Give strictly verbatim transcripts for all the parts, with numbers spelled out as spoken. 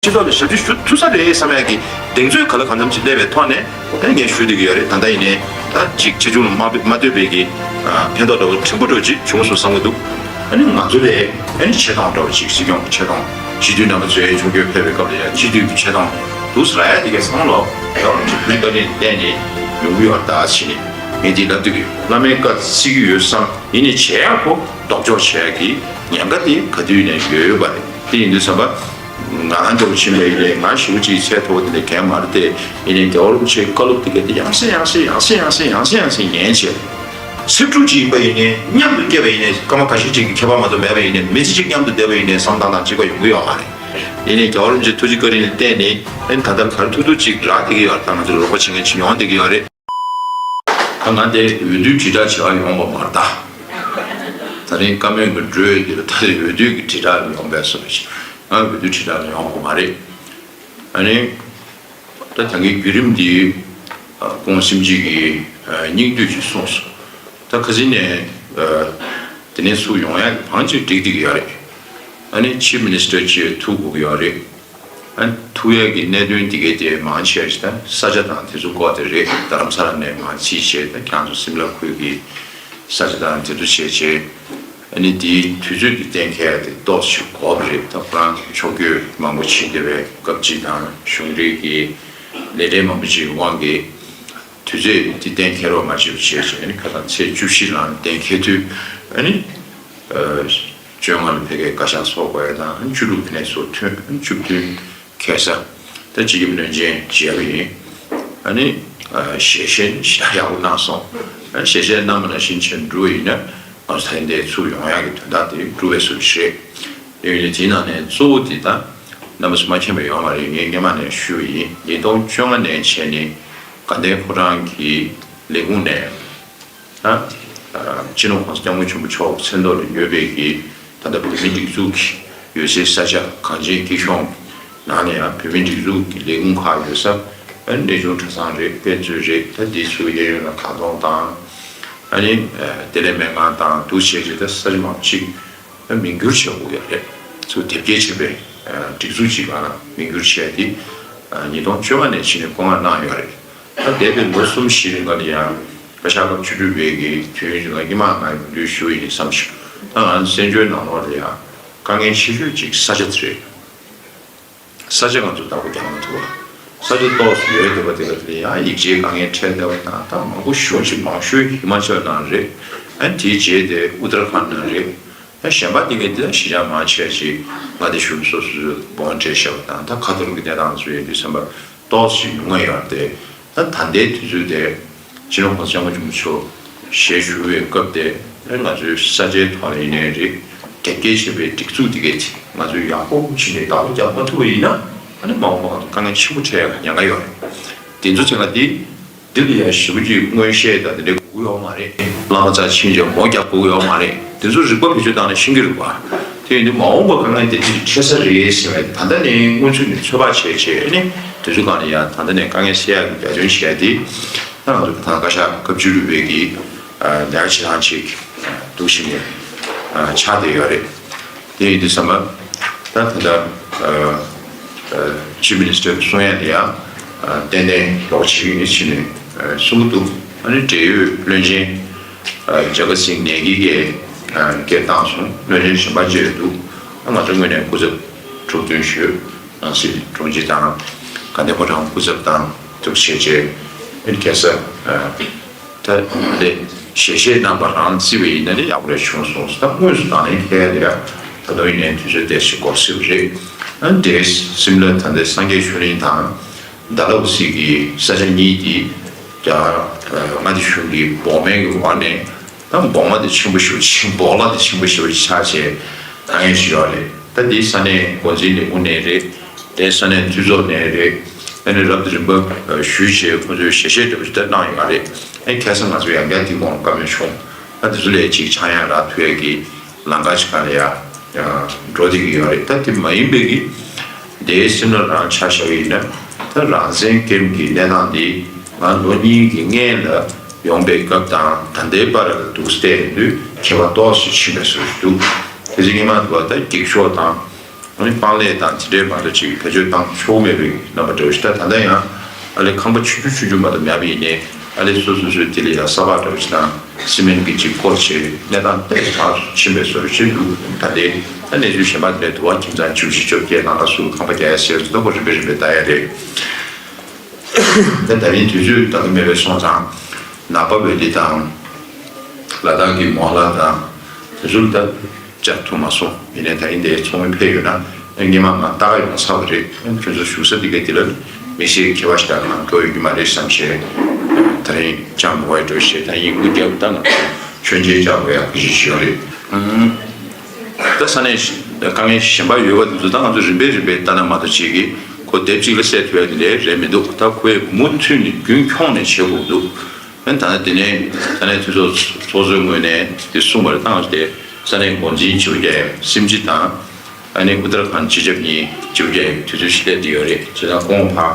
སྤྱི་ཚོགས་ལ་ཞབས་ཕྱི་ཞུ་ཐུབ་ས་རེད་བསམ་ཡག་གི་གདེང་ཚོད་ག་ལ་གང་འཚམ་ཅིག་སླེབས་པའི་ཐོག་ནས་ད་ངས་ཞུ་བསྡད་ཀྱི་ཡོད་རེད། ད་ལྟ་ཡིན་ནའི་ད་ཅིག་ཆེ་ཆུང་ལ་མ་མ་ལྟོས་པའི་གི་ཕན་ཐོགས་འདྲ་བོ་ཕྲན་བུ་འདྲ་བོ་ཅིག་བྱུང་སོང་བསམ་གྱི་འདུག་ཨ་ནི་ང་ཚོ་ལས་ཨ་ནི་ཆེ་མཐོང་འདྲ་བོ་ཅིག་སྲིད་སྐྱོང་གི་ཆེ་མཐོང་། སྤྱི་འཐུས་རྣམ་པ་ཚོའི་ཆུང་སྐྱོད་ཕེབས་པའི་སྐབས་ལ་ཡང་སྤྱི་འཐུས་ཀྱི་ཆེ་མཐོང་འདུག་ཟེར་ཡ་དེ་གའི་བསམ་བློ་ཡང་ཅིག་བོད་བཀའ་དྲིན་བརྟེན་ནས་ཡོང་གི་ཡོད་ད་ཕྱིན་ནས་ངས་འདི་ལབ་འདོད་ཀྱི་ཡོད། བླ་མའི་བཀའ་བརྩི་གི་ཡོད་བསམ། ཡིན་ནའི་བྱེད་ཡག་པོ་ལྡོག་ཕྱོགས་བྱེད་ཡག་གི་ཉེན་ཁ་དེ་ག་དུས་ནས་ཡོད་ཡོད་པ་རེད། དེ་ཡིན་དུས་ཙམ་པ། ང་འདྲ་བོ་ཕྱིན་པ་ཡིན་ནའི་ང་ཞེ་པོ་ཅིག་ཚད་མཐོ་པོ་དེ་འདྲ་གང་མ་རེད་དེ། ཡིན་ནའི་རྒྱལ་བ་རིན་པོ་ཆེའི་བཀའ་སློབ་དེ་ག་དེ་ཡང་སེ་ཡང་སེ་ཡང་སེ་ཡང་སེ་ཡང་སེ་ཡང་སེ་ཉན་བྱས། སེར་ཕྲུག་ཅིག་ཡིན་པ་ཡིན་ནའི་མཉམ་དུ་སྐྱེས་པ་ཡིན་ནའི་སྐར་མ་ཁ་ཤས་ཅིག་གི་ཁྱད་པར་མ་གཏོགས་མེད་པ་ཡིན་ནའི་མི་ཚེ་གཅིག་མཉམ་དུ་བསྡད་པ་ཡིན་ནའི་བསམ་སྟངས་དང་གཅིག་པ་ཡོང་གི་ཡོད་མ་རེད། ཡིན་ནའི་རྒྱལ་བ་རིན་པོ་ཆེའི་ཐུགས་རྗེ་བཀའ་དྲིན་ལ་བརྟེན་ནས་ཨ་ནི་ད་ལྟ་ག་རེ་ཐུབ་ཐུབ་ཅིག་རག་བསྡད་ཀྱི་ཡོད་རེད། ད་ང་ཚོ་རོགས་པ་བྱེད་མཁན་ཅིག་ཡོང་བསྡད་ཀྱི་ཡོད་རེད། ད་ང་དེ་འོས་བསྡུའི་དྲིལ་བསྒྲགས་བྱེད་པར་ཡོང་བ་མ་རེད་ད། ད་རིང་བཀའ་མོལ་གྱི་འགྲོས་འདིར་ད་རེས་འོས་བསྡུ་གི་དྲིལ་བསྒྲགས་ལ་ཡོང་བས་སོ་ཞེས། ང་འོས་བསྡུ་དྲིལ་བསྒྲགས་ལ་ཡོང་དགོས་མ་རེད། ཨ་ནི། ད་ད་གིན་བརྒྱུད་རིམ་འདི་ཨ་ཁོང་སེམས་ཅན་གྱི་ཨ་སྙིང་བསྡུས་ཀྱིས་གསུངས་སོང་། ད་ཁ་སང་ནས་ཨ་དེ་ནས་ཚུར་ཡོང་ཡག་གི་བང་ཅིག་བསྒྲིགས་བསྡད་ཀྱི་ཡོད་རེད། ཨ་ནི་ཆིབ་མི་ནི་སི་ཊར་ཅིག་ཐུག་དགོས་ཀྱི་ཡོད་རེད། ཨ་ཐུག་ཡག་གི་གནད་དོན་འདི་གའི་དེ་མང་ཆེ་བ་ཞིག་ད་ས་ཆ་དང་དེ་ཚོ་སྐོར་དེ་རེད། རྡ་རམ་ས་ལ་ནས་མར་ཕྱིན་བྱས་ད་ཁྱེད་རང་ཚོ་སིམ་ལ་ཁུལ་གྱི་ས་ཆ་དང་དེ་ཚོ་བྱས་བྱས། ཨ་ནི་དེའི་དུས་ཚོད་ཀྱི་གཏན་འཁེལ་དེ་ཏོག་ཙམ་འགོར་བ་རེད། ད་ཁོ་རང་ཕྱོགས་བསྐྱོད་མང་པོ་ཕྱིན་བསྡད་པའི་སྐབས་ཅིག་དང་གཞུང་འབྲེལ་གྱི་ལས་རིམ་མང་པོ་ཅིག་དབང་གིས་དུས་ཚོད་དེ་གཏན་འཁེལ་རོགས་མ་བྱེད་པ་བྱས་བྱས། ཨ་ནི་ཁ་སང་ཚེས་བཅུ་བཞི་ལ་གཏན་འཁེལ་དུས་ཨ་ནི། བཅོ་ལྔ་ལ་ཕ་གིའི་བཀའ་ཤག་ཚོགས་དགོས་ཡ་དང་། བཅུ་དྲུག་དེ་ནས་བཟུང་ཐོན། བཅུ་བདུན་ཁ་སང་ད་སྤྱི་ཁྱབ་བློན་ཆེན་མཇལ་བ་ཡིན། ཨ་ནི་ཞལ་བཞེས་ཞེ་དྲག་ཡག་པོ་གནང་སོང་། ཨ་ཞལ་བཞེས་གནང་བ་ནང་བཞིན་བྱས་འགྲུབ་པ་ཡིན་ན་ང་ཚོ་ད་ལྟའི་ཚུར་ཡོང་ཡག་གི་དོན་དག་དེ་འགྲུབ་པའི་བཟོ་འདྲ་རེད། དེ་ཡིན་དུས་དེའི་ནང་ནས་གཙོ་བོ་དེ་ད་རྣམ་པ་ཚོ་མ་མཁྱེན་པ་ཡོད་མ་རེད། ངས་སྔོན་མ་ནས་ཞུས་པ་ཡིན། ཉིས་སྟོང་བཅོ་ལྔ་ནས་བྱས་ནས་དགའ་ལྡན་ཕོ་བྲང་གི་ལས་ཁུངས་ནས། ད་སྤྱི་ནོར་༸གོང་ས་༸སྐྱབས་མགོན་ཆེན་པོ་མཆོག་མཚན་ཐོག་ལ་ཡོད་པའི་གི་ད་ལྟ་བོད་མིའི་སྒྲིག་འཛུགས་ཀྱི་ཡོད་སའི་ས་ཆ་གངས་ཅན་སྐྱིད་གཤོངས་ནང་ནས་ཡང་བོད་མིའི་སྒྲིག་འཛུགས་ཀྱི་ལས་ཁུངས་ཁག་ཡོད་ས། ཨ་ནི་གནས་ཆུང་གྲྭ་ཚང་རེད། དཔེ་མཛོད་རེད། ད་འདི་ཚོའི་གཡས་གཡོན་ལ་ཁ་གདོང་དང་། ཨ་ནི་བདེ་ལེགས་སྨན་ཁང་དང་འདུག་བྱས་བྱས་ད་ས་ཆ་མང་པོ་ཅིག་མིང་བསྒྱུར་བྱེད་དགོས་ཡོད་རེད། ཚུར་དེབ་སྐྱེལ་བྱས་པའི་སྒྲིག་འཛུགས་ཅིག་ལ་མིང་བསྒྱུར་བྱས་ཏེ་ཉིས་སྟོང་བཅོ་ལྔ་ནས་ཕྱི་ནས་བཀོད་མངགས་གནང་ཡོད་རེད། ད་འདས་པའི་ལོ་གསུམ་བཞི་རིང་ག་ལ་ཡང་བཀའ་ཤག་སྐབས་བཅུ་དྲུག་པའི་གི་དུས་ཡུན་ཞིག་ལ་སྔོན་མ་ང་ཡིས་འབུལ་ཞུས་ཡིན་བསམ་ཞིང་། ད་ང་ཚོ་བཙན་བྱོལ་ནང་ལོགས་ལ་ཡང་དཀའ་ངལ་ཆེ་ཤོས་ཅིག་ས་ཆ་དེ་རེད། ས་ཆ་ང་ཚོ་བདག་པོ་རྒྱག་མི་ཐུབ་པ། ས་ཆ་ཏོག་ཙམ་ཡོད་བསྡད་པ་དེ་ག་དེ་ལ་ཡང་ཡིག་ཆའི་དཀའ་ངལ་འཕྲད་བསྡད་པ་དང་། ད་མང་པོ་ཞེ་པོ་ཅིག་མང་ཤོས་ཧི་མ་ཅལ་ནང་རེད། ཨ་དེའི་རྗེས་དེ་ཨུ་ཏར་ཁཱན་ནང་རེད། ད་གཞན་པ་དེ་གའི་དེ་ལ་གཞིས་ཆགས་མང་ཆེ་ཅིག་མངའ་སྡེ་གཞུང་སོ་སོའི་དབང་སྤྲད་བཞག་པ་དང་། ད་ཁ་ཐོར་གྱི་གནས་སྟངས་ཚོ་ཡིན་དུས་ཙམ་པ་ཏོག་ཙམ་ཉུང་ང་ཡོད་རེད་དེ། ད་ད་ལྟའི་དུས་ཚོད་དེ་སྤྱི་ནོར་༸གོང་ས་༸སྐྱབས་མགོན་ཆེན་པོ་མཆོག་ཞལ་བཞུགས་པའི་སྐབས་དེ་ང་ཚོའི་ས་ཆའི་ཐོག་ལ་ཡིན་ནའི་རེད། དེབ་སྐྱེལ་བྱས་པའི་སྒྲིག་འཛུགས་དེ་གའི་དེ་ང་ཚོས་ཡག་པོ་བྱས་ནས་བདག་པོ་རྒྱག་མ་ཐུབ་པ་ཡིན་ན། ཨ་ནི་མ་འོངས་པ་ང་ཚོ་དཀའ་ངལ་ཆེན་པོ་འཕྲད་ཡག་ཉེན་ཁ་ཡོད་རེད། དེ་ཚོ་ཚང་མ་དེ། འདི་ལ་ཡང་ཞེ་པོ་ཅིག་མངོན་ཤེས་དང་དེ་འདྲ་དགོས་ཀྱི་ཡོད་མ་རེད། བླ་མ་རྩ་ཆེན་གྱིས་མོ་རྒྱག་དགོས་ཀྱི་ཡོད་མ་རེད། དེ་ཚོ་རིག་པ་བེད་སྤྱོད་བཏང་ནས་ཤེས་ཀྱི་རེད་པ། དེ་ཡིན་དུས་མ་འོངས་པ་དཀའ་ངལ་དེ་འདྲ་འཕྲད་ས་རེད་ཟེར་བའི་ད་ལྟ་ནས་སྔོན་ཚུད་ནས་ཚོད་དཔག་བྱས་བྱས་ནས། དེ་ཚོ་སྒང་ལ་ཡང་ད་ལྟ་ནས་དཀའ་ངལ་སེལ་ཡག་གི་རྒྱ་ཁྱོན་བྱས་ཏེ། ད་ང་ཚོ་ད་བཀའ་ཤག་སྐབས་བཅུ་དྲུག་པའི་གི་ལས་ཀ་བྱེད་སྟངས་ཅིག་འདུག་བྱས་ནས་ཆགས་བསྡད་ཡོད་རེད། དེ་ཡིན་དུས་ཙམ་པ། ད་ད་ལྟ་ཨ་ཨ་ཆིབ་མི་ནི་སི་ཊར་གསུང་ཡ་དེ་ཡང་ཨ་ཏན་ཏན་རོགས་བྱེད་ཀྱི་ཡིན་ཕྱིན་ནས་ཨ་གསུང་གི་འདུག་ཨ་ནི་འབྲེལ་ཡོད་བློན་ཆེན་ཨ་ཇ་ག་སིང་ནེ་གི་གིས་ཨ་སྐད་བཏང་སོང་། བློན་ཆེན་གཞན་པ་བཅས་འདུག་ཨ་ང་ཚོ་ངོས་ནས་སྐུ་ཚབ་འཁྲུག་འདོན་ཞུས། ནང་སྲིད་དྲུང་ཆེ་དང་དགའ་ལྡན་ཕོ་བྲང་སྐུ་ཚབ་དང་འདུག་བྱས་བྱས་ཨ་ནི་ཁ་སང་ཨ། ད་ལས་ཞལ་བཞེས་གནང་བ་རང་བརྩི་བ་ཡིན་ན་ནི་ཡག་པོ་རེ་བྱུང་སོང་ཟེར། ད་དངོས་སུ་དང་ལེན་འཁེལ་ཡ་དེ་ཡང་ད་དུང་ཡིན་ནའི་དུས་ཚོད་ཏོག་ཙམ་འགོར་སྲིད་པ་རེད། ཨ་འདྲའི་སིམ་ལ་ད་ལྟའི་སངས་རྒྱས་ཆོས་གླིང་དང་ཌལ་ཧོ་སི་གི་ས་ཆ་གཉིས་དེ་རྒྱ་མངའ་སྡེ་གཞུང་གི་འབོགས་མིན་གྱི་འོག་ནས་ད་འབོགས་མ་དེ་ཆེན་པོ་ཞེ་པོ་ཅིག་འབོགས་ལ་དེ་ཆེན་པོ་ཞེ་པོ་ཅིག་ཆགས་བྱས་དཀའ་ངལ་ཞིག་ཡོད་རེད། ད་འདི་ས་གནས་འགོ་འཛིན་ལས་ཁུངས་ནས་རེད། དེ་ས་གནས་འཐུས་ཚོགས་ནས་རེད། ཨ་ནི་རབ་དང་རིམ་པ་ཞུས་བྱས་ཁོང་ཚོས་ཞལ་བཞེས་འདྲ་པོ་ཞིག་ད་གནང་ཡོད་རེད། ཨ་ནི་ཁ་སང་ང་ཚོ་ཡང་བསྐྱར་འདི་གོང་བཀའ་མོལ་བྱུང་། ཨ་དེ་ཚོ་ལས་ཅིག་ཆག་ཡང་རག་ཐུབ་ཡས་ཀྱི་ལམ་ཁ་ཅིག་སྒང་ལ་ཡ་འགྲོ་བསྡད་ཀྱི་ཡོད་རེད། ད་དེ་མ་ཡིན་པའི་གི་དེའི་སེམས་ལ་རང་ཆ་བཞག་པ་ཡིན་ན། ད་རང་བཙན་སྐྱོན་གྱི་གནས་སྟངས་འདི་ང་ལོ་གཉིས་ཀྱི་སྔོན་ལ་ཡོང་པའི་སྐབས་དང་ད་ལྟའི་བར་ལ་འདུག་བལྟས་དུས་ཁྱད་པར་ཏོག་ཙམ་ཕྱིན་པའི་བཟོ་ཞིག་འདུག་དེ་ཚེ་སྔོན་མ་འདུག་བ། ད་འགྱིག་ཤོག་དང་། ཨ་ནི་པང་ལས་དང་དེ་འདྲའི་མ་གཏོགས་ཅིག་བེད་སྤྱོད་བཏང་ཆོག་མེད་པའི་རྣམ་པ་འདྲ་བོ་ཞིག་ད་ད་ལྟ་ཡང་ཨ་ལས་ཁང་པ་ཆུང་ཆུང་ཆུང་ཆུང་མ་གཏོགས་མེད་པ་ཡིན་ནའི་ཨ་ལས་སོ་སོ་སོའི་དེ་ལ་ཡང་ས་ཕག་འདྲ་བོ་ཞིག་དང་སི་མེན་གྱི་ཅིག་སྐོར་བྱས་གནས་སྟངས་ཏོག་ཙམ་ཕྱིན་པའི་བཟོ་འདྲ་ཞིག་འདུག་ད་ལྟའི་ད་གནས་ཚུལ་གཞན་པ་དེ་འདྲ་དུ་བ་ཁྱིམ་ཚང་བཅུ་བཞི་བཅོ་བརྒྱད་ནང་ལ་སུ་ཁང་པ་རྒྱག་ཡ་ཟེར་ཚོ་ད་གོ་རིམ་པས་རིམ་པས་ལྟ་ཡ་རེད། ད་ད་རིང་དུས་ཚོད་ད་ག་མེད་པའི་སོང་ཙང་ནག་པ་ཝེ་ལི་དང་ལ་དྭགས་ཀྱི་མོ་ལ་དང་དེ་ཚོ་ད་བཅར་ཐུབ་མ་སོང་། ཡིན་ནའི་ད་རིང་དེ་ཚོགས་མི་ཕེབས་ཡོད་ན་སྔས་མ་ང་ལྟ་ག་ཡོང་ཚར་བ་རེད། ཁྱོད་ཚོ་བཞུགས་ས་འདི་ག་འདི་ལ་མི་ཤེས་མཁས་པ་ཞིག་དང་ང་འགྲོ་ཡོད་ཀྱི་མ་རེད་བསམ་བྱས་ད་རིང་ཅང་མོ་བའི་འགྲོ་བྱས་ད་ཡིན་མགོ་རྒྱབ་ད་ང་ཚོ་མཆོད་མཇལ་བཅར་དགོས་ཡག་གི་གཞི་ཞིག་ཡོད་རེད། ད་ས་གནས་དཀའ་ངལ་གཞན་པ་ཡོད་པ་དེ་ཚོ་ད་ང་ཚོ་རིམ་པས་རིམ་པས་ལྟ་ན་མ་གཏོགས་བྱེད་ཀྱི་ཁོ་སྡེབ་གཅིག་ལ་སེལ་ཐུབ་ཡ་དེ་འདྲའི་རེད་མི་འདུག་ད་ཁོས་མུ་མཐུད་ནས་རྒྱུན་འཁྱོངས་ནས་བྱེད་དགོས་འདུག་ཨ་ནི་ད་ནི་དེ་ནས་ས་གནས་འཐུས་ཚོགས་ཚོགས་གཙོའི་ངོས་ནས་དེ་གསུངས་པ་རེད། ད་ང་ཚོ་དེ་ས་གནས་འགོ་འཛིན་བྱེད་རྒྱུ་སིམ་ཇི་དང་ཨ་ནི་ཨུ་ཏར་ཁན་སྤྱི་ཁྱབ་གཉིས་བྱེད་རྒྱུ་དུས་ཚོད་ཞིག་སླེབས་བསྡད་ཡོད་རེད། བྱས་ཙང་ཁོང་ཕར་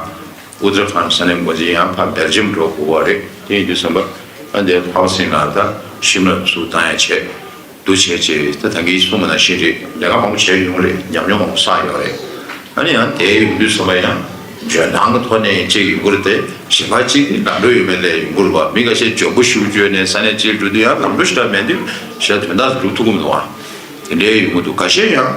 ཨུ་ཏར་ཁན་ས་གནས་འགོ་འཛིན་ཡང་ཕར་སྦེལ་ཇམ་འགྲོ་དགོས་པ་རེད། དེ་ཡིན་དུས་ཙམ་པ་ཨ་འདིར་ཧའོ་སིང་ལ་ད་ཤིམ་ལ་ཚུར་བཏང་ཡ་བྱས། འདུ་བྱས་རྗེས་ད་ད་གིན་གསུངས་པ་ནང་བཞིན་རེད། ལས་ཀ་མང་པོ་བྱས་ཡོང་རེད། ཉམས་མྱོང་མང་པོ་བསགས་ཡོད་རེད། ཨ་ནི་ཡང་དེ་ཡོང་དུས་ཙམ་པ་ཡང་འཇོན་ཐང་གི་ཐོག་ནས་ཅིག་ཡོང་གི་རེད་དེ། གཞན་པ་གཅིག་ནི་ལམ་འགྲོ་ཡོད་མེད་ལས་ཡོང་གི་རེད་པ། མི་ཁ་ཤས་འཇོན་པོ་ཞེ་པོ་བརྗོད་ནས་ས་གནས་གཅིག་འགྲོ་དུས་ཡང་ལམ་འགྲོ་ཞེ་དྲག་མེད་དུས་ཞེ་དྲག་དོན་དག་འགྲུབ་ཐུབ་ཀྱི་མི་འདུག་བ། དེ་འདྲའི་ཡོང་གི་འདུག་འགའ་ཤས་ཡང་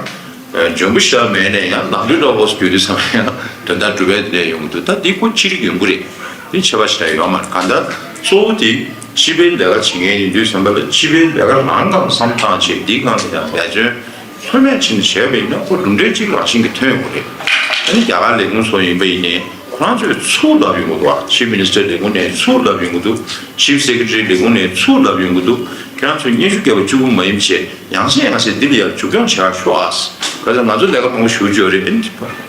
འཇོན་པོ་ཞེ་དྲག་མེད་ནས་ཡང་ལམ་འགྲོ་འདྲ་བོ་བརྗོད་དུས་ཙམ་པ་ཡང་དོན་དག་འགྲུབ་པའི་དེ་འདྲའི་ཡོང་གི་འདུག་ད་འདི་ཁོ་ཅི་རིགས་ཡོང་གི་རེད། དེ་ཁྱད་པར་ཞེ་དྲག་ཡོད་མ་རེད། གང་ལྟར་གཙོ་བོ་དེ་སྤྱི་པའི་ལས་ཀ་བྱེད་མཁན་ཡིན་དུས་ཙམ་པ་ལ་སྤྱི་པའི་ལས་ཀ་རང་སྒང་བསམ་བཏང་བྱས་འདིའི་སྒང་ལ་ཡང་འབད་བརྩོན་ལྷོད་མེད་བྱས་ནས་བྱས་པ་ཡིན་ན་ཁོ་གྲུབ་འབྲས་གཅིག་རང་བཞིན་གྱིས་ཐོན་ཡོང་གི་རེད། ཨ་ནི་རྒྱ་གར་ལས་ཁུངས་སོགས་ཡིན་པ་ཡིན་ནའི་ཁོ་རང་ཚོས་ཚུར་ལབ་ཡོང་གི་འདུག་བ། Chief Minister ལས་ཁུངས་ནས་ཚུར་ལབ་ཡོང་གི་འདུག Chief Secretary ལས་ཁུངས་ནས་ཚུར་ལབ་ཡོང་གི་འདུག་ཁྱེད་རང་ཚོས་སྙན་ཞུ་བརྒྱབ་པ་གཅིག་པུ་མ་ཡིན་བྱས་ཡང་སེ་ཡང་སེ་འདི་ལ་ཡར་མཇུག་སྐྱོང་བྱེད་ཤོག་ཨ། ག་ཚོད་ང་ཚོ་ལས་ཀ་མང་པོ་ཞུ་རྒྱུ་ཡོད་རེད།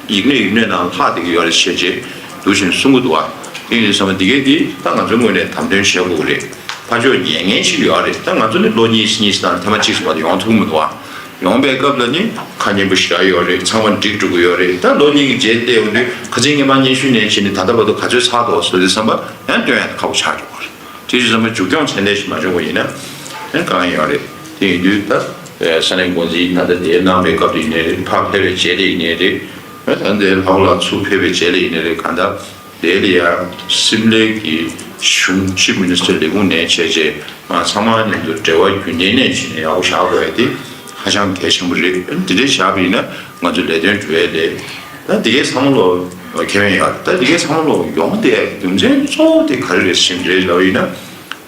ཡིག་སྣོད་ཡིག་སྣོད་ནང་ལྷག་བསྡད་ཀྱི་ཡོད་རེད་བྱས་རྗེས་འདུག་བཞིན་གསུང་གི་འདུག་བ། དེ་ཡིན་དུས་ཙམ་པ་འདི་གས་འདི་ད་ང་ཚོའི་ངོས་ནས་དམ་དོན་བྱེད་དགོས་ཀྱི་རེད། ཕར་ཕྱོགས་ཉན་མཁན་ཞིག་ཡོད་རེད། ད་ང་ཚོ་ནི་ལོ་གཉིས་གཉིས་དང་ཐེངས་མ་གཅིག་ཙམ་མ་གཏོགས་ཡོང་ཐུབ་མི་འདུག་བ། ཡོང་པའི་སྐབས་ལ་ནི་ཁ་སྙན་པོ་ཞེ་དྲག་ཡོད་རེད། ཚང་མ་འགྲིག་འགྲོ་གི་ཡོད་རེད། ད་ལོ་གཉིས་ཀྱི་རྗེས་བལྟས་ཡོང་དུས་ཁ་སང་སྔོན་མ་སྙན་ཞུ་ནས་བྱས་ནས་ད་ལྟ་བར་དུ་ག་ཚོད་ཚར་འདུག་བཟོ་དུས་ཙམ་པ་ཡང་སྟོན་ཡ་ཁག་པོ་ཆགས་འགྲོ་གི་རེད། དེ་དུས་ཙམ་པ་མཇུག་སྐྱོང་ཚད་ལྡན་ཞིག་མ་བྱུང་བ་ཡིན་ན་ཡང་དཀའ་ངལ་ཡོད་རེད། དེ་ཡིན་དུས་ད་ས་གནས་འགོ་འཛིན་ད་ལྟ་དེ་གནང་བའི་སྐབས་དུ་ཡིན་ནའི་རེད། ཕར་ཕེབས་པའི་རྗེས་ལ་ཡིན་ནའི་རེད། ད་ལྟའི་ལྷག་ལ་ཚུར་ཕེབས་པའི་རྗེས་ལ་ཡིན་ནའི་རེད། གང་ལྟར། དེ་ལ་ཡང་སིམ་ལའི་གི་གཞུང་ཆིབ་མི་ནི་སི་ཊར་ལས་ཁུངས་ནས་བྱས་རྗེས་ང་ཚང་མ་མཉམ་དུ་འབྲེལ་བ་རྒྱུན་ལྡན་ནས་བྱས་ནས་ཡག་པོ་བཞག་དགོས་ཡ་དེ་ཧ་ཅང་གལ་ཆེན་པོ་རེད། དེ་འདྲའི་བཞག་པ་ཡིན་ན་ང་ཚོ་ལས་དོན་འགྲོ་ཡ་ལས་ད་དེ་གའི་ཚང་མ་ལོ་ཁེ་ཕན་ཡོད་རེད། ད་དེ་གའི་ཚང་མ་ལོ་ཡོང་བསྡད་རྒྱུ་མཚན་གཙོ་བོ་དེ་ག་རེ་རེད་ཟེར་ན་རེད་ལབ་ཡིན་ན་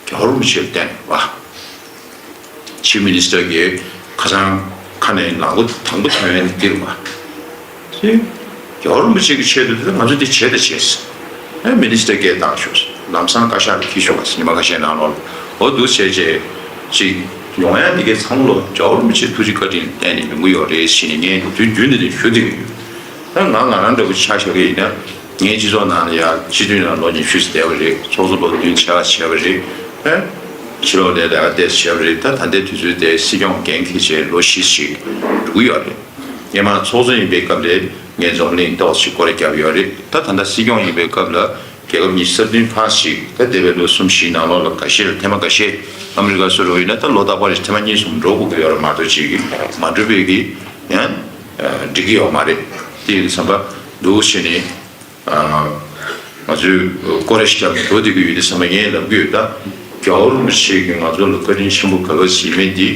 རྒྱལ་བ་རིན་པོ་ཆེར་བརྟེན་པ། ཆིབ་མི་ནི་སི་ཊར་གྱིས་ཁ་སང་ཁ་ནས་ལངས་པ་དང་པོ་ཐོན་ཡས་འདིར་མ། དེ་རྒྱལ་བ་རིན་པོ་ཆེ་གི་ཆེད་དུ་དེ་ང་ཚོ་འདི་བྱས་དང་བྱས། ཨེ་མི་ནི་སི་ཊར་སྐད་བཏང་ཤོག་ལམ་སང་བཀའ་ཤག་ལ་འཁྱེར་ཤོག་ཉི་མ་ཁ་ཤས་ནང་ལོགས་ལ་འོ་འདུག་བྱས་རྗེས་ཅིག་ཡོང་ཡ་འདི་གའི་ཚང་མ་ལོ་རྒྱལ་བ་རིན་པོ་ཆེ་ཐུགས་རྗེ་བཀའ་དྲིན་ལ་བརྟེན་ནས་ཡོང་གི་ཡོད་རེད་ཟེར་ནས་ངས་དུས་རྒྱུན་དུ་ནས་ཞུ་བསྡད་ཀྱི་ཡོད། ད་ང་ང་རང་འདྲ་བོ་ཆ་བཞག་གི་ཡིན་ན། ངའི་སྤྱི་ཚོགས་ནང་ལ་ཡང་སྤྱི་འཐུས་ནང་ལོ་ཉི་ཤུ་ཙམ་བསྡད་པ་རེད། ཚོགས་གཙོ་ལོ་བདུན་ཕྱེད་ཀ་བྱས་པ་རེད། ཨེ། ཕྱི་ལོགས་ལ་ལས་ཀ་ཏོག་ཙམ་བྱས་པ་རེད། ད་ད་ལྟའི་དུས་ཚོད་དེ་སྲིད་སྐྱོང་འགན་འཁྱེར་བྱས་ལོ་བཞི་ཞིག་འགྲོ་གི་ཡོད་རེད། སྔོན་མ་ཚོགས་གཙོ་ཡིན་པའི་སྐབས་ལ་ངས་འཛམ་གླིང་ཏོག་ཙམ་སྐོར་ར་བརྒྱབ་ཡོད་རེད། ད་ད་ལྟ་སྲིད་སྐྱོང་ཡིན་པའི་སྐབས་ལ་རྒྱལ་ཁབ་ཉི་ཤུ་རྩ་བདུན་ཕར་ཞིག་ད་འདས་པའི་ལོ་གསུམ་བཞིའི་ནང་ལོགས་ལ་འགའ་ཤས་ལ་ཐེངས་མ་འགའ་ཤས་ཨ་མི་རི་ཀ་སུ་རུ་ཡིན་ན་ད་ལོ་རྟག་པར་རེ་ཐེངས་མ་གཉིས་གསུམ་འགྲོ་དགོས་ཀྱི་ཡོད་རེད་མ་གཏོགས་ཅིག་མ་འགྲོ་བའི་གི་ཡང་འགྲིག་གི་ཡོད་མ་རེད། དེ་ཡིན་དུས་ཙམ་པ་འདུག་བྱས་ནས། ང་ཚོས་སྐོར་ར་ཞིག་བརྒྱབ་ནས་འགྲོ་བསྡད་ཀྱི་ཡོད་དུས་ཙམ་པ་ངས་ལབ་ཀྱི་ཡོད། ད་རྒྱལ་བ་རིན་པོ་ཆེ་གིས་ང་ཚོ་ལ་བཀའ་དྲིན་ཆེན་པོ་ག་པར་བྱེད་མེད་འདི་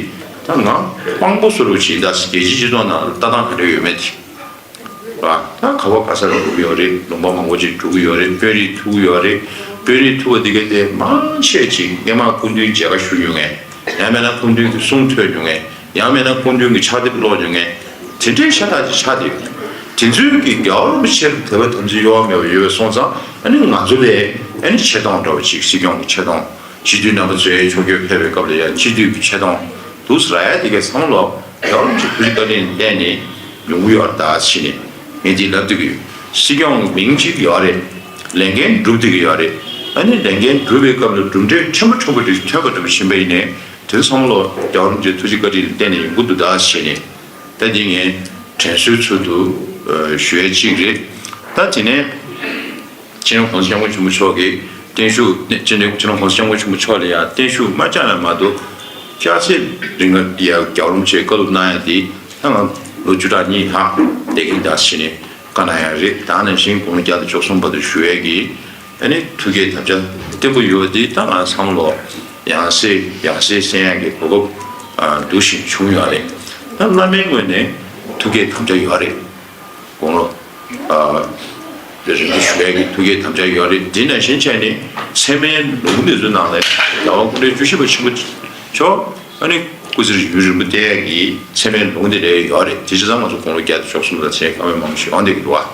ད་ང་དཔང་པོ་བཟོ་འདྲ་བྱེད་ད་རྒྱལ་སྤྱིའི་སྤྱི་ཚོགས་ནང་ལ་ལྟ་སྟངས་ག་འདྲ་ཡོད་མེད་དེ། ད་ག་བ་ག་ས་ལ་འགྲོ་གི་ཡོད་རེད། ལུང་པ་མང་པོ་ཅིག་འགྲོ་གི་ཡོད་རེད། དཔོན་རིགས་ཐུག་གི་ཡོད་རེད། དཔོན་རིགས་ཐུག་པ་འདི་ག་དེ་མང་ཆེ་ཅིག་སྔོན་མ་སྐུ་མདུན་མཇལ་ཁ་ཞུ་མྱོང་ངས། ཡང་མིན་ན་སྐུ་མདུན་གྱི་གསུང་ཐོས་མྱོང་ངས། ཡང་མིན་ན་སྐུ་མདུན་གྱི་ཕྱག་དེབ་ཀློག་མྱོང་ངས། དེ་འདྲའི་ཤ་སྟག་ཅིག་ཆགས་བསྡད་ཡོད། དེ་ཚོའི་གི་རྒྱལ་བ་རིན་པོ་ཆེར་དད་པ་དམ་ཚིག་གཡོ་བ་མེད་པ་ཡོད་པ་སོང་ཙང་ཨ་ནི་ང་ཚོ་ལས་ཨ་ནི་ཆེ་མཐོང་འདྲ་བོ་ཅིག་སྲིད་སྐྱོང་གི་ཆེ་མཐོང་། སྤྱི་འཐུས་རྣམ་པ་ཚོས་ཕྱོགས་བསྐྱོད་ཕེབས་པའི་སྐབས་ལ་ཡང་སྤྱི་འཐུས་ཀྱི་ཆེ་མཐོང་འདུག་ཟེར་ཡ་དེ་གའི་ཚང་མ་ལོ་རྒྱལ་བ་རིན་པོ་ཆེ་ཐུགས་རྗེ་བཀའ་དྲིན་བརྟེན་ནས་ཡོང་གི་ཡོད་རེད་ད་ཟེར་ནས་ངས་འདི་ལབ་བསྡད་ཀྱི་ཡོད། སྲིད་སྐྱོང་གི་མིང་གཅིག་ཡོད་རེད། ལས་འགན་སྒྲུབ་བསྡད་ཀྱི་ཡོད་རེད། ཨ་ནི་ལས་འགན་སྒྲུབ་པའི་སྐབས་ལ་གྲུབ་འབྲས་ཕྲན་བུ་ཕྲན་བུ་ཅིག་ཐོན་པ་འདྲ་བོ་ཕྱིན་པ་ཡིན་ནའི། དེ་ཚང་མ་ལོ་རྒྱལ་བ་རིན་པོ་ཆེའི་ཐུགས་རྗེ་བཀའ་དྲིན་ལ་བརྟེན་ནས་ཡོང་གི་འདུག་ད་ཟེར་ནས། ད་འདི་ངས་དྲན་གསོའི་ཚུལ་དུ་ཞུ་ཡས་གཅིག་རེད། ད་དེ་ནས་སྤྱི་ནོར་གོང་ས་སྐྱབས་མགོན་ཆེན་པོ་མཆོག་གིས་བརྟན་བཞུགས་སྤྱི་ནོར་སྤྱི་ནོར་གོང་ས་སྐྱབས་མགོན་ཆེན་པོ་མཆོག་ལ་ཡང་བརྟན་བཞུགས་མ་བསྐྱངས་ན་མ་གཏོགས་སྐྱག་རྫུན་རིང་ལ་ཡ་རྒྱལ་བ་རིན་པོ་ཆེས་བཀའ་སློབ་གནང་ཡ་འདི་ད་ང་ ལོ་བཅུ་ཕྲག་གཉིས་ལྷག་བསྡད་ཀྱིན་གདའ་ཟེར་ནས་བཀའ་གནང་ཡ་རེད། ད་ནང་བཞིན་དགུང་ལོ་བརྒྱ་དང་བཅུ་གསུམ་བར་དུ་བཞུགས་ཡས་ཀྱི་ཨ་ནི་ཐུགས་བསྐྱེད་དམ་བཅའ་བརྟན་པོ་ཡོད་པ་འདི་ད་ང་བསམ་བློ་ཡང་སེ་ཡང་སེ་གསན་ཡ་གི་གོ་སྐབས་འདུག་བཞིན་བྱུང་ཡོད་རེད། ད་བླ་མའི་ངོས་ནས་ཐུགས་བསྐྱེད་དམ་བཅའ་ཡོད་རེད། དགུང་ལོ་རིང་པོ་བཞུགས་ཡ་གི་ཐུགས་བསྐྱེད་དམ་བཅའ་ཡོད་རེད། འདི་ནང་བཞིན་བྱས་ནས་ཚད་མའི་ལུང་འདི་ཚོའི་ནང་ལ་རྒྱལ་བ་སྐུ་ཕྲེང་བཅུ་བཞི་པ་ཆེན་པོ་མཆོག་ཨ་ནི་སྐུ་ཚེ་ཡུན་རིང་པོ་བསྟན་ཡ་གི་ཚད་མའི་ལུང་འདི་འདྲ་ཡོད་རེད། དེ་བྱས་ཙང་ང་ཚོ་དགུང་ལོ་བརྒྱ་དང་བཅུ་གསུམ་ལ་མཚན་བཀའ་མོལ་མང་པོ་ཞིག་ཡོང་བསྡད་ཀྱི་འདུག་བ།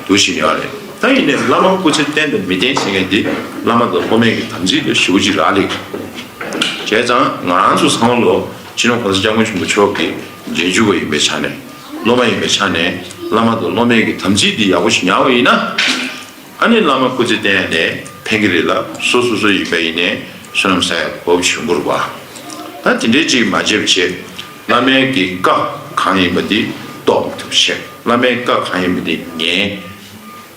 འདུག་བཞིན་ཡོད་རེད། ད་ཡིན་ནའི་བླ་མ་སྐུ་ཚེ་བརྟན་དང་མི་བརྟན་ཟེར་མཁན་འདི་བླ་མ་དང་སློབ་མའི་གི་དམ་ཚིག་ལ་ཞེ་པོ་ཅིག་རག་ལས། བྱས་ཙང་ང་རང་ཚོ་བསམ་བློ་སྤྱི་ནོར་གོང་ས་སྐྱབས་མགོན་ཆེན་པོ་མཆོག་གི་རྗེས་འཇུག་པ་ཡིན་པའི་ཆ་ནས་སློབ་མ་ཡིན་པའི་ཆ་ནས་བླ་མ་དང་སློབ་མའི་གི་དམ་ཚིག་འདི་ཡག་པོ་ཞིག་ཉར་བ་ཡིན་ན། ཨ་ནི་བླ་མ་སྐུ་ཚེ་བརྟན་ནས་ཕན་གྱི་རེད་ལ། སོ་སོ་སོ་ཡིན་པ་ཡིན་ནའི་བསོད་ནམས་བསགས་ཡ་གོ་བྱུང་དགོས་རེད་བ། ད་དེ་འདྲའི་ཅིག་མ་བྱས་པ་བྱས། བླ་མའི་གི་བཀའ་གང་ཡིན་པ་འདི་རྟོགས་མ་ཐུབ་བྱས། བླ་མའི་བཀའ་གང་ཡིན་པ་འདི་ཉན།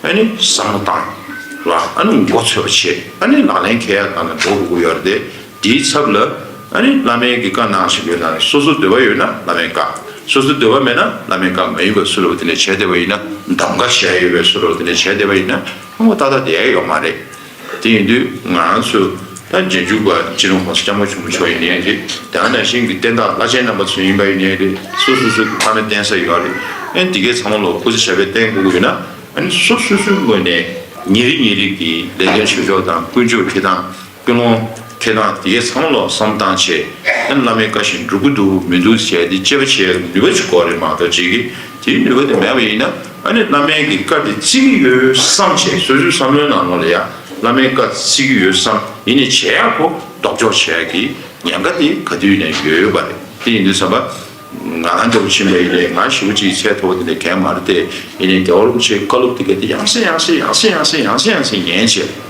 ཨ་ནི་བསམ་བློ་བཏང་། རེད་བ། ཨ་ནི་མགོ་ཚོས་པ་བྱས། ཨ་ནི་ལག་ལེན་འཁེལ་ཡ་གང་ལ་འགྲོ་དགོས་ཀྱི་ཡོད་རེད་དེ། དེའི་ཚབ་ལ་ཨ་ནི་བླ་མའི་གི་བཀའ་གནང་བཞིན་ཡོད་ན་སོ་སོ་འདོད་པ་ཡོད་ན་བླ་མའི་བཀའ། སོ་སོ་འདོད་པ་མེད་ན་བླ་མའི་བཀའ་མ་ཡིན་པ་སུ་ལ་བ་དེ་ནས་བྱས་བསྡད་པ་ཡིན་ན། གདམ་ག་བྱས་ཡོད་པའི་སུ་ལ་བ་དེ་ནས་བྱས་བསྡད་པ་ཡིན་ན་ཧང་པོ་ཏག་ཏག་བསྡད་ཡ་ཡོད་མ་རེད། དེ་ཡིན་དུས་ང་རང་ཚོ་ད་རྗེས་འཇུག་པ་སྤྱི་ནོར་གོང་ས་སྐྱབས་མགོན་ཆེན་པོ་མཆོག་ཡིན་ནའི་རེད། དེ་ནང་བཞིན་གྱི་བསྟན་བདག་བླ་ཆེན་རྣམ་པ་ཚོ་ཡིན་པ་ཡིན་ནའི་རེད། སོ་སོ་སོ་གི་ཕ་མ་བསྟེན་ས་ཡོད་རེད། ཨ་ནི་དེ་གའི་ཚང་མ་ལོ་སྐུ་ཚེ་ཞབས་པད་བརྟན་དགོས་ཀྱི་ཡོད་ན། ཨ་ནི་སོ་སོ་སོའི་ངོས་ནས་ཉིན་རེ་ཉིན་རེ་གི་ལས་དོན་བྱེད་ཕྱོགས་དང་ཀུན་སྤྱོད་འཁྱེར་སྟངས། ཀུན་སློང་འཁྱེར་སྟངས་དེ་གའི་ཚང་མ་ལོ་བསམ་བཏང་བྱས། ཨ་ནི་བླ་མའི་བཀའ་བཞིན་འགྲུབ་ཀྱི་འདུག་མི་འདུག་ཟེར་ཏེ་དཔྱད་པ་བྱེད་ཡག་ནུས་པ་ཅིག་དགོས་རེད་མ་གཏོགས། ཅིག་གིས་དེའི་ནུས་པ་དེ་མེད་པ་ཡིན་ན། ཨ་ནི་བླ་མའི་གི་བཀའ་དེ་བརྩི་གི་ཡོད་བསམ་བྱས། སོ་སོའི་བསམ་བློའི་ནང་ལོགས་ལ་ཡ་བླ་མའི་བཀའ་བརྩི་གི་ཡོད་བསམ་ཡིན་ནའི་བྱེད་ཡག་པོ་ལྡོག་ཕྱོགས་བྱེད་ཡག་གི་ཉེན་ཁ་དེ་ག་དུས་ནས་ཡོད་ཡོད་པ་རེད། དེ་ཡིན་དུས་ཙམ་པ། ང་རང་འདྲ་པོ་ཕྱིན་པ་ཡིན་ནའི་ང་ཞེ་པོ་ཅིག་ཚད་མཐོ་པོ་དེ་འདྲ་གང་ཡང་མ་རེད་དེ། ཡིན་ནའི་རྒྱལ་བ་རིན་པོ་ཆེའི་བཀའ་སློབ་དེ་ག་དེ་ཡང་སེ་ཡང་སེ་ཡང་སེ་ཡང་སེ་ཡང་སེ་ཡང་སེ་ཉན་བྱས།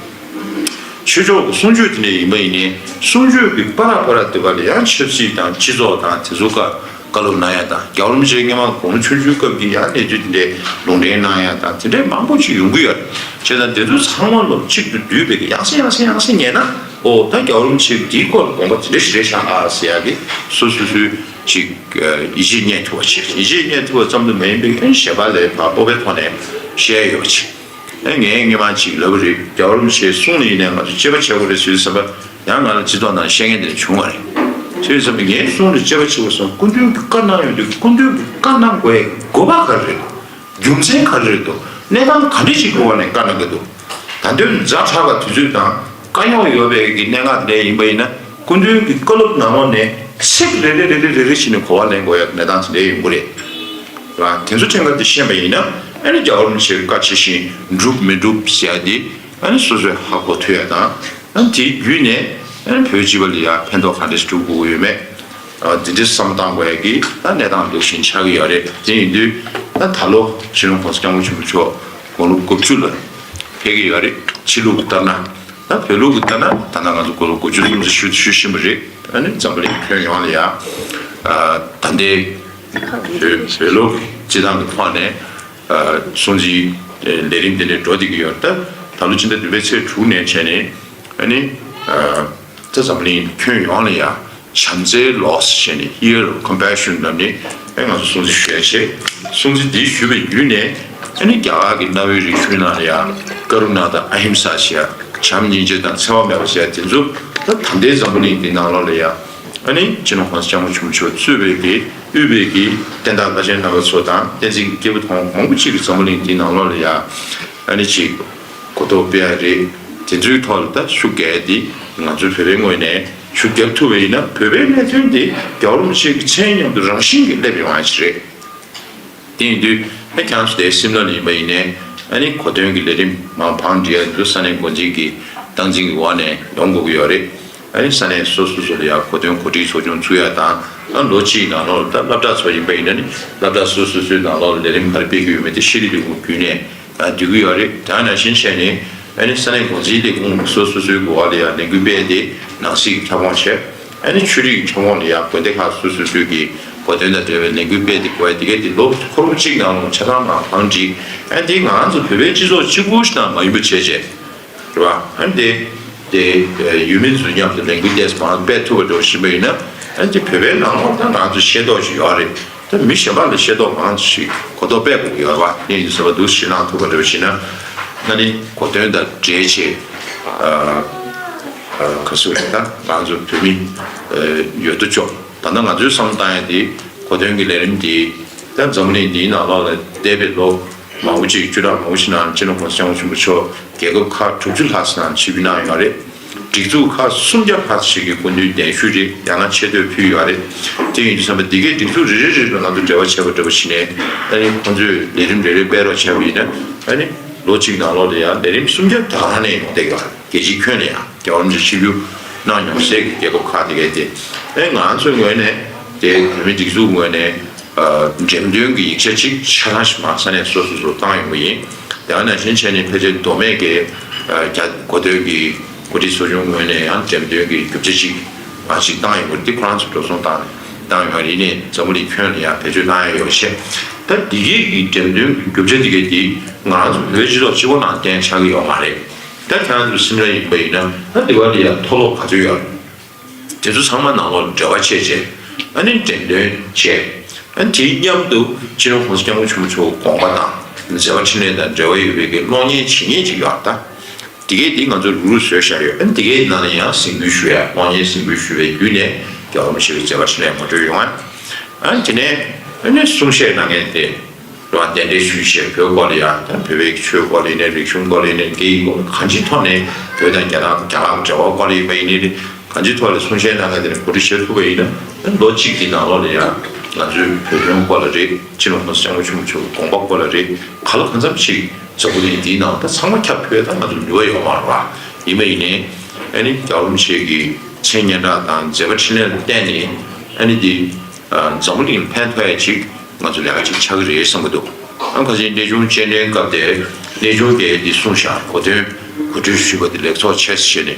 ཆོས་ཕྱོགས་ཀྱི་གསུང་ཆོས་དེ་འདྲ་ཡིན་པ་ཡིན་ནའི་གསུང་ཆོས་ཀྱི་བར་བར་དེ་བ་ལ་ཡང་ཆབ་སྲིད་དང་སྤྱི་ཚོགས་དང་དེ་ཚོ་བཀའ་བཀའ་སློབ་གནང་ཡ་དང་། རྒྱལ་བ་རིན་པོ་ཆེ་སྔོན་མ་དགུང་ལོ་ཆུང་ཆུང་སྐབས་ཀྱི་ཡང་གནས་ཚུལ་དེ་འདྲའི་ལུང་འདྲེན་གནང་ཡ་དང་དེ་འདྲའི་མང་པོ་ཞིག་ཡོང་གི་ཡོད་རེད། བྱས་ཙང་དེ་ཚོ་ཚང་མ་ལོ་གཅིག་ཏུ་བསྡུས་པའི་ཡང་སེ་ཡང་སེ་ཡང་སེ་ཉན་ན། ཨོ་ད་རྒྱལ་བ་རིན་པོ་ཆེ་འདིའི་སྐོར་ལ་དགོངས་པ་དེ་འདྲ་ཞིག་རེད་ཤག་ཨ་ཟེར་ཡ་གི་སོ་སོ་སོའི་ཅིག་ཡིད་ཆེས་རྙེད་ཐུབ་པ་བྱེད། ཡིད་ཆེས་རྙེད་ཐུབ་པ་ཙམ་དུ་མ་ཡིན་པའི་གཞན་པ་ལ་ཕར་སྤོབས་པའི་ཐོག་ནས་བཤད་ཡོད་པ་བྱེད། ཨེ་ངས་སྔོན་མ་ཅིག་ལབ་པ་རེད། རྒྱལ་བ་རིན་པོ་ཆེའི་གསུང་ལ་ཡིན་ནའི་ང་ཚོ་དཔྱད་པ་བྱེད་དགོས་རེད་ཟེར་དུས་ཙམ་པ། ཡང་ང་ལ་སྤྱི་ཚོགས་ནང་བཤད་མཁན་དེ་འདྲ་བྱུང་བ་རེད། དེ་ཡིན་ཙམ་པ་ངའི་གསུང་ལ་དཔྱད་པ་བྱེད་དགོས་སོང་། སྐུ་མདུན་གྱིས་བཀའ་གནང་ཡོང་དུས་སྐུ་མདུན་གྱིས་བཀའ་གནང་དགོས་ཡ་དགོས་པ་ག་རེ་རེད་འདུག་རྒྱུ་མཚན་ག་རེ་རེད་འདུག་གནས་སྟངས་ག་འདྲ་ཞིག་གི་འོག་ནས་བཀའ་གནང་གི་འདུག་ད་དུང་ཛ་དྲག་ག་དུས་ཚོད་དང་དཀའ་རྙོག་ཡོད་པའི་གི་གནད་འགག་དེ་འདྲ་ཡིན་པ་ཡིན་ན། སྐུ་མདུན་གྱི་བཀའ་སློབ་ནང་ལོགས་ནས་ཚིག་རེ་རེ་རེ་རེ་རེ་རེ་བྱས་ནས་གོ་བ་ལེན་དགོས་ཡ་གནས་སྟངས་དེ་འདྲ་ཡོང་གི་རེད། ར་དེ་ཚོ་ཕྲན་ཁ་དེ་ཤེས་པ་ཡིན་ན། ཨ་ནི་རྒྱལ་བ་རིན་པོ་ཆེའི་བཀའ་ཇི་བཞིན་འགྲུབ་མི་འགྲུབ་ཟེར་ཡ་དེ་ཨ་ནི་སོ་སོས་ཧ་གོ་ཐུབ་ཡ་དང་། ཨ་ནི་དེའི་བརྒྱུད་ནས་ཨ་ནི་བོད་སྤྱི་པ་ལ་ཡ་ཕན་ཐོགས་ག་འདྲ་ཞིག་སྒྲུབ་དགོས་ཀྱི་ཡོད་མེད། ཨ་འདི་འདྲའི་བསམ་བཏང་དགོས་ཡ་གི་ད་གནས་སྟངས་འདུག་བཞིན་ཆགས་ཀྱི་ཡོད་རེད། དེ་ཡིན་དུས་ད་ད་ལོ་སྤྱི་ནོར་༸གོང་ས་༸སྐྱབས་མགོན་ཆེན་པོ་མཆོག་དགུང་ལོ་དགུ་བཅུ་ལ་ཕེབས་ཀྱི་ཡོད་རེད། ཕྱི་ལུགས་ལྟར་ན། ད་བོད་ལུགས་ཀྱི་ལྟར་ན་ད་ལྟ་ང་ཚོ་དགུང་ལོ་དགུ་བཅུ་སོང་ཙང་ཞུ་ཞུ་བཞིན་པ་རེད། ཨ་ནི་འཛམ་བུ་གླིང་ཁྱོན་ཡོངས་ལ་ཡ། ཨ་ད་ལྟའི་བོད་བོད་ལུགས་ཀྱི་སྤྱི་བཏང་གི་ཐོག་ནས་ཨ་སྲུང་བརྩིའི་ལས་རིམ་དེ་འདྲ་འགྲོ་བསྡད་ཀྱི་ཡོད་རེད། ད་ད་ལོ་ཕྱི་ཟླ་བདུན་པའི་ཚེས་དྲུག་ནས་བྱས་ནས་ཨ་ནི་ཨ་ད་འཛམ་བུ་གླིང་ཁྱོན་ཡོངས་ལ་ཡ། བྱམས་བརྩེའི་ལོ་ཟེར་ནས་Year of Compassion ལབ་ནས་ཨེ་ང་ཚོ་སྲུང་བརྩི་ཞུ་ཡ་བྱས། སྲུང་བརྩི་འདི་ཞུས་པའི་བརྒྱུད་ནས་ཨ་ནི་རྒྱ་གར་གྱི་གནའ་བོའི་རིག་གཞུང་ནང་ལ་ཡང་ཀ་རུ་ཎ་དང་ཨ་ཧིམ་ས་ཟེར་ཡ། བྱམས་སྙིང་རྗེ་དང་འཚེ་བ་མེད་པ་ཟེར་ཡ་དེ་ཚོ་ད་ད་ལྟའི་འཛམ་བུ་གླིང་འདིའི་ནང་ལོགས་ལ་ཡང་ཨ་ནི་སྤྱི་ནོར་༸གོང་ས་༸སྐྱབས་མགོན་ཆེན་པོ་མཆོག་གཙོས་པའི་གི་དབུས་པའི་གི་བསྟན་བདག་བླ་ཆེན་རྣམ་པ་ཚོ་དང་བསྟན་འཛིན་གྱི་སྐྱེས་བུ་དང་མང་པོ་ཅིག་གིས་འཛམ་བུ་གླིང་འདིའི་ནང་ལོགས་ལ་ཡང་ཨ་ནི་ཅིག་གོ་རྟོགས་སྤེལ་ཡ་རེད། དེ་ཚོའི་ཐོག་ལ་ད་ཤུགས་རྒྱག་ཡ་འདི་ང་ཚོའི་བོད་པའི་ངོས་ནས་ཤུགས་རྒྱག་ཐུབ་པ་ཡིན་ན་བོད་པའི་གནད་དོན་འདི་རྒྱལ་བ་རིན་པོ་ཆེ་གི་མཚན་མཉམ་དུ་རང་བཞིན་གྱིས་སླེབས་ཡོང་བ་ཞིག་རེད། དེ་ཡིན་དུས་ཨ་ཁྱེད་རང་ཚོ་དེ་སིམ་ལ་ལ་ཡིན་པ་ཡིན་ནའི་ཨ་ནི་གོ་སྟོན་གྱི་ལས་རིམ་མང་བང་སྒྲིག་ཡ་འདུག་ས་གནས་འགོ་འཛིན་གྱི་སྟངས་འཛིན་གྱི་འོག་ནས་ཡོང་དགོས་ཀྱི་ཡོད་རེད། ཨ་ནི་ས་གནས་སོ་སོ་སོ་ལ་ཡང་གོ་སྟོན་གོ་སྒྲིག་ཚོགས་ཆུང་བཙུགས་ཡ་དང་། ཨ་ལོ་གཅིག་ནང་ལོགས་ལ་ད་སློབ་གྲྭ་ཚོ་ཡིན་པ་ཡིན་ན་ནི་སློབ་གྲྭ་སོ་སོ་སོའི་ནང་ལོགས་ལ་ལས་རིམ་ག་རེ་སྤེལ་གྱི་ཡོད་མེད་དེ་ཤེས་རིག་ལས་ཁུངས་བརྒྱུད་ནས་ཨ་བསྡུ་གི་ཡོད་རེད། ད་ནང་བཞིན་བྱས་ནས་ཨ་ནི་ས་གནས་འགོ་འཛིན་ལས་ཁུངས་སོ་སོ་སོའི་འགོ་བ་ལ་ཡང་ལས་འགུལ་སྤེལ་ཏེ་ནང་སྲིད་ཀྱི་ཁྱབ་ཁོངས་བྱས། ཨ་ནི་ཆོས་རིག་ཁྱབ་ཁོངས་ལ་ཡང་དགོན་སྡེ་ཁག་སོ་སོ་སོའི་གི་གོ་སྟོན་དང་འབྲེལ་བའི་ལས་འགུལ་སྤེལ་ཏེ་དགོས་ཡ་དེ་གས་དེ་ལོ་འཁོར་གཅིག་ནང་ལོགས་ཆ་ཚང་མ་བང་སྒྲིག་ཨ་ནི་དེ་ང་རང་ཚོ་བོད་པའི་སྤྱི་ཚོགས་གཅིག་པུ་ཞིག་དང་མ་ཡིན་པ་བྱས་བྱས། རེད་བ། ཨ་ནི་དེ་དེ་ཡུལ་མི་ཚོ་མཉམ་དུ་ལས་འགུལ་ཏོག་ཙམ་སྤེལ་ཐུབ་པ་འགྲོ་བཞིན་པ་ཡིན་ན། ཨ་ནི་དེ་བོད་པའི་ནང་ལོགས་ད་ང་ཚོ་ཤེས་རྟོགས་ཤིག་ཡོད་རེད། ད་མི་གཞན་པ་ལ་ཤེས་རྟོགས་གང་ཞིག་གོ་རྟོགས་སྤེལ་དགོས་ཀྱི་ཡོད་རེད་བ། དེ་ཡིན་དུས་ཟེར་བ་འདུག་ཞེད་སྣང་ཐུབ་པ་འདྲ་བ་ཞིག་ན། ཨ་ནི་གོ་དོན་དང་འབྲེལ་བྱས། ཨ་ཨ་ག་ཟེར་རེད། ད་ང་ཚོ་བོད་མི་ཨ་ཡོད་དོ་ཅོག་ད་ལྟ་ང་ཚོའི་བསམ་བློ་བཏང་ཡ་དེ་གོ་དོན་གྱི་ལས་རིམ་འདི་ད་འཛམ་བུ་གླིང་འདིའི་ནང་ལོགས་ལ་འདས་པའི་ལོ་མང་པོ་ཅིག་བཅུ་ཕྲག་མང་པོ་ཞིག་ནང་སྤྱི་ནོར་༸གོང་ས་༸སྐྱབས་མགོན་ཆེན་པོ་མཆོག་རྒྱལ་ཁབ་ཁག་དྲུག་ཅུ་ལྷག་ཙམ་ནང་ཆིབས་བསྒྱུར་གནང་ཡོད་རེད། སྒྲིག་འཛུགས་ཁག་སུམ་བརྒྱ་ལྷག་ཞིག་གི་སྐུ་མདུན་གདན་ཞུ་རེད། ཡང་ན་ཆེ་བསྟོད་ཕུལ་ཡོད་རེད། དེ་ཡིན་དུས་ཙམ་པ་འདི་གའི་སྒྲིག་འཛུགས་རེ་རེ་རེ་ལ་ང་ཚོ་འབྲེལ་བ་བྱས་པ་འདྲ་པོ་བྱས་ནས། ཨ་ནི་ཁོང་ཚོས་ལས་རིམ་རེ་རེ་སྤེལ་རོགས་བྱས་པ་ཡིན་ན། ཨ་ནི་ལོ་གཅིག་ནང་ལོགས་ལ་ཡང་ལས་རིམ་སུམ་བརྒྱ་ད་ག་རང་ནས་ཡོང་བསྡད་ཡོད་རེད། རྒྱལ་སྤྱིའི་ཁྱོན་ནས་ཡང་རྒྱལ་བ་རིན་པོ་ཆེ་ཆིབས་བསྒྱུར་གནང་མྱོང་སའི་རྒྱལ་ཁབ་ཁག་དེ་གའི་དེ། ཨ་ནི་ང་ཚོའི་ངོས་ནས་དེ་བོད་མི་སྒྲིག་འཛུགས་ངོས་ནས་ཨ་འགྲེམས་སྟོན་གྱི་ཡིག་ཆ་གཅིག་ཆ་ཚང་ཞིག་མར་ས་གནས་སོ་སོ་སོ་བཏང་ཡོང་གི་ཡིན། དེ་ནང་བཞིན་བྱས་ནས་ཕལ་ཆེར་མདོ་སྨད་ཀྱི་ཨ་རྒྱ་གོ་སྟོན་གྱི་འགོ་ཁྲིད་ཚོ་ཆུང་ངོས་ནས་ཡང་འགྲེམས་སྟོན་གྱི་རྒྱུ་ཆ་ཞིག་མར་ཞིག་བཏང་ཡོང་གི་རེད། འདི་ཁོ་རང་ཚོས་འགྲོ་སོང་བཏང་ནས་བཏང་ཡོང་བ་རེད། ཡིན་ནའི་འཛམ་བུ་གླིང་ཁྱོན་ལ་ཡང་བེད་སྤྱོད་གནང་ཡ་ཡོད་ཤག་ད་འདི་གའི་གི་འགྲེམས་སྟོན་གྱི་རྒྱུ་ཆ་འདི་གའི་འདི་ང་རང་ཚོ་བོད་སྤྱི་ཚོགས་སྤྱི་བོ་ནང་བརྟེན་ཆགས་ཀྱི་ཡོད་མ་རེད། ད་ཁྱེད་རང་ཚོས་སེམས་ལ་ཡིན་པ་ཡིན་ན། ད་འདི་བ་འདི་ཡང་མཐོ་སློབ་ག་ཚོད་ཡོད་རེད། དེ་ཚོ་ཚང་མ་ནང་ལོགས་འབྲེལ་བ་བྱས་བྱས། ཨ་ནི་འགྲེམས་སྟོན་བྱས། ཨ་ནི་དེའི་མཉམ་དུ་སྤྱི་ནོར་༸གོང་ས་༸སྐྱབས་མགོན་ཆེན་པོ་མཆོག་གི་དགོངས་པ་དང་མཛད་པ་འཕྲིན་ལས་དང་འབྲེལ་བ་ཡོད་པའི་གི་གློག་བརྙན་བྱེད་མཁན་ཅིག་ཡོད་ད། དེ་གས་དེ་ང་ཚོ་རུག་རུག་བཟོས་བཞག་ཡོད། ཨ་ནི་དེ་གས་ནང་ལ་ཡང་གཟིགས་འབུལ་ཞུ་ཡ། གློག་བརྙན་གཟིགས་འབུལ་ཞུ་བའི་བརྒྱུད་ནས་རྒྱལ་བ་རིན་པོ་ཆེའི་མཛད་པ་འཕྲིན་ལས་ངོ་སྤྲོད་ཡོང་ཡ། ཨ་ནི་དེ་ནས་ཨ་ནི་གསུང་བཤད་གནང་མཁན་དེ། རང་གདན་འདྲེན་ཞུས་བྱས་བོད་སྐོར་ལ་ཡང་། ད་བོད་པའི་ཆོས་སྐོར་ལ་ཡིན་ནའི། རིག་གཞུང་སྐོར་ལ་ཡིན་ནའི། སྐད་ཡིག་སྐོར་ལ། གང་ཅིའི་ཐོག་ནས་བོད་དང་རྒྱ་ནག་རྒྱ་ནག་གི་འབྲེལ་བ་སྐོར་ལ་ཡིན་པ་ཡིན་ནའི་རེད། གང་ཅིའི་ཐོག་ལ་གསུང་བཤད་གནང་མཁན་དེ་ནས་གོ་སྒྲིག་བྱེད་ཐུབ་པ་ཡིན་ན། ད་ལོ་གཅིག་གི་ནང་ལོགས་ལ་ཡང་ང་ཚོའི་བོད་དོན་སྐོར་ལ་རེད། སྤྱི་ནོར་༸གོང་ས་༸སྐྱབས་མགོན་ཆེན་པོ་མཆོག་གི་དགོངས་པ་སྐོར་ལ་རེད། ག་ལ་གང་འཚམ་ཞིག་འཛམ་བུ་གླིང་འདིའི་ནང་ད་ཚང་མ་ཁྱབ་ཐུབ་ཡ་ད་ང་ཚོ་ནུས་པ་ཡོད་མ་རེད་པ། ཡིན་པ་ཡིན་ནའི་ཨ་ནི་རྒྱལ་བ་རིན་པོ་ཆེ་གི་མཚན་སྙན་གྲགས་དང་མཛད་པ་འཕྲིན་ལས་ལ་བརྟེན་ནས། ཨ་ནི་འདི་འཛམ་བུ་གླིང་ལ་ཕན་ཐོགས་ཡ་ཅིག་ང་ཚོ་ལས་ཀ་ཅིག་ཆགས་ཀྱི་རེད་བསམ་གྱི་འདུག་ཨ་ཁ་སང་གནས་ཆུང་སྤྱན་འདྲེན་སྐབས་དེ་གནས་ཆུང་གིས་འདི་གསུངས་ཤག་གོ་དོན་གོ་སྒྲིག་ཞུས་པ་དེ་ལེགས་ཚོགས་ཆེ་ཟེར་ནས།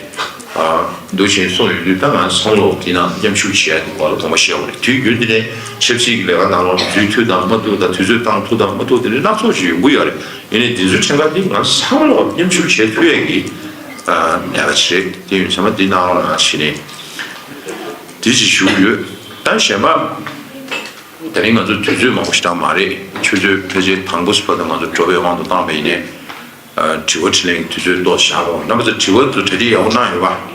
ཨ་འདུག་བཞིན་གསུངས་ཡོང་དུས། ད་ང་བསམ་བློ་འདི་ནང་མཉམ་ཞུགས་བྱེད་ཡ་དེ་སྐོར་ལ་དགོངས་པ་བཞེས་པ་རེད། དུས་རྒྱུན་དེ་ནས་ཆབ་སྲིད་ཀྱི་ལས་ཀ་ནང་ལོགས་འཛུལ་ཐུབ་དང་མ་ཐུབ་དང་། དུས་ཚོད་བཏང་ཐུབ་དང་མ་ཐུབ། དེ་འདྲའི་སྣ་ཚོགས་ཤིག་ཡོང་གི་ཡོད་རེད། ཡིན་ནའི་འདི་ཚོའི་ཕྲེང་བ་འདི་ང་ཚང་མ་ལོག་མཉམ་ཞུགས་བྱེད་ཐུབ་ཡས་ཀྱི་ཨ་ལས་ཀ་ཞིག་རེད། དེ་ཡིན་ཙང་འདི་ནང་ལོགས་ལ་ང་བྱས་ནས་འདི་ཅིག་ཞུ་གི་ཡོད། ད་གཞན་པ། དེ་རིང་ང་ཚོ་དུས་ཚོད་མང་པོ་ཞིག་བཏང་མ་རེད། ཆུ་ཚོད་ཕལ་ཆེར་དང་པོ་སུ་བ་དང་ང་ཚོ་འགྲོ་བའི་དབང་དུ་བཏང་བ་ཡིན་ནའི། ཨ་དྲི་བ་དྲིས་ལན་གྱི་དུས་ཚོད་ཏོག་བཞག་རོགས། རྣམ་པ་ཚོ་དྲི་བ་ཚོ་གྲ་སྒྲིག་ཡག་པོ་གནང་ཡོད་པ།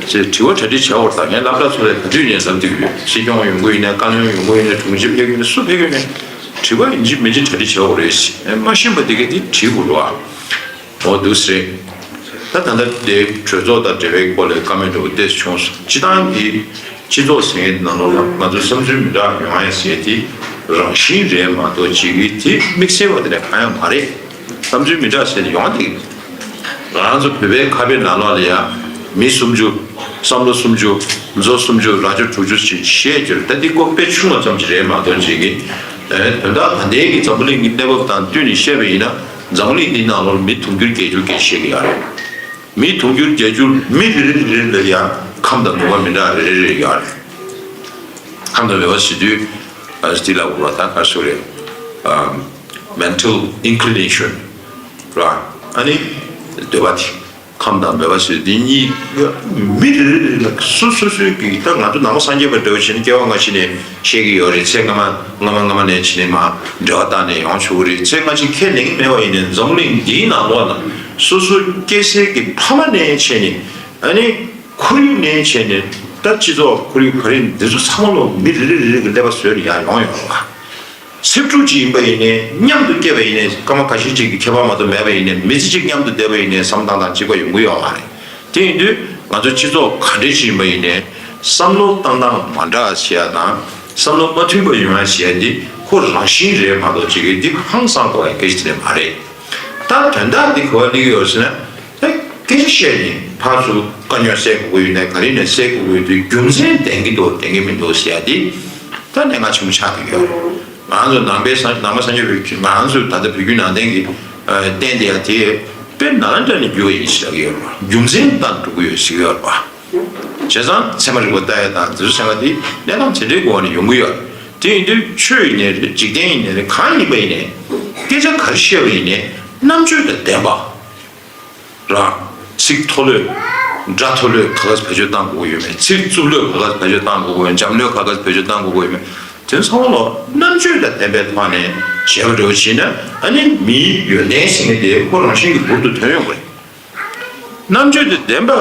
ཅེས་དྲི་བ་གྲ་སྒྲིག་བྱ་འོར་དང་། ངས་སློབ་གྲྭ་ཚོ་ལ་ག་དུས་ནས་ལབ་བསྡད་ཀྱི་ཡོད། སྲིད་སྐྱོང་ཡོང་གི་ཡིན་ནའི། བཀའ་བློན་ཡོང་གི་ཡིན་ནའི། དྲུང་ཆེ་ཕེབས་ཀྱི་ཡིན་ནའི། སུ་ཕེབས་ཀྱི་ཡིན་ནའི། དྲི་བ་ཡིན་གཅིག་མིན་གཅིག་གྲ་སྒྲིག་བྱ་འོ་རེད་ཟེར། ཨེ་མ་ཤེས་པ་དེ་གས་དེ་དྲི་དགོས་རེད་བ། འོ་འདུག་སེ་རེད། ད་ད་ལྟ་དེ་གྲོས་ཚོགས་དང་འབྲེལ་བའི་སྐོར་ལ་བཀའ་མོལ་འདྲ་བོ་ཏོག་ཙམ་བྱུང་སོང་། སྤྱིར་བཏང་གི་སྤྱི་ཚོགས་ཟེར་མཁན་ནང་ལོགས་ལ་ང་ཚོ་བསམ་ཚུལ་མི་འདྲ་ཡོང་ཡ་ཟེར་དེ་རང་བཞིན་རེད་མ་གཏོགས། ཅིག་གི་དེ་དམིགས་བསལ་བ་དེ་འདྲ་གང་ཡང་མ་རེད། བསམ་ཚུལ་མི་འདྲ་ཟེར་ནས་ཡོང་བ་དེ། ང་རང་ཚོ་བོད་པའི་ཁ་དཔེ་ནང་ལོགས་ལ་ཡ་མི་སུམ་ཅུ། བསམ་བློ་སུམ་ཅུ། མཛོ་སུམ་ཅུ། རྭ་ཅོ་དྲུག་ཅུ་ཞེས་བཤད་རྒྱུར། ད་འདི་ཀོ་དཔེ་ཆུང་བ་ཙམ་ཞིག་རེད་མ་གཏོགས། ཅིག་གི་ཨེ་དོན་དག་ད་ལྟའི་གི་འཛམ་བུ་གླིང་གི་གནས་བབ་དང་བསྟུན་ནས་བཤད་པ་ཡིན་ན། འཛམ་བུ་གླིང་འདིའི་ནང་ལོགས་མི་དུང་ཕྱུར་བརྒྱད་ཅུ་སྐད་བཤད་ཀྱི་ཡོད་རེད། མི་དུང་ཕྱུར་བརྒྱད་ཅུ། མི་རེ་རེ་རེ་རེ་ལ་ཡང་ཁམས་དང་ནུས་པ་མི་འདྲ་རེ་རེ་རེ་ཡོད་རེད། ཁམས་དང་ནུས་པ་ཟེར་དུས་ཨ་སི་ཏི་ལ་འུར་བ་དང་ག་སུ་རེད། ཨ་mental inclination ར། ཨ་ནི་འདོད་པ་དེ། ཁམས་དང་འདོད་པ་ཟེར་དུས་འདི་གཉིས་མི་རེ་རེ་རེ་ལ་སོ་སོ་སོའི་གི། ད་ང་ཚོ་ནང་པ་སངས་རྒྱས་པ་འདྲ་བོ་བྱས་ནས་སྐྱེ་བ་སྔ་ཕྱི་ནས་བཤད་ཀྱི་ཡོད་རེད། ཚེ་སྔ་མ་སྔ་མ་སྔ་མ་ནས་བྱས་ནས་མར་འབྲེལ་བ་བཏགས་ནས་ཡོང་ཆོག་གི་རེད། ཚེ་སྔ་ཕྱི་ཁས་ལེན་གྱི་མེད་པ་ཡིན་ནའི་འཛམ་གླིང་འདིའི་ནང་ལོགས་ན་སོ་སོ་སྐྱེ་སའི་གི་ཕ་མ་ནས་བྱས་ནས། ཨ་ནི་ཁོར་ཡུག་ནས་བྱས་ནས། ད་སྤྱི་ཚོགས་ཁོར་ཡུག་ག་རེ་འདི་ཚོ་ཚང་མ་ལོག་མི་རེ་རེ་རེ་རེ་གི་ཀླད་པ་བཟོས་ནས་ཡར་ཡོང་ཡོང་བ། ཚེ་ཕྲུག་ཅིག་ཡིན་པ་ཡིན་ནའི། མཉམ་དུ་སྐྱེས་པ་ཡིན་ནའི། སྐར་མ་ཁ་ཤས་ཅིག་གི་ཁྱད་པར་མ་གཏོགས་མེད་པ་ཡིན་ནའི། མི་ཚེ་གཅིག་མཉམ་དུ་བསྡད་པ་ཡིན་ནའི་བསམ་སྟངས་དང་གཅིག་པ་ཡོང་གི་ཡོད་མ་རེད། དེ་ཡིན་དུས་ང་ཚོ་སྤྱི་ཚོགས་ག་འདྲ་ཅིག་ཡིན་པ་ཡིན་ནའི། བསམ་བློ་བཏང་སྟངས་མ་འདྲ་བྱེད་ཡ་དང་། བསམ་བློ་མ་མཐུན་པ་ཡོང་ཡ་བྱེད་ཡ་འདི་ཁོ་རང་བཞིན་རེད་མ་གཏོགས། ཅིག་གི་འདི་ཧང་སང་དགོས་ཡ་སྐད་ཆ་དེ་འདྲ་མ་རེད། ད་དོན་དག་འདི་ག་པར་སླེབས་ཡོད་ཟེར་ན། ད་སྐད་ཆ་བཤད་ནས་ཕར་ཚུར་དཀའ་རྙོག་སེལ་དགོས་ཀྱི་ཡོད་ནའི་ག་རེ་ནས་སེལ་དགོས་ཀྱི་ཡོད་དུས། རྒྱུ་མཚན་ལྡན་གྱི་འདུག་ལྡན་གྱི་མི་འདུག་ཟེར་ཡ་འདི་ད་གནད་འགག་ཆེན་པོ་ཆགས་ཀྱི་ཡོད་རེད། ང་ཚོ་ནང་པའི་སངས་ནང་པ་སངས་རྒྱས་པའི། ང་ཚོ་ད་ལྟ་བོད་བརྒྱུད་ནང་བསྟན་གྱི་ཨ་བསྟན་བསྡད་ཡ་དེ་དཔེ་ནང་འདྲ་ནས་འགྱུར་བ་ཡིན་ཟེར་གྱི་ཡོད་རེད་པ། རྒྱུ་མཚན་དང་འགྲོ་གི་ཡོད་ཟེར་གྱི་ཡོད་རེད་པ། བྱས་ཙང་ཚད་མ་རིག་པ་ལྟ་ཡ་དང་དེ་ཚོ་ཚང་མ་དེ་གནས་སྟངས་དེ་འདྲའི་སྒོ་ནས་ཡོང་གི་ཡོད་རེད། དེ་ཡིན་དུས་ཆོས་ཡིན་ནའི་རེད། འཇིག་རྟེན་ཡིན་ནའི་རེད། གང་ཡིན་པ་ཡིན་ནའི། སྐད་ཆ་ག་རེ་བཤད་པ་ཡིན་ནའི་རྣམ་དཔྱོད་དང་ལྡན་པ། རང་ཚིག་མཐོ་ལོས། སྒྲ་མཐོ་ལོས་ག་ག་ཚོད་བེད་སྤྱོད་བཏང་དགོས་ཀྱི་ཡོད་མེད། ཚིག་རྩུབ་ལོས་ག་ག་ཚོད་བེད་སྤྱོད་བཏང་དགོས་ཀྱི་ཡོད། འཇམ་ལོས་ག་ག་ཚོད་བེད་སྤྱོད་བཏང་དགོས་ཀྱི་ཡོད་མེད། དེ་ཚང་མ་ལོ་རྣམ་དཔྱོད་དང་ལྡན་པའི་ཐོག་ནས་བྱས་པ་འདྲ་བོ་བྱས་ན། ཨ་ནི་མིའི་ཡོན་ཏན་ཟེར་མཁན་དེ་ཁོ་རང་བཞིན་གྱི་འབུར་དུ་ཐོན་ཡོང་གི་རེད། རྣམ་དཔྱོད་དང་ལྡན་པ་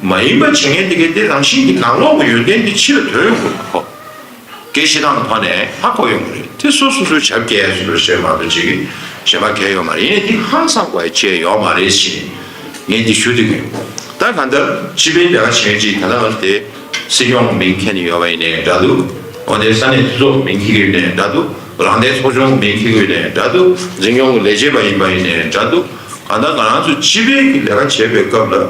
མ་ཡིན་པ་བྱེད་མཁན་དེ་གའི་དེ་རང་བཞིན་གྱི་ནང་ལོགས་ཀྱི་ཡོན་ཏན་དེ་ཕྱི་ལ་ཐོན་ཡོང་གི་རེད། ཁོ་སྐད་བཤད་སྟངས་ཀྱི་ཐོག་ནས་ཧ་གོ་ཡོང་གི་རེད། དེ་སོ་སོ་སོའི་བྱ་བ་སྐྱེལ་ཡ་སོ་སོར་བཤད་མ་གཏོགས་ཅིག་གཞན་པ་གལ་ཡོད་མ་རེད། ཡིན་ནའི་དེ་ཧང་སང་དགོས་ཡ་ཅིག་ཡོད་མ་རེད་ཟེར་ངས་འདི་ཞུ་འདོད་ཀྱི་ཡོད། ད་གང་ལྟར་སྤྱི་པའི་ལས་ཀ་བྱེད་མཁན་ཅིག་ད་ལྟ་བར་དེ་སྲིད་སྐྱོང་མིང་འཁྱེར་ནས་ཡོད་པ་ཡིན་ནའི་འདྲ་འདུག་འོན་ཏེ་ས་གནས་འཐུས་ཚོགས་མིང་འཁྱེར་གྱི་ཡོད་ནའི་འདྲ་འདུག་རང་བདེན་ཚོགས་ཆུང་མིང་འཁྱེར་གྱི་ཡོད་ནའི་འདྲ་འདུག་འཛིན་སྐྱོང་གི་ལས་བྱེད་པ་ཡིན་པ་ཡིན་ནའི་འདྲ་འདུག་གང་ལྟར་ང་རང་ཚོ་སྤྱི་པའི་གི་ལས་ཀ་བྱེད་པའི་སྐབས་ལ་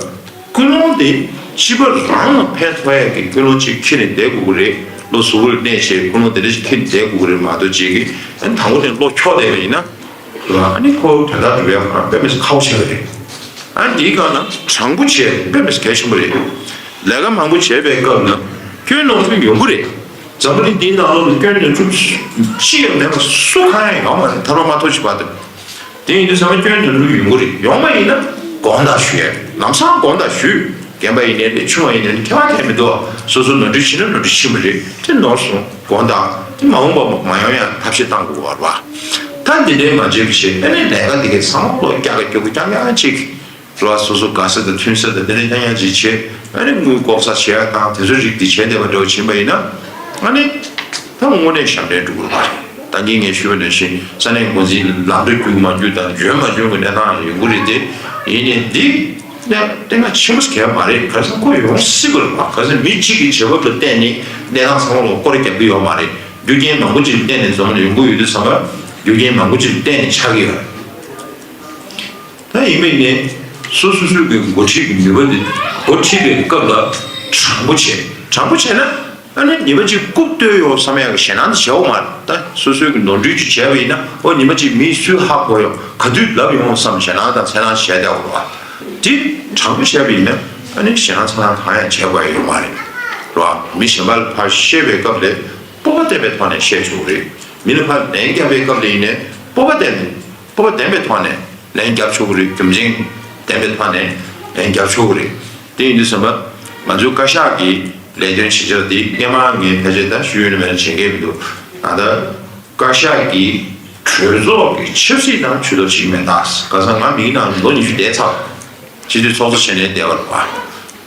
ཀུན་སློང་དེ་སྤྱི་པ་རང་ལ་ཕན་ཐོགས་ཡ་གི་ཀུན་སློང་ཅིག་འཁྱེར་ནས་བསྡད་དགོས་ཀྱི་རེད། བློ་གཟུ་བོར་གནས་བྱས་ཀུན་སློང་དེ་འདྲ་ཞིག་འཁྱེར་ནས་བསྡད་དགོས་ཀྱི་རེད་མ་གཏོགས་ཅིག་གི་ཨ་ནི་དང་པོ་དེ་བློ་འཁྱོག་བསྡད་པ་ཡིན་ན། ཨ་ནི་ཁོ་དོན་དག་སྒྲུབ་ཡ་ཁོ་རང་དཔེ་མི་སྲིད་ཁག་པོ་ཆེ་བ་རེད། ཨ་ནི་འདིའི་སྒང་ལ་དྲང་པོ་བྱས་དཔེ་མི་སྲིད་གལ་ཆེན་པོ་རེད། ལས་ཀ་མང་པོ་བྱས་པའི་སྐབས་ན་སྐྱོན་ནོར་འཁྲུལ་ཡོང་གི་རེད། འཛམ་བུ་གླིང་འདིའི་ནང་ལོགས་ལ་སྐྱོན་ནོར་འཁྲུལ་ཅི་ཡང་མེད་པ་སུ་གང་ཡང་ཡོད་མ་རེད། ཐར་པ་མ་ཐོབ་ཅིག་བར་དུ། དེ་ཡིན་དུས་ཚང་མ་སྐྱོན་ནོར་འཁྲུལ་ཡོང་གི་རེད། ཡོང་བ་ཡིན་ན་དགོངས་དག་ཞུ་ཡ་རེད། ལམ་སང་དགོངས་དག་ཞུས། རྒན་པ་ཡིན་ནའི་རེད། ཆུང་བ་ཡིན་ནའི་རེད། ཁྱད་པར་གང་ཡང་མི་འདུག་སོ་སོ་ནོར་འཁྲུལ་ཕྱིན་ན་ནོར་འཁྲུལ་ཕྱིན་པ་རེད། དེ་ནོར་སོང་དགོངས་དག་དེ་མ་འོངས་པ་མ་ཡོང་ཡ་ཐབས་ཤེས་གཏང་དགོས་པ་རེད་བ། ད་འདི་འདྲའི་མ་བྱེད་པ་བྱེད། ཨ་ནི་ལས་ཀ་འདི་གའི་ཚང་མ་བློ་རྒྱག་ག་རྒྱུག་ག་རྐྱང་རྐྱང་ཅིག་རེད་བ། སོ་སོ་དགའ་ས་དང་མཐུན་ས་དང་དེ་འདྲ་རྐྱང་རྐྱང་ཅིག་བྱེད། ཨ་ནི་དངུལ་ལྐོག་ཟ་བྱེད་ཡ་དང་དེ་ཚོའི་རིགས་འདི་བྱས་བསྡད་པ་འདྲ་བོ་ཕྱིན་པ་ཡིན་ན། ཨ་ནི་ད་དངོས་གནས་ཞབས་འདྲེན་འགྲོ་དགོས་པ་རེད། ད་གིན་ངས་ཞུས་པ་ནང་བཞིན་ས་གནས་འགོ་འཛིན་ལམ་འགྲོ་རྒྱུག་མ་རྒྱུག་དང་འཇོན་མ་འཇོན་གྱི་གནས་སྟངས་ཡོང་གི་རེད་དེ། ཡིན་ནའི་འདི་གནས་བརྟན་ཁ་ཆེན་པོ་གལ་མ་རེད། ག་རེ་ཟེར་ན་ཁོ་ཡོང་སྲིད་པ་རེད་པ། ག་རེ་ཟེར་ན་མི་གཅིག་གི་བྱེད་བབ་ལ་བརྟེན་ནས་གནས་སྟངས་ཚང་མ་ལ་སྐོར་ར་རྒྱག་གི་ཡོད་མ་རེད། རྒྱུ་རྐྱེན་མང་པོ་ཅིག་ལ་བརྟེན་ནས་འཛོམས་ནས་ཡོང་གི་ཡོད་དུས་ཙམ་པ་རྒྱུ་རྐྱེན་མང་པོ་ཅིག་ལ་བརྟེན་ནས་ཆགས་ཀྱི་ཡོད་རེད། ད་ཡིན་པས་ནི་སོ་སོ་སོའི་གི་འགོ་ཁྲིད་ཀྱི་ནུས་པ་དེ་འགོ་ཁྲིད་པའི་སྐབས་ལ་དྲང་པོ་བྱེད། དྲང་པོ་བྱས་ན་ཨ་ནི་ཉེས་པ་གཅིག་རྐུབ་བཏོད་ཡོང་བསམ་ཡག་གི་ཞེད་སྣང་དེ་བྱེད་འོང་མ་རེད། ད་སོ་སོའི་གི་ནོར་འཁྲུལ་ཅིག་བྱས་པ་ཡིན་ན་ཨོ་ཉི་མ་གཅིག་མིས་སུས་ཧ་གོ་ཡོང་ག་དུས་ལབ་ཡོང་བསམ་ཞེད་སྣང་དང་འཚེར་སྣང་བྱས་བསྡད་འོང་བ། དེ་དྲང་པོ་བྱས་པ་ཡིན་ན་ཨ་ནི་ཞེད་སྣང་འཚེར་སྣང་གང་ཡང་བྱས་དགོས་ཡ་ཡོད་མ་རེད། རེད་བ། མི་གཞན་པ་ལ་ཕར་བཤད་པའི་སྐབས་ལ་སྤོབས་པ་བསྟན་པའི་ཐོག་ནས་བཤད་ཆོག་གི་རེད། མི་ལ་ཕར་ལན་རྒྱག་པའི་སྐབས་ལ་ཡིན་ནའི་སྤོབས་པ་བསྟན་ནས། སྤོབས་པ་ལྡན་པའི་ཐོག་ནས་ལན་རྒྱབ་ཆོག་གི་རེད། རྒྱུ་མཚན་ལྡན་པའི་ཐོག་ནས་ལན་རྒྱབ་ཆོག་གི་རེད། དེ་ཡིན་དུས་ཙམ་པ་ང་ཚོའི་བཀའ་ཤག་གི་ལས་དོན་བྱེད་ཕྱོགས་དེ་སྔས་མ་ངས་ཕལ་ཆེར་ད་ཞུས་ཡོད་ན་མེད་ན་བྱེད་མཁན་མི་འདུག་ད་ལྟ་བཀའ་ཤག་གི་གྲོས་ཚོགས་ཀྱི་ཆབ་སྲིད་ནང་ཇུས་གཏོགས་བྱེད་ཀྱི་མེད། ད་ག་ས་ང་མིའི་ནང་ལོ་ཉི་ཤུ་བསྡད་ཚར། སྤྱི་འཐུས་ཚོགས་གཙོ་བྱས་ནས་བསྡད་པ་རེད་པ།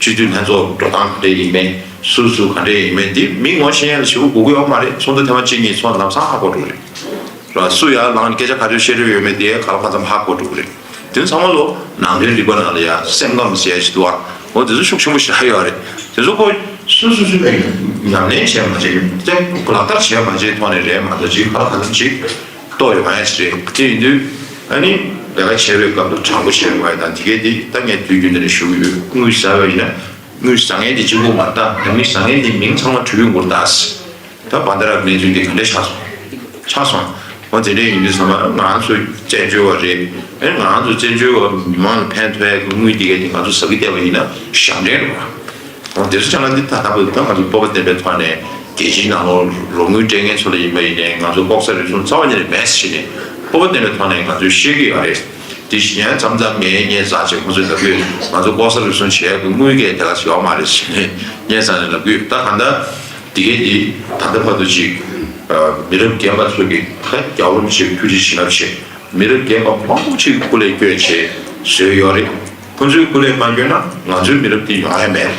སྤྱི་འཐུས་ལྷན་ཚོགས་འགྲོ་སྟངས་ག་འདྲ་ཡིན་མིན། སུ་སུ་ག་འདྲ་ཡིན་མིན་འདི་མི་ངོ་ཤེས་ཡ་ལ་ཞེ་པོ་དགོས་ཀྱི་ཡོད་མ་རེད། ཚོགས་འདུ་ཐེངས་མ་གཅིག་གཉིས་ཚོགས་ལམ་སང་ཧ་གོ་འགྲོ་རེད། ར་སུ་ཡར་ལངས་ནས་སྐད་ཆ་ག་ཚོད་བཤད་འདོད་ཡོད་མེད་དེ་ག་ལ་གང་འཚམ་ཧ་གོ་འགྲོ་གི་རེད། དེ་ཚང་མ་ལོ་ནང་དོན་རིག་པ་ནང་ལ་ཡ་སེམས་ཁམས་ཟེར་ཡ་ཞིག་འདུག་ཨ། འོ་དེ་ཚོ་ཤུགས་ཆེན་པོ་ཞིག་ཧ་ཡོད་རེད། དེ་ཚོ་ཁོ་སུ་སུ་སུ་ཉམས་ལེན་བྱས་མ་བྱས་དེ་ལག་བསྟར་བྱས་མ་བྱས་ཐོག་ནས་རེད་མ་གཏོགས་ཅིག་ག་ལ་གང་འཚམ་ཅིག་རྟོགས་ཡོང་ཡ་ཞིག་རེད། དེ་ཡིན་དུས་ཨ་ནི་ལས་ཀ་བྱེད་པའི་སྐབས་དུ་དྲང་པོ་བྱེད་དགོས་ཡ་དང་དེ་གས་དེ་ད་ངས་དུས་རྒྱུན་དུ་ནས་ཞུ་གི་ཡོད། དངུལ་ཟ་བ་ཡིན་ན་དངུལ་ཟ་མཁན་དེ་གཅིག་པུ་མ་རེད། ད་མི་ཟ་མཁན་དེ་མིང་ཚང་མ་བྲིས་ཡོང་དགོས་རེད་ད། ད་བྷན་དྷ་ར་གནས་ཚུལ་འདི་ག་འདྲས་ཆགས་སོང་། ཆགས་སོང་། འོ་དེ་འདྲས་ཡིན་དུས་ཙམ་པ་ང་ཚོ་བཙན་བྱོལ་བ་རེད། ཨེ་ང་ཚོ་བཙན་བྱོལ་བ་མི་མང་ལ་ཕན་ཐོགས་ཡག་གི་དངུལ་འདི་གས་འདི་ང་ཚོ་ཟ་གི་བསྡད་པ་ཡིན་ན་ཞབས་འདྲེན་རེད་བ། འོ་དེ་ཚོ་ཆ་ལ་འདི་ད་ལྟ་བུ་ད་ང་ཚོ་སྤོབས་པ་ལྡན་པའི་ཐོག་ནས་རྒྱལ་སྤྱིའི་ནང་ལོགས་རོགས་དངུལ་སྤྲད་མཁན་ཚོ་ལ་ཡིན་པ་ཡིན་ནའི་ང་ཚོ་ལྐོག་ཟ་རུལ་སུངས་རྩ་བ་ཉིད་ནས་མེད་ཟེར་ནས་སྤོབས་པ་ལྡན་པའི་ཐོག་ནས་ང་ཚོས་བཤད་ཀྱི་ཡོད་རེད། དེ་བཞིན་མཚམས་མཚམས་ངས་ངས་ཟ་བྱས་ཁོ་ཚོས་ལབ་ཀྱི་ཡོད། ང་ཚོ་ལྐོག་ཟ་རུལ་སུངས་བྱེད་ཡག་གི་དངུལ་གས་དེ་ག་ཡོད་མ་རེད་ཟེར་ནས་ངས་ཟ་ནས་ལབ་ཀྱི་ཡོད། ད་གང་ལྟར། དེ་གས་དེ་ད་ལྟ་བར་དུ་ཅིག་མི་རབས་རྒན་པ་ཚོ་གིས་ད་རྒྱལ་བ་རིན་པོ་ཆེ་ཐུགས་རྗེ་ཆེ་ལབ་བྱས། མི་རབས་རྒན་པ་མང་པོ་ཅིག་སྐུ་ལས་བསྐྱོན་བྱས་བཟོས་ཡོད་རེད། ཁོ་ཚོས་སྐུ་ལས་མ་བསྐྱོན་ན་ང་ཚོའི་མི་རབས་དེ་ཡོང་ཡ་མེད།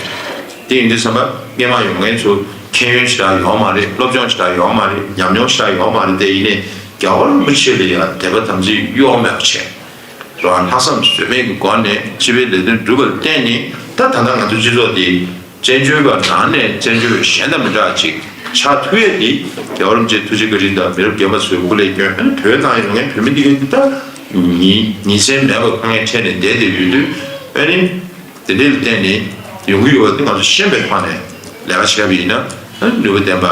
དེ་ཡིན་དུས་ཙམ་པ་སྔས་མ་ཡོང་མཁན་ཚོ་མཁྱེན་ཡོན་ཞེ་དྲག་ཡོད་མ་རེད། སློབ་སྦྱོང་ཞེ་དྲག་ཡོད་མ་རེད། ཉམས་མྱོང་ཞེ་དྲག་ཡོད་མ་རེད། དེ་ཡིན་ནའི་རྒྱལ་བ་རིན་པོ་ཆེ་ལ་ཡང་དད་པ་དམ་ཚིག་གཡོ་མེད་པ་བྱས། རང་ལྷག་བསམ་ཟོལ་མེད་ཀྱི་སྒོ་ནས་སྤྱི་པའི་ལས་དོན་སྒྲུབ་པར་བརྟེན་ནས་ད་ད་ལྟ་ང་ཚོ་སྤྱི་ཚོགས་འདི་བཙན་བྱོལ་བ་ནང་ནས་བཙན་བྱོལ་བ་གཞན་དང་མི་འདྲ་བ་ཅིག་ཆགས་ཐུབ་ཡས་འདི་རྒྱལ་བ་རིན་པོ་ཆེའི་ཐུགས་རྗེ་བཀའ་དྲིན་དང་མི་རབས་རྒན་པ་ཚོའི་སྐུ་ལས་བསྐྱོན། ཨ་ནི་བོད་ནང་ཡོད་མཁན་བོད་མི་འདི་གའི་འདི་ད་ཉིན་ཉིན་མཚན་མེད་པར་དཀའ་ངལ་འཕྲད་ནས་བསྡད་བསྡད་ཡོད་དུས། ཨ་ནི་དེ་འདྲའི་ལ་བརྟེན་ནས་ཡོང་གི་ཡོད་པ་འདི་ང་ཚོ་ཤེས་པའི་ཐོག་ནས་ལས་ཀ་བྱས་པ་ཡིན་ན་ཨ་ནི་ནུས་པ་ལྡན་པ་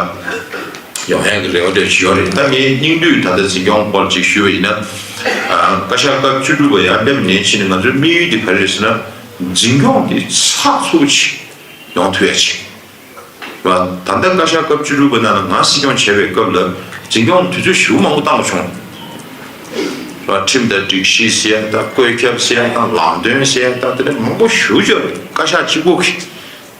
ཡོང་ཡག་གི་རེ་བ་འདྲ་ཞིག་ཡོད་རེད། ད་ངས་སྙིང་བསྡུས་ད་ལྟ་འཛིན་སྐྱོང་སྐོར་ཅིག་ཞུས་པ་ཡིན་ན། ཨ་བཀའ་ཤག་སྐབས་བཅུ་དྲུག་པ་ཡར་སླེབས་ནས་ཕྱིན་ནས་ང་ཚོའི་དམིགས་ཡུལ་འདི་ག་རེ་རེད་ཟེར་ན། འཛིན་སྐྱོང་འདི་ཚགས་ཚུད་པོ་ཅིག་ཡོང་ཐུབ་ཡ་ཅིག་རེད་བ། ད་ལྟ་བཀའ་ཤག་སྐབས་བཅུ་དྲུག་པ་ནང་ལ་ང་སྲིད་སྐྱོང་བྱས་པའི་སྐབས་ལ་འཛིན་སྐྱོང་དུས་ཚོད་ཞེ་པོ་མང་པོ་བཏང་བྱུང་། རེད་བ། ཁྲིམས་དང་སྒྲིག་གཞི་ཟེར་ཡ་དང་བཀོད་ཁྱབ་ཟེར་ཡ་དང་ལམ་སྟོན་ཟེར་ཡ་དང་དེ་འདྲ་མང་པོ་ཞེ་པོ་ཅིག་ཡོད་རེད། བཀའ་ཤག་གཅིག་པོ་གིས་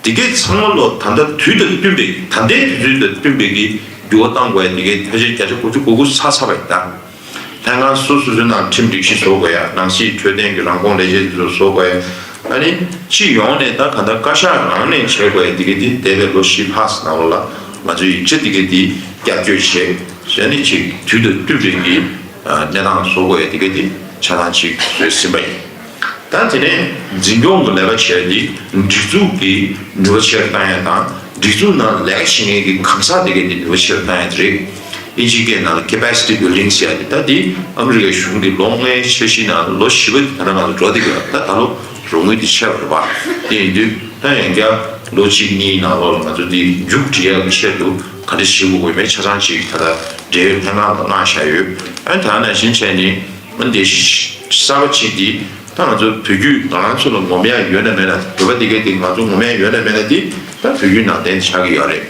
དེ་གའི་ཚང་མ་ལོ་ད་ལྟ་དུས་དང་བསྟུན་པའི་ད་ལྟའི་དུས་ཚོད་དང་བསྟུན་པའི་གི་ འགྱུར་བ་གཏང་དགོས་ཡ་དེ་གའི་ཕལ་ཆེར་བརྒྱ་ཆ་དགུ་བཅུ་གོ་དགུ་ཚར་ཚར་བ་ཡིན་ད། ལྷན་ཁང་སོ་སོ་སོའི་ནང་ཁྲིམས་སྒྲིག་གཞི་བཟོ་དགོས་ཡ། ནང་སྲིད་འཕྲོད་བསྟེན་གྱི་རང་ཁོངས་ལས་བྱེད་དེ་ཚོ་བཟོ་དགོས་ཡ། ཨ་ནི་སྤྱི་ཡོངས་ནས་ད་ག་ད་བཀའ་ཤག་ནང་ནས་བྱེད་དགོས་ཡ་དེ་གའི་དེ་འདས་པའི་ལོ་བཞི་ལྷག་ཙམ་ནང་ལོགས་ལ་ང་ཚོས་ཡིག་ཆ་དེ་གའི་དེ་བསྐྱར་བཅོས་བྱས། ཨ་ནི་ཅིག་དུས་དང་བསྟུན་པའི་གི་གནས་སྟངས་བཟོ་དགོས་ཡ་དེ་གའི་དེ་ཆ་ཚང་ཅིག་བཟོས་ཟིན་པ་ཡིན། ད་དེ་ནས་འཛིན་སྐྱོང་གི་ལས་ཀ་བྱས་ཏེ་སྒྲིག་འཛུགས་ཀྱི་ནུས་པ་ཆེ་རུ་བཏང་ཡ་དང་། སྒྲིག་འཛུགས་ནང་ལས་ཀ་བྱེད་མཁན་གྱི་གང་ཟག་དེ་གའི་དེ་ནུས་པ་ཆེ་རུ་བཏང་ཡ་དེ་རེད། ཨིན་ཇིའི་སྐད་ནང་ལ་capacity building ཟེར་ཡ་དེ། ད་དེ་ཨ་མི་རི་ཀའི་གཞུང་གི་ལོ་ལྔའི་འཆར་གཞི་ནང་ལོ་བཞི་པ་དེ་ད་ལྟ་ང་ཚོ་འགྲོ་བསྡད་ཀྱི་ཡོད། ད་ད་ལོ་རོགས་དངུལ་དེ་ཆད་པ་རེད་པ། དེ་ཡིན་དུས་ད་ཡང་བསྐྱར་ལོ་གཅིག་གཉིས་ནང་ལོགས་ལ་ང་ཚོ་དེ་མཇུག་སྒྲིལ་ཡ་གི་ཆེད་དུ་ག་འདྲ་བྱེད་དགོས་ཡོད་མེད་ཆ་ཚང་ཅིག་ད་ལྟ་འབྲེལ་ཡོད་ལྷན་ཁང་དང་གནང་བཞག་ཡོད། ཨ་ནི་ད་ནང་བཞིན་བྱས་ནས་ཨ་ནི་སྡེ་གཞི་གསར་པ་ཅིག་དེ། ད་ང་ཚོ་བོད་བརྒྱུད་ང་རང་ཚོ་ལ་ངོམ་ཡ་ཡོད་ན་མེད་ན། བོད་པ་དེ་གའི་དེ་ང་ཚོ་ངོམ་ཡ་ཡོད་ན་མེད་ན་དེ་ད་བོད་བརྒྱུད་ནང་བསྟན་དེ་ཆགས་ཀྱི་ཡོད་རེད།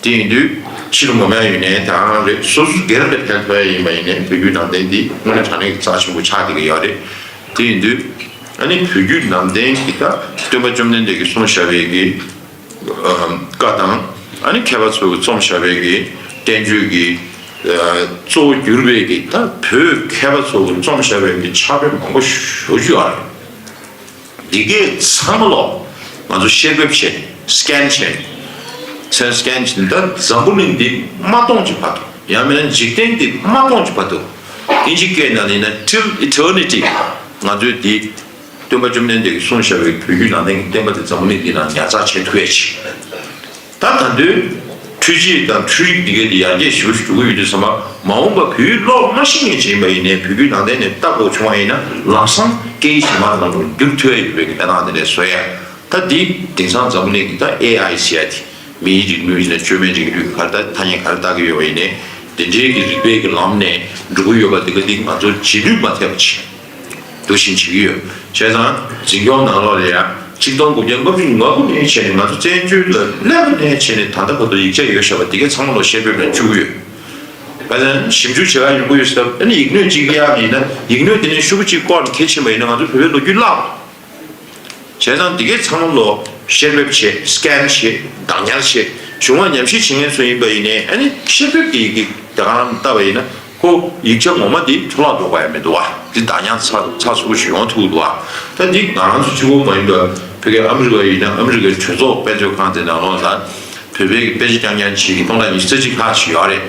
དེ་ཡིན་དུས་ཕྱི་ལ་ངོམ་ཡ་ཡོད་ནའི་ད་རང་རེད། སོ་སོ་སྒེར་ལ་ཕན་ཐོགས་ཡ་ཡིན་པ་ཡིན་ནའི་བོད་བརྒྱུད་ནང་བསྟན་དེ་དངོས་གནས་དྲང་གནས་ཀྱི་རྩ་ཆེན་པོ་ཆགས་བསྡད་ཀྱི་ཡོད་རེད། དེ་ཡིན་དུས་ཨ་ནི་བོད་བརྒྱུད་ནང་བསྟན་གྱི་ད་སྟོན་པ་བཅོམ་ལྡན་འདས་ཀྱིས་གསུངས་བཞག་པའི་གི་བཀའ་དང་། ཨ་ནི་མཁས་པ་ཚོས་རྩོམ་བཞག་པའི་གི་བསྟན་བཅོས་ཀྱི་གཙོ་བོ་གྱུར་པའི་གི་ད་བོད་མཁས་པ་ཚོས་རྩོམ་བཞག་པའི་གི་ཕྱག་དཔེ་མང་པོ་ཞེ་པོ་ཅིག་ཡོད་རེད། འདི་གས་ཚང་མ་ལོ་ང་ཚོ་བཤེར་འབེབས་བྱས། scan བྱས། མཚན་scan བྱས། ད་འཛམ་བུ་གླིང་འདི་མ་སྟོངས་ཀྱི་བར་དུ། ཡང་མིན་ན་འཇིག་རྟེན་འདི་མ་སྟོངས་ཀྱི་བར་དུ། ཨིན་ཇི་སྐད་ནང་ནས་ན་till eternity ང་ཚོས་འདི་སྟོན་པ་བཅོམ་ལྡན་འདས་ཀྱིས་གསུངས་བཞག་པའི་བོད་བརྒྱུད་ནང་བསྟན་གྱི་བསྟན་པ་དེ་འཛམ་བུ་གླིང་འདི་ནང་ཉར་ཚགས་བྱེད་ཐུབ་ཡ་ཆེད། ད་ད་དུང་འཕྲུལ་ཆས་དང་འཕྲུལ་རིག་འདི་གའི་དེ་ཡར་རྒྱས་ཞེ་པོ་ཞིག་འགྲོ་གི་ཡོད་དུས་ཙམ་པ། མ་འོངས་པ་བོད་ཡིག་ཀློག་མ་ཤེས་མཁན་ཅིག་ཡིན་པ་ཡིན་ནའི་བོད་བརྒྱུད་ནང་བསྟན་ནས་ལྟ་དགོས་བྱུང་བ་ཡིན་ན། ལམ་སང་སྐད་ཡིག་གཞན་པ་ནང་ལ་བསྒྱུར་ཐུབ་ཡ་ཡོད་པའི་གི་གནས་སྟངས་དེ་འདྲ་བཟོ་ཡ། ད་འདི་དེང་སང་འཛམ་བུ་གླིང་གི་ད་ཨེ་ཨའི་ཟེར་ཡ་དེ། མིའི་རིག་ནུས་ཡིན་ན་བཅོས་མའི་རིག་ནུས་ག་རེ་ལྟ། ཐ་སྙད་ག་རེ་ལྟ་གི་ཡོད་པ་ཡིན་ནའི། དེ་འདྲའི་གི་རིག་པའི་གི་ལམ་ནས་འགྲོ་གི་ཡོད་པ་དེ་ག་དེ་ང་ཚོ་རྗེས་ལུས་མ་ཐེབས་པ་བྱེད། འདུག་བཞིན་བྱེད་ཀྱི་ཡོད། བྱས་ཙང་འཛིན་སྐྱོང་ནང་ལོགས་ལ་ཡ་ཆིག་སྟོང་དགུ་བརྒྱ་ལྔ་བཅུ་ང་དགུ་ནས་བྱས་ནས་ང་ཚོ་བཙན་བྱོལ་ལ་སླེབས་པ་ནས་བྱས་ནས་ད་ལྟ་བར་དུ་ཡིག་ཆ་ཡོད་བཞག་པ་དེ་གའི་ཚང་མ་ལོ་བཤེར་འབེབས་ལ་བཅུག་གི་ཡོད། བྱས་ཙང་ཞིབ་འཇུག་བྱེད་ག་ཡོང་གི་ཡོད་ཟེར་སྐབས། ཨ་ནི་ཡིག་སྣོད་གཅིག་གཡར་བ་ཡིན་ན་ཡིག་སྣོད་དེ་ནས་ཤོག་གུ་གཅིག་བཀོག་ནས་ཁྱེར་ཕྱིན་པ་ཡིན་ན་ང་ཚོ་བོད་པའི་ལོ་རྒྱུས་བརླག་འགྲོ། བྱས་ཙང་འདི་གའི་ཚང་མ་ལོ་བཤེར་འབེབས་བྱེད། སི་ཀེན་བྱེད། བདག་ཉར་བྱེད། གཞུང་ལ་ཉམས་ཞིབ་བྱེད་མཁན་ཚོ་ཡིན་པ་ཡིན་ནའི་ཨ་ནི་བཤེར་འབེབས་ཀྱི་ཡི་གེ་དེ་ག་རང་བལྟས་པ་ཡིན་ན། ཁོ་ཡིག་ཆ་ངོ་མ་འདི་འཕྲོ་བརླག་འགྲོ་གི་ཡ་མི་འདུག་བ། འདི་བདག་ཉར་ཚགས་ཚགས་ཚུད་པོ་ཞིག་ཡོང་ཐུབ་འདུག་བ། ད་འདི་ང་རང་ཚོ་གཅིག་པོ་མ་ཡིན་པར་ཕ་གིའི་ཨ་མི་རི་ཀ་ཡིན་ན་ཨ་མི་རི་ཀའི་གྲོས་ཚོགས་དཔེ་མཛོད་ཁང་དེ་ནང་ལོགས་ལ་བོད་པའི་གི་དཔེ་ཆ་རྐྱང་རྐྱང་བྱེད་ཀྱི་སྟོང་ཕྲག་ཉི་ཤུ་རྩ་གཅིག་ལྷག་ཅིག་ཡོད་རེད།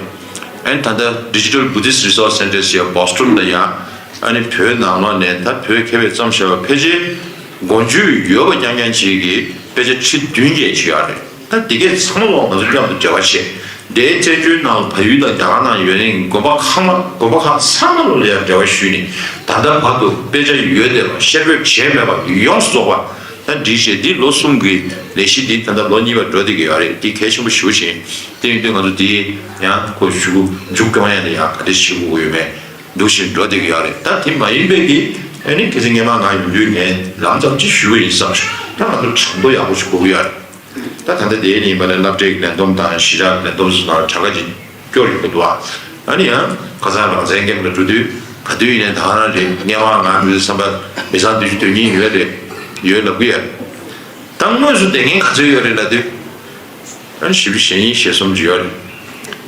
ཨ་ནི་ད་ལྟ་Digital Buddhist Resource Center ཟེར་ཡ་བོ་སི་ཊོན་ལ་ཡ། ཨ་ནི་བོད་ནང་ལོགས་ནས་ད་བོད་མཁས་པས་བརྩམས་བཞག་པ་ཕལ་ཆེར་མགོ་མཇུག་ཡོད་པ་རྐྱང་རྐྱང་ཅིག་གི་དཔེ་ཆ་ཁྲི་བདུན་བརྒྱད་ཅིག་ཡོད་རེད། ད་འདི་གས་ཚང་མ་ལོག་ང་ཚོ་མཉམ་དུ་འབྲེལ་བ་བྱས། འདིའི་བཙན་བྱོལ་ནང་བལ་ཡུལ་དང་རྒྱ་གར་ནང་ཡོད་མཁན་དགོན་པ་ཁག་མ་དགོན་པ་ཁག་ཚང་མ་ལོག་ལ་ཡང་འབྲེལ་བ་ཞུས་ནས། ད་ལྟ་བར་དུ་དཔེ་ཆ་ཡོད་བསྡད་པ། བཤེར་འབེབས་བྱས་མེད་པ་ཡོངས་སུ་རྫོགས་པ་ད་འདི་བྱས། འདི་ལོ་གསུམ་གྱི་ལས་གཞི་འདི་ད་ལྟ་ལོ་གཉིས་པ་འགྲོ་བསྡད་ཀྱི་ཡོད་རེད། འདི་གལ་ཆེན་པོ་ཞེ་པོ་ཅིག་ཡིན། དེ་ཡིན་དུས་ང་ཚོ་འདི་ཡང་ཁོ་ཞུ་མཇུག་སྐྱོང་ཡ་ནི་ཡང་ག་འདྲ་ཞུ་དགོས་ཡོད་མེད་འདུག་བཞིན་འགྲོ་བསྡད་ཀྱི་ཡོད་རེད། ད་དེ་མ་ཡིན་པའི་གི་ཨ་ནི་ཁ་སང་སྔོན་མ་ང་ཡོང་དུས་ངས་ལམ་ཙམ་ཅིག་ཞུས་པ་ཡིན་བསམ་བྱུང་། ད་ང་ཚོ་གྲངས་ཐོ་ཡག་པོ་ཞིག་དགོས་ཀྱི་ཡོད་རེད། ད་ད་ལྟ་དེ་ཡིན་པ་ནི་སློབ་གྲྭའི་ལས་བསྡོམས་དང་གཞིས་ཆགས་ལས་བསྡོམས་སོགས་ནང་ལ་གྲངས་ཀ་ཅིག་སྐྱོར་ཡོང་གི་འདུག་ཨ། ཨ་ནི་ཡང་ཁ་སང་རང་བཙན་ཁེམ་ལ་འགྲོ་དུས་ག་དུས་ཡིན་ནའི་ད་ག་རང་རེད། སྔོན་མ་ང་མི་བསམ་པ་མི་ཚང་བདུན་ཅུ་དོན་གཉིས་ཡོད་རེད། ཡོད་ལབ་ཀྱི་ཡོད། ད་དངོས་སུ་དེ་ངན་ག་ཚོད་ཡོད་རེད་ལབ་དུས། ཨ་ནི་བཞི་བཅུ་ཞེ་གཉིས་ཞེ་གསུམ་ཅིག་ཡོད་རེད།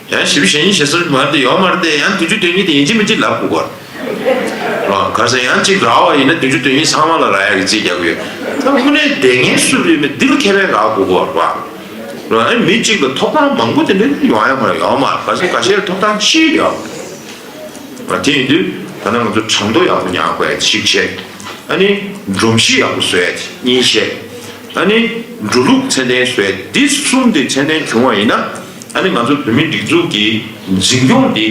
ཡང་བཞི་བཅུ་ཞེ་གཉིས་ཞེ་གསུམ་མ་རེད་དེ་ཡོད་མ་རེད་དེ། ཡང་བདུན་ཅུ་དོན་གཉིས་དེ་ཡིན་གཅིག་མིན་གཅིག་ལབ་དགོས་ཀྱི་རེད། ག་རེ་ཟེར་ཡང་གཅིག་རག་པ་ཡིན་ན་བདུན་ཅུ་དོན་གཉིས་ཚང་མ་ལ་རག་ཡ་གི་རྩིས་རྒྱག་གི་ཡོད། ད་དངོས་གནས་དེ་ངན་སུ་ཡོད་མེད་འདི་ལ་ཁེ་ཕན་རག་དགོས་ཀྱི་རེད། ཨ་ནི་མི་གཅིག་ལ་ཐོབ་ཐང་མང་པོ་དེ་འདྲ་ཡོང་ཡ་མ་རེད། ཡོད་མ་རེད། ག་རེ་ཟེར་ཁ་ཤས་ཐོབ་ཐང་ཆེ་ཡོད། དེ་ཡིན་དུས་ད་ནང་ང་ཚོ་གྲངས་ཐོ་ཡག་པོ་ཉར་དགོས་ཡ་གཅིག་བྱས། ཨ་ནི་སྒྲོམ་གཞི་ཡག་པོ་བཟོ་ཡ་དེ་གཉིས་བྱས། ཨ་ནི་འགྲོ་ལུགས་ཚད་ལྡན་བཟོ་ཡ་འདི་གསུམ་དེ་ཚད་ལྡན་བྱུང་བ་ཡིན་ན། ཨ་ནི་ང་ཚོ་བོད་མིའི་སྒྲིག་འཛུགས་ཀྱི་འཛིན་སྐྱོང་འདི་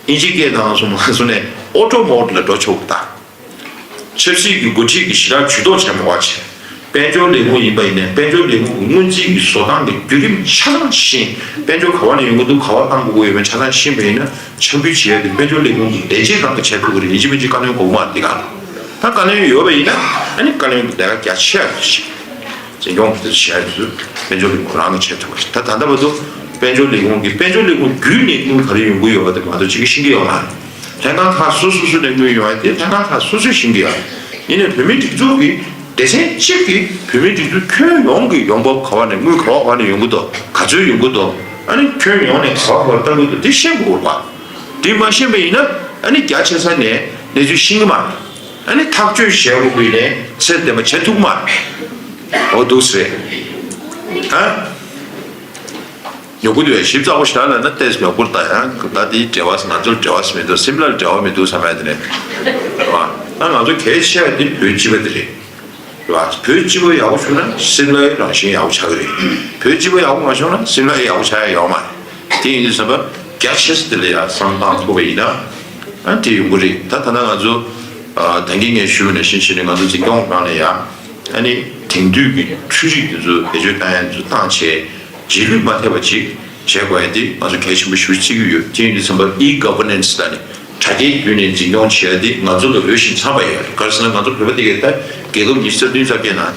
ཨིན་ཇིའི་སྐད་ནང་སོང་ང་སོང་ནས་ཨོ་ཊོ་མོཌ་ལ་འགྲོ་ཆོག་གི་ད། ཆབ་སྲིད་ཀྱི་འགོ་ཁྲིད་ཀྱི་ཞེ་དྲག་ཇུས་གཏོགས་བྱས་མ་དགོས་པ་བྱས། དཔལ་འབྱོར་ལས་ཁུངས་ཡིན་པ་ཡིན་ནའི་དཔལ་འབྱོར་ལས་ཁུངས་ཀྱི་སྔོན་རྩིས་ཀྱི་བཟོ་སྟངས་ཀྱི་བརྒྱུད་རིམ་ཆ་ཚང་ཤེས། དཔལ་འབྱོར་ག་བ་ནས་ཡོང་གི་འདུག་ག་བ་བཏང་དགོས་ཀྱི་ཡོད་མེད་ཆ་ཚང་ཤེས་པ་ཡིན་ན། འཆར་འབུལ་བྱེད་ཡ་དེ་དཔལ་འབྱོར་ལས་ཁུངས་ཀྱི་ལས་བྱེད་རང་གིས་བྱེད་ཐུབ་ཀྱི་རེད། ཡིན་གཅིག་མིན་གཅིག་བཀའ་བློན་དགོས་མ་རེད། དེ་ག་ལ་ད་བཀའ་བློན་ཡོད་པ་ཡིན་ན་ཨ་ནི་བཀའ་བློན་གྱི་ལས་ཀ་རྒྱ་ཆེ་བ་ཞིག་འཛིན་སྐྱོང་དེ་བྱས་དུས་དཔལ་འབྱོར་ལས་ཁུངས་རང་གིས་བྱེད་ཐུབ་པ་ཞིག་ད་ད་ལྟ་བར་དུ་དཔལ་འབྱོར་ལས་ཁུངས་ཀྱིས་དཔལ་འབྱོར་ལས་ཁུངས་བརྒྱུད་ནས་དངུལ་ག་རེ་ཡོང་གི་ཡོད་པ་དེ་ང་ཚོ་གཅིག་གིས་ཤེས་ཀྱི་ཡོད་མ་རེད། ལྷན་ཁང་ཁག་སོ་སོ་སོ་ནས་དངུལ་ཡོང་ཡ་དེ་ལྷན་ཁང་ཁག་སོ་སོས་ཤེས་ཀྱི་ཡོད་རེད། ཡིན་ནའི་བོད་མིའི་སྒྲིག་འཛུགས་ཀྱི་སྡེ་ཚན་གཅིག་གིས་བོད་མིའི་སྒྲིག་འཛུགས་ཁྱོན་ཡོངས་ཀྱི་ཡོང་འབབ་ག་བ་ནས་དངུལ་ག་བ་ག་བ་ནས་ཡོང་གི་འདུག་ག་ཚོད་ཡོང་གི་འདུག་ཨ་ནི་ཁྱོན་ཡོངས་ནས་ག་བ་བར་ལྟ་དགོས་འདུག་དེ་ཤེས་དགོས་པ། དེ་མ་ཤེས་པ་ཡིན་ན་ཨ་ནི་རྒྱ་ཆེ་ས་ནས་གནས་ཚུལ་ཤེས་ཀྱི་མ་རེད། ཨ་ནི་ཐག་གཅོད་བྱེད་དགོས་པ་ཡིན་ནའི་ཚད་ལྡན་པ་བྱེད་ཐུབ་ཀྱི་མ་རེད། འོ་འདུག་སེ་རེད། ཨ། ཉོ་གི་འདུག་བས་ཞིབ་ཚགས་པོ་ཞིག་ལ་ན་ཏེས་མྱོ་བུར་ལྟ་ཡང་ད་དེའི་འབྲེལ་བ་ང་ཚོར་འབྲེལ་བ་མི་འདུག་སིམ་ལར་འབྲེལ་བ་མི་འདུག་བསམ་ཡ་དེ་རེད། རེད་བ། ད་ང་ཚོ་གལ་ཆེ་བ་དེ་བོད་སྤྱི་པ་དེ་རེད། རེད་བ། བོད་སྤྱི་པ་ཡག་པོ་བྱུང་ན་སིམ་ལའི་རང་བཞིན་ཡག་པོ་ཆགས་ཀྱི་རེད། བོད་སྤྱི་པ་ཡག་པོ་མ་བྱུང་ན་སིམ་ལའི་ཡག་པོ་ཆགས་ཡ་ཡོད་མ་རེད། དེ་ཡིན་དུས་ཙམ་པ་རྒྱ་ཆེ་ས་དེ་ལ་ཡ་བསམ་བློ་བཏང་ཐུབ་པ་ཡིན་ན་ཨ་དེ་ཡོང་གི་རེད། ད་ད་ལྟ་ང་ཚོ་ད་གིན་ངས་ཞུས་པ་ནང་བཞིན་བྱས་ནས་ང་ཚོ་འཛིན་སྐྱོང་ནང་ལ་ཡ་ཨ་ནི་དེང་དུས་ཀྱི་འཕྲུལ་རིག་དེ་ཚོ་བེད་སྤྱོད་བཏང་ཡ་དེ་ཚོ་བཏང་བྱས། རྗེས་ལུས་མ་ཐེབས་པ་ཅིག་བྱེད་དགོས་ཡ་དེ་ང་ཚོ་གལ་ཆེན་པོ་ཞེ་པོ་བརྩི་གི་ཡོད། དེ་ཡིན་དུས་ཙམ་པ་ཨི་གོ་ཝར་ནན་སི་ལ་ནི་དྲ་རྒྱའི་བརྒྱུད་ནས་འཛིན་སྐྱོང་བྱེད་ཡ་དེ་ང་ཚོ་ལ་འོས་ཤིང་འཚམས་པ་ཡོད་རེད། ག་རེ་ཟེར་ན་ང་ཚོ་བོད་པ་དེ་གའི་ད་རྒྱལ་ཁབ་ཉི་ཤུ་རྩ་བདུན་རྩ་བརྒྱད་ནང་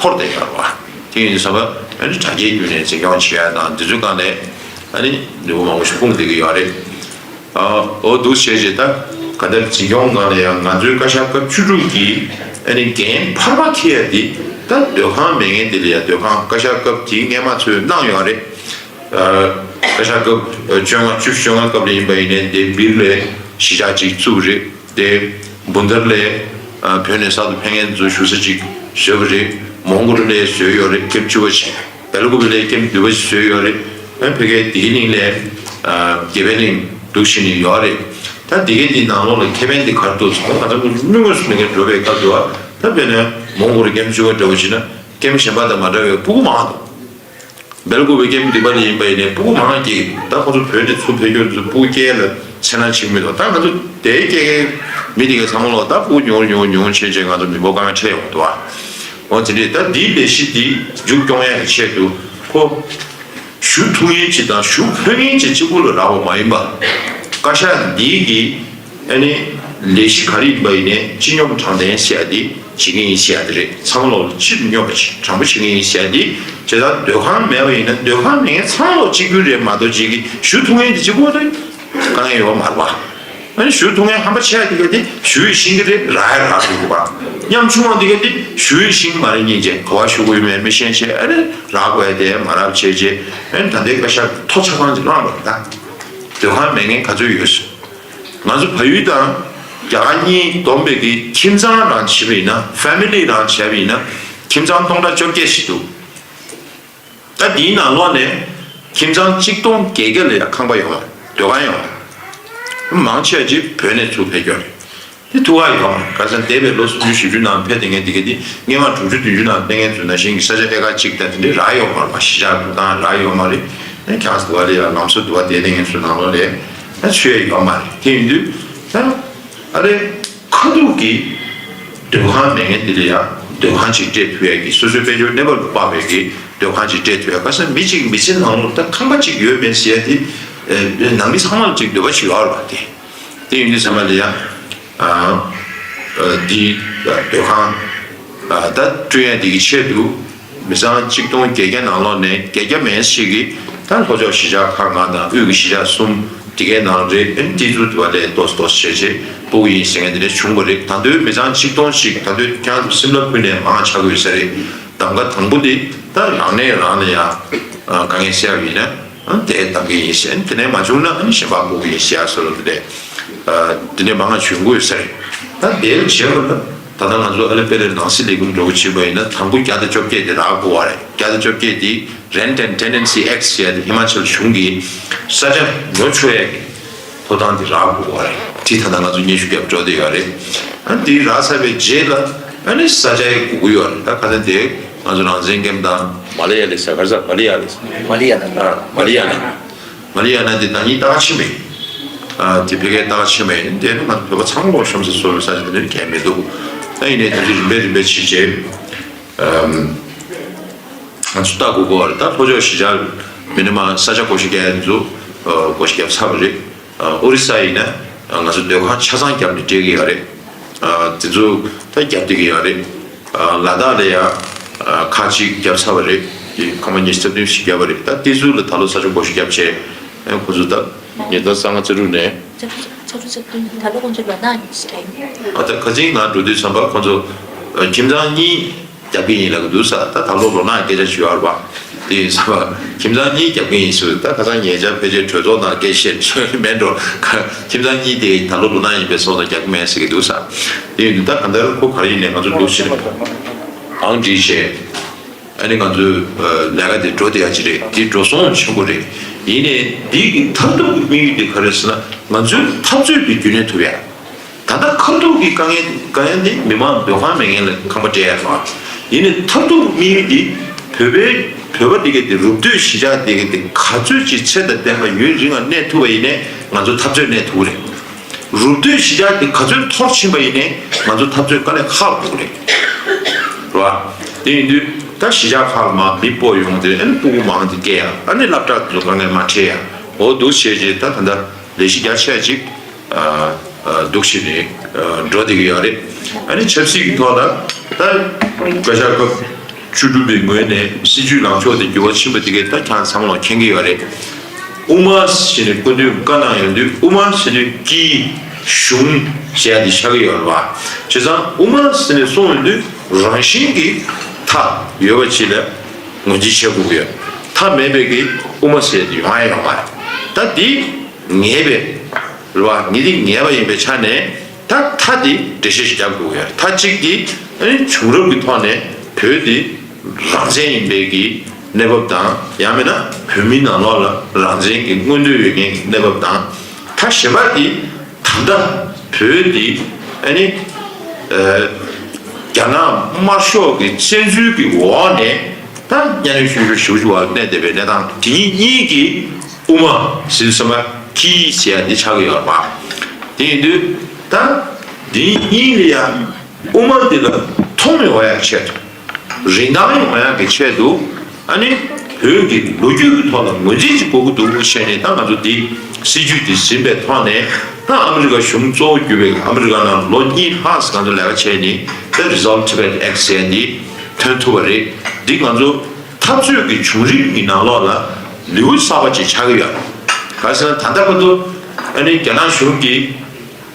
འཁོར་བསྡད་ཡོད་རེད་བ། དེ་ཡིན་དུས་ཙམ་པ་ཨ་ནི་དྲ་རྒྱའི་བརྒྱུད་ནས་འཛིན་སྐྱོང་བྱེད་ཡ་དང་དེ་ཚོའི་སྒང་ནས་ཨ་ནི་ནུས་པ་མང་པོ་ཞིག་སྤུངས་བསྡད་ཀྱི་ཡོད་རེད། ཨ། འོ་འདུག་བྱས་རྗེས་ད་ག་འདྲ་འཛིན་སྐྱོང་ངང་ལ་ཡང་ང་ཚོའི་བཀའ་ཤག་སྐབས་བཅུ་དྲུག་གི་ཨ་ནི་འགན་འཕར་མ་འཁྱེར་ཡ་དེ་ད་སྡོད་ཁང་མེད་མཁན་དེ་ལ་ཡ་སྡོད་ཁང་བཀའ་ཤག་སྐབས་དེའི་སྔས་མ་ཚོས་གནང་ཡོད་རེད། ཨ། བཀའ་ཤག་སྐབས་བཅོ་ལྔ་བཅུ་བཅོ་ལྔ་སྐབས་ལ་ཡིན་པ་ཡིན་ནའི་དེ་སྦིར་ལའི་གཞིས་ཆགས་ཅིག་བཙུགས་རེད། དེ་འབུན་ཐར་ལའི་ཨ་བོད་ནས་གསར་དུ་ཕེབས་མཁན་ཚོ་བཞུགས་ས་ཅིག་བཟོས་པ་རེད། མོང་གོ་ལི་ལའི་བཟོས་ཡོད་རེད། ཀེམ་བཅུ་པ་ཅིག་བེལ་ཀོབ་ལའི་ཀེམ་བདུན་པ་ཞིག་བཟོས་ཡོད་རེད། ཨ་ཕ་གིའི་དིག་གི་གླིང་ལའི་ཨ་དགེ་འཕེལ་གླིང་འདུག་བཞིན་ནས་ཡོད་རེད། ད་དེ་གའི་དེའི་ནང་ལོགས་ལ་ཁེ་ཕན་དེ་ག་རེ་འདུག་ཟེར་ན་ང་ཚོ་མི་དངོས་སུ་མེད་མཁན་འགྲོ་བའི་སྐབས་དུ་ཨ་ད་དཔེར་ན་མོང་གོ་ལི་ཀེམ་བཅུ་པ་འདྲ་བོ་བྱས་ན་ཀེམ་གཞན་པ་དང་མ་འདྲ་བའི་སྤུ་གུ་མང་འདུག་བེལ་ཀོབ་པའི་ཀེམ་བདུན་པ་ལ་ཡིན་པ་ཡིན་ནའི་སྤུ་གུ་མང་སྐྱེས་ཀྱི་འདུག་ད་ཁོ་ཚོ་བོད་དེ་ཚུར་ཕེབས་རྒྱུ་དེ་ཚོ་སྤུ་གུ་སྐྱེ་ལ་ཚེ་ན་ཆིག་མི་འདུག་ད་ང་ཚོ་དེའི་སྐྱེ་མཁན་མི་དེ་གའི་ཚང་མ་ལོག་ད་སྤུ་གུ་ཉུང་ཉུང་ཉུང་བྱས་བྱས་ང་ཚོ་མི་འབོར་དཀའ་ངལ་འཕྲད་ཡོང་གི་འདུག་ཨ། འོ་དེ་འདྲས་ད་འདིའི་ལས་གཞི་འདི་མཇུག་སྐྱོང་ཡག་གི་ཆེད་དུ་ཁོ་ཞུ་ཐུབ་མཁན་ཅིག་དང་ཞུ་ཕོད་མཁན་ཅིག་གཅིག་པུ་ལ་རག་པ་མ་ཡིན་པ། བཀའ་ཤག་འདི་གི་ཨ་ནི་ལས་གཞི་ག་རེ་ཡིན་པ་ཡིན་ནའི་སྤྱི་སྙོམས་དྲང་བདེན་ཟེར་ཡ་དེ་བྱེད་ཀྱི་ཡིན་ཟེར་ཡ་དེ་རེད། ཚང་མ་ལོག་ལ་སྤྱི་སྙོམས་པ་ཞིག་དྲང་པོ་བྱེད་ཀྱི་ཡིན་ཟེར་ཡ་དེ་བྱས་ཙང་སྡོད་ཁང་མེད་པ་ཡིན་ན་སྡོད་ཁང་མེད་མཁན་ཚང་མ་ལོག་གཅིག་གྱུར་རེད་མ་གཏོགས་གཅིག་གིས་ཞུ་ཐུབ་མཁན་དེ་གཅིག་པོ་རེད། དཀའ་ངལ་ཡོད་མ་རེད་པ། ཨ་ནི་ཞུ་ཐུབ་མཁན་ཧམ་པ་ཆེ་བ་དེ་ག་དེ་ཞུ་ཡི་ཤེས་ཀྱི་རེད། རག་ཡ་རག་ཐུབ་ཀྱི་པ། ཉམ་ཆུང་བ་དེ་ག་དེ་ཞུ་ཡི་ཤེས་ཀྱི་མ་རེད་སྙིང་རྗེ། ག་བ་ཞུ་དགོས་ཡོད་མེད་མི་ཤེས་བྱས་ཨ་ནི་རག་དགོས་ཡ་དེ་མ་རག་བྱས་རྗེས་ཨ་ནི་ད་ལྟའི་བཀའ་ཤག་མཐོ་ཆ་ཚང་ཅིག་བླངས་པ་རེད་ད། སྡོད་ཁང་མེད་མཁན་ག་ཚོད་ཡོད་ཟེར། ང་ཚོ་བལ་ཡུལ་དང་རྒྱ་གར་གཉིས་བསྡོམས་པའི་གི་ཁྱིམ་ཚང་རང་བྱས་པ་ཡིན་ན་ཕེ་མི་ལི་རང་བྱས་པ་ཡིན་ན་ཁྱིམ་ཚང་སྟོང་ཕྲག་བཅོ་བརྒྱད་ཞིག་འདུག་ད་འདིའི་ནང་ལོགས་ནས་ཁྱིམ་ཚང་གཅིག་སྟོང་བརྒྱད་བརྒྱ་ལ་ཡང་ཁང་པ་ཡོང་བ་སྡོད་ཁང་ཡོང་བ། མང་ཆེ་བ་ཅིག་བོད་ནས་ཚུར་ཕེབས་ཀྱི་ཡོད་རེད། དེ་ཐུགས་ཁག་ཡོད་མ་རེད། ག་ས་འདས་པའི་ལོ་སུམ་ཅུ་བཞི་བཅུ་ནང་ཕེབས་བསྡད་མཁན་དེ་ག་དེ་སྔས་མ་དྲུག་ཅུ་བདུན་ཅུ་ནང་ཕེབས་མཁན་ཚོ་ནང་བཞིན་གྱི་ས་ཆ་ཨེ་ཁ་གཅིག་དང་དེ་འདྲའི་རག་ཡོད་མ་རེད་པ། གཞིས་ཆགས་འདུག་སྟངས་རག་ཡོད་མ་རེད། ཨ་ཁྱང་ས་འདུག་པ་ལ་ཡང་ལམ་སང་འདུག་པ་བསྡད་བསྡད་མཁན་ཚོའི་ནང་ལོགས་ལ་ཨ་ཚུད་ཡ་ཡོད་མ་རེད། དེ་ཡིན་དུས་ད་ཨ་རེ། ཁ་ཐུག་གི་སྡོད་ཁང་མེད་མཁན་དེ་ལ་ཡང་སྡོད་ཁང་ཅིག་སྤྲད་ཐུབ་ཡ་གི་སོ་སོའི་དཔལ་འབྱོར་གནས་བབ་ལ་དཔག་པའི་གི་སྡོད་ཁང་ཅིག་སྤྲད་ཐུབ་ཡ། ག་ས་མི་གཅིག་མི་ཚེ་ནང་ལོགས་ད་ཁང་པ་གཅིག་ཡོད་མེད་ཟེར་ཡ་དེ་ནང་མི་ཚང་མ་ལ་གཅིག་འདོད་པ་ཞིག་ཡོད་རེད་པ། དེ་དེ་ཡིན་དུས་ཚང་མ་ལ་ཡང་འདི་སྡོད་ཁང་ད་བསྐྲུན་ཡ་འདི་གི་ཆེད་དུ། མི་ཚང་གཅིག་སྟོང་བརྒྱད་བརྒྱ་ནང་ལོགས་ནས་བརྒྱད་བརྒྱ་མན་ཞིག་གིས་ད་ལྷོ་ཕྱོགས་གཞིས་ཆགས་ཁག་ལྔ་དང་དབུས་ཀྱི་གཞིས་ཆགས་གསུམ་དེ་གའི་ནང་རེད། ཨ་ནི་དེ་ཚོ་དུ་བ་ལས་ཏོག་ཙམ་ཏོག་ཙམ་བྱས་བྱས་སྤོ་གི་ཡིན་ཟེར་མཁན་དེ་འདྲ་བྱུང་བ་རེད། ད་དུང་མི་ཚང་གཅིག་སྟོང་ཞིག་ད་དུང་ཁྱེད་རང་ཚོ་སིམ་ལ་ཁུལ་ནས་མང་ཆགས་ཀྱི་ཡོད་ས་རེད། གདམ་ག་དང་པོ་དེ་ད་རང་ནས་རང་ལ་ཡང་དཀའ་ངལ་སེལ་བ་ཡིན་ན་དེ་གདམ་གི་ཡིན་ཟེར། དེ་ནས་མ་བྱུང་ན་ཨ་ནི་གཞན་པ་སྤོ་གི་ཡིན་ཟེར་བཟོ་འདྲ་དེ་འདྲ་དེ་འདྲ་མང་ང་བྱུང་གི་ཡོད་ས་རེད། ད་དེར་བྱས་པ་ན། ད་ལྟ་ང་ཚོ་ཨ་ལེ་པེ་རེ་ནང་སྲིད་ལས་ཁུངས་འགྲོ་གི་བྱེད་པ་ཡིན་ན་དང་པོ་བརྒྱ་དང་བཅོ་བརྒྱད་དེ་རག་དགོས་པ་རེད། བརྒྱ་དང་བཅོ་བརྒྱད་དེ་Rent and Tenancy Act ཟེར་ཡ་དེ་ཧི་མ་ཅལ་གཞུང་གིས་ས་ཆ་ཉོ་ཆོག་ཡ་གི་ཐོབ་ཐང་དེ་རག་དགོས་པ་རེད། དེ་ད་ལྟ་ང་ཚོ་སྙན་ཞུ་རྒྱབ་འགྲོ་བསྡད་ཡོད་རེད། ཨ་དེ་རག་ཚར་བའི་རྗེས་ལ་ཨ་ནི་ས་ཆ་ཡི་དགོས་ཀྱི་ཡོད་རེད། ད་ཁ་སང་དེ་ང་ཚོ་རང་བཙན་སྐྱབས་དང་མ་ལ་ཡ་ལི་ས་ག་རེ་ཟ་མ་ལ་ཡ་ལི་ས་མ་ལ་ཡ་ན་ཨ་མ་ལ་ཡ་ན། མ་ལ་ཡ་ན་དེ་ད་ནི་རྟགས་ཆེ་མེད། ཨ་དེ་ཕ་གིའི་རྟགས་ཆེ་མེད། དེ་ནི་ང་ཚོ་བོད་པ་ཚང་མ་ལོག་གཤམ་ས་སོ་སོའི་ས་ཆ་དེ་ནི་གལ་མི་འདུག་ད་ཡིན་ནའི་དེ་ཚོ་རིམ་པས་རིམ་པས་ཕྱིན་རྗེས་ཨམ་ང་ཚོ་ལྟ་དགོས་ཀྱི་ཡོད་རེད། ད་ལྷོ་ཕྱོགས་གཞིས་ཆགས་མི་ནི་མ་ས་ཆ་བགོ་བཤའ་རྒྱག་ཡ་དེ་ཚོ་ཨ་བགོ་བཤའ་བརྒྱབ་ཚར་བ་རེད། ཨ་ཨོ་རི་ས་ཡིན་ན་ང་ཚོ་སྡོད་ཁང་ཆ་ཚང་བརྒྱབ་ནས་སྤྲད་ཀྱི་ཡོད་རེད། ཨ་དེ་ཚོ་ད་བརྒྱབ་བསྡད་ཀྱི་ཡོད་རེད། ཨ་ལ་དྭགས་ལ་ཡ་ཨ་ཁག་ཅིག་བརྒྱབ་ཚར་བ་རེད། དེ་ཁང་པ་ཉི་ཤུ་རྩ་བདུན་ཞིག་བརྒྱབ་པ་རེད། ད་དེ་ཚོ་ལ་ད་ལོ་ས་ཆ་བགོ་བཤའ་བརྒྱབ་བྱས་ཨ་ཁོ་ཚོ་ད་ཉིས་སྟོང་ལྔ་ཙམ་རུ་ནས་ད་ལོ་ཁོང་ཚོ་ལོ་ན་ཡིན་ཟེར། ཨ་ད་ཁ་སང་ང་འགྲོ་དུས་ཙམ་པ་ཁོང་ཚོ་ཨ་ཁྱིམ་ཚང་གཉིས་བརྒྱབ་ཀྱི་ཡིན་ལབ་ཀྱི་འདུག་ས། ད་ད་ལོ་ལོ་ན་སྐད་ཆ་ཞུ་ཡ་རེད་པ། དེ་ཡིན་ཙང་ཁྱིམ་ཚང་གཉིས་རྒྱབ་ཀྱི་ཡིན་ཟེར། ད་ཁ་སང་ཉེ་ཆར་ཕལ་ཆེར་གྲོས་ཚོགས་ནང་སྐད་ཆ་བཤད་མེད་འགྲོ། ཁྱིམ་ཚང་གཉིས་དེ་ད་ལོ་ལོ་ན་ཡིན་པའི་སོགས་ལ་རྒྱག་གི་མེད་ཟེར་གྱི་འདུག་ས། དེ་ཡིན་དུས་ད་གང་ལྟར་ཁོ་ག་རེ་ཡིན་ནའི་ང་ཚོ་འདུག་ཕྱིན་ནས་ཨང་བྲིས་བྱས། ཨ་ནི་ང་ཚོའི་ལས་ཀ་དེ་འགྲོ་བསྡད་ཡ་ཅིག་རེད། དེ་འགྲོ་སོང་ཆེན་པོ་རེད། ཡིན་ནའི་འདི་གི་མཐར་ཐུག་གི་དམིགས་ཡུལ་དེ་ག་རེ་ཟེར་ན། ང་ཚོའི་འཐབ་རྩོད་དེ་རྒྱུན་གནས་ཐུབ་ཡ། ད་ལྟ་ཁ་ཐུག་གི་དཀའ་ངལ་དཀའ་ངལ་དེ་མི་མང་སྡོད་ཁང་མེད་མཁན་ལ་ཁང་པ་སྤྲད་ཡ་རེད་བ། ཡིན་ནའི་མཐར་ཐུག་དམིགས་ཡུལ་དེ་བོད་པའི་བོད་པ་དེ་གའི་དེ་རུབ་སྟོད་གཞིས་ཆགས་དེ་གའི་དེ་ག་ཚོད་ཅིག་ཚད་དང་ལྡན་པ་ཡུན་རིང་ང་གནས་ཐུབ་པ་ཡིན་ནའི་ང་ཚོ་འཐབ་རྩོད་གནས་ཐུབ་ཀྱི་རེད། རུབ་སྟོད་གཞིས་ཆགས་དེ་ག་ཚོད་མཐོར་ཕྱིན་པ་ཡིན་ནའི་ང་ཚོ་འཐབ་རྩོད་དཀའ་ལས་ཁག་འདུག་རེད། རེད་བ། དེ་ཡིན་དུས་ད་གཞིས་ཆགས་ཁག་ལ་མ་མི་སྤོ་ཡོང་དུས་ཨ་ནི་སྤུ་གུ་མང་དེ་སྐྱེ་ཡ། ཨ་ནི་སློབ་གྲྭ་དེ་ཚོ་དཀའ་ངལ་མ་འཕྲད་ཡ། འོ་འདུག་བྱས་རྗེས་ད་ད་ལྟ་ལས་གཞི་རྒྱ་ཆེ་ཅིག་འདུག་བྱས་ནས་འགྲོ་བསྡད་ཀྱི་ཡོད་རེད། ཨ་ནི་ཆབ་སྲིད་ཀྱི་ཐོག་ལ་ད་བཀའ་ཤག་སྐབས་བཅུ་དྲུག་པའི་ངོས་ནས་སྲིད་ཇུས་ལངས་ཕྱོགས་དེ་འགྱུར་བ་ཕྱིན་པ་དེ་གས་ད་ཁྱེད་ཚང་མ་ལ་མཁྱེན་གྱི་ཡོད་རེད། དབུ་མ་ཟེར་ནས་སྐུ་མདུན་བཀའ་གནང་ཡོང་དུས་དབུ་མ་ཟེར་དུས་དཀྱིལ་གཞུང་ཟེར་ཡ་དེ་ཆགས་ཀྱི་ཡོད་རེད་བ། བྱས་ཙང་དབུ་མ་ཟེར་ནས་གསུངས་ཡོང་དུས་རང་བཞིན་གྱིས་མཐའ་ཡོད་པ་ཅིག་ལ་ངོས་འཛིན་བྱེད་དགོས་ཀྱི་ཡོད། མཐའ་མེད་པའི་གི་དབུ་མ་ཟེར་ཡ་དེ་ཡོང་ཡ་ཡོད་མ་རེད། ད་དེ་ངེས་པའི་རེད་བ། ངེས་དེ་ངེས་པ་ཡིན་པའི་ཆ་ནས་ད་མཐའ་དེ་འགྲེལ་བཤད་ཞིག་རྒྱབ་དགོས་ཀྱི་ཡོད་རེད། མཐའ་གཅིག་དེ་ཨ་ནི་བྱུང་རབས་ཀྱི་ཐོག་ནས་བོད་དེ་རང་བཙན་ཡིན་པའི་གི་གནས་བབ་དང་། ཡང་མིན་ན་བོད་མིའི་ནང་ལོགས་ལ་རང་བཙན་གྱི་མངོན་འདོད་ཡོད་མཁན་གྱི་གནས་བབ་དང་། མཐའ་གཞན་པ་དེ་ད་ལྟ་བོད་དེ་ཨ་ནི་ཨ་རྒྱ་ནག་དམར་ཤོག་གི་བཙན་འཛུལ་གྱི་འོག་ནས་ད་གཉའ་གནོན་ཤུགས་ཆེ་ཞེ་པོ་ཅིག་འོག་ལ་གནས་བསྡད་པའི་གནས་སྟངས་དེ་གཉིས་ཀྱི་དབུ་མ་ཟེར་དུས་ཙམ་པ་དཀྱིལ་ཟེར་ཡ་དེ་ཆགས་ཀྱི་ཡོད་རེད་པ། དེ་ཡིན་དུས་ད་དེ་གཉིས་ལ་ཡང་དབུ་མ་འདི་ལ་མཐོང་ཡོང་ཡག་ཆེད་དུ། རིན་ཐང་ཡོང་ཡག་གི་ཆེད་དུ། ཨ་ནི་བོད་ཀྱི་ལོ་རྒྱུས་ཀྱི་ཐོག་ལ་ངོས་འཛིན་ཅིག་དགོས་ཀྱི་འདུག་བྱས་ནས་ད་ང་ཚོ་འདི་སྲིད་ཇུས་འདི་ཟིན་པའི་ཐོག་ནས། ད་ཨ་མི་རི་ཀ་གཞུང་གཙོ་བོ་གྱུར་པའི་ཨ་མི་རི་ཀ་ནང་ལོ་གཉིས་ལྷག་ཙམ་ང་ཚོ་ལས་ཀ་བྱས་ནས་ད་Resolve Tibet Act ཟེར་ཡ་འདི་ཐོན་ཐུབ་པ་རེད། འདི་ང་ཚོ་འཐབ་རྩོད་ཀྱི་བྱུང་རིམ་གྱི་ནང་ལོགས་ལ་ལེའུ་གསར་པ་ཅིག་ཆགས་ཀྱི་ཡོད། ག་རེ་ཟེར་ན་ད་ལྟ་བར་དུ་ཨ་ནི་རྒྱ་ནག་གཞུང་གིས་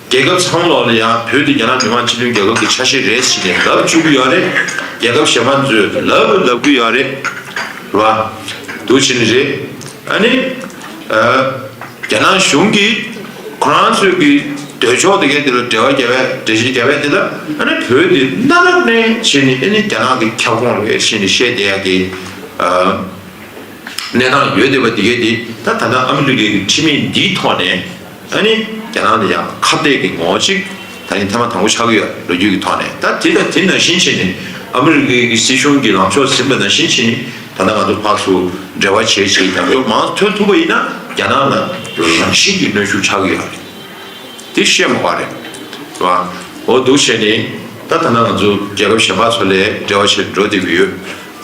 རྒྱལ་ཁབ་ཚང་མ་ལོག་ལ་ཡང་བོད་དེ་རྒྱ་ནག་མི་དམངས་སྤྱི་མཐུན་རྒྱལ་ཁབ་ཀྱི་ཆ་ཤས་རེད་ཟེར་ནས་ལབ་བཅུག་གི་ཡོད་རེད། རྒྱལ་ཁབ་གཞན་པ་ཚོས་ལབ་ལབ་གི་ཡོད་རེད། རེད་བ། འདུག་བྱས་ནས་རེད། ཨ་ནི་ཨ་རྒྱ་ནག་གཞུང་གིས་ཁོ་རང་ཚོའི་གི་འདོད་ཕྱོགས་དེ་གའི་དེ་ལ་འབྲེལ་བ་རྒྱབ་པའི་འགྲེལ་བཤད་རྒྱབ་པའི་དེ་ལ། ཨ་ནི་བོད་དེ་གནའ་རབས་ནས་བྱས་ནས་ཨ་ནི་རྒྱ་ནག་གི་ཁྱབ་ཁོངས་རེད་ཟེར་ནས་བཤད་བསྡད་ཡ་གི་ཨ། གནས་སྟངས་ཡོད་བསྡད་པ་འདི་གས་འདི་ད་ད་ལྟ་ཨ་མི་རི་ཀའི་ཁྲིམས་ཡིག་འདིའི་ཐོག་ནས་ཨ་ནི་རྒྱ་ནག་ལ་ཡང་ཁ་གཏད་ཀྱི་ངོ་བོ་ཅིག་ད་ནི་ཐེངས་མ་དང་པོ་ཆགས་ཀྱི་ཡོད། ལོ་རྒྱུས་ཀྱི་ཐོག་ནས། ད་དེ་དང་དེ་ནང་བཞིན་བྱས་ནས་ཨ་མི་རི་ཀའི་སྲིད་གཞུང་གི་ལངས་ཕྱོགས་ཟིན་པ་ནང་བཞིན་བྱས་ནས་ད་ལྟ་ང་ཚོ་ཕར་ཚུར་འབྲེལ་བ་བྱེད་བྱེད་རྒྱབ་སྐྱོར་མང་ཐོན་ཐུབ་པ་ཡིན་ན་རྒྱ་ནག་ལ་རང་བཞིན་གྱི་གནོན་ཤུགས་ཆགས་ཀྱི་ཡོད་རེད། དེ་བཤད་མ་དགོས་རེད། རེད་བ། འོ་འདུག་བྱས་ནས་ད་ད་ལྟ་ང་ཚོ་རྒྱལ་ཁབ་གཞན་པ་ཚོ་ལས་འབྲེལ་བ་བྱས་འགྲོ་བསྡད་ཀྱི་ཡོད།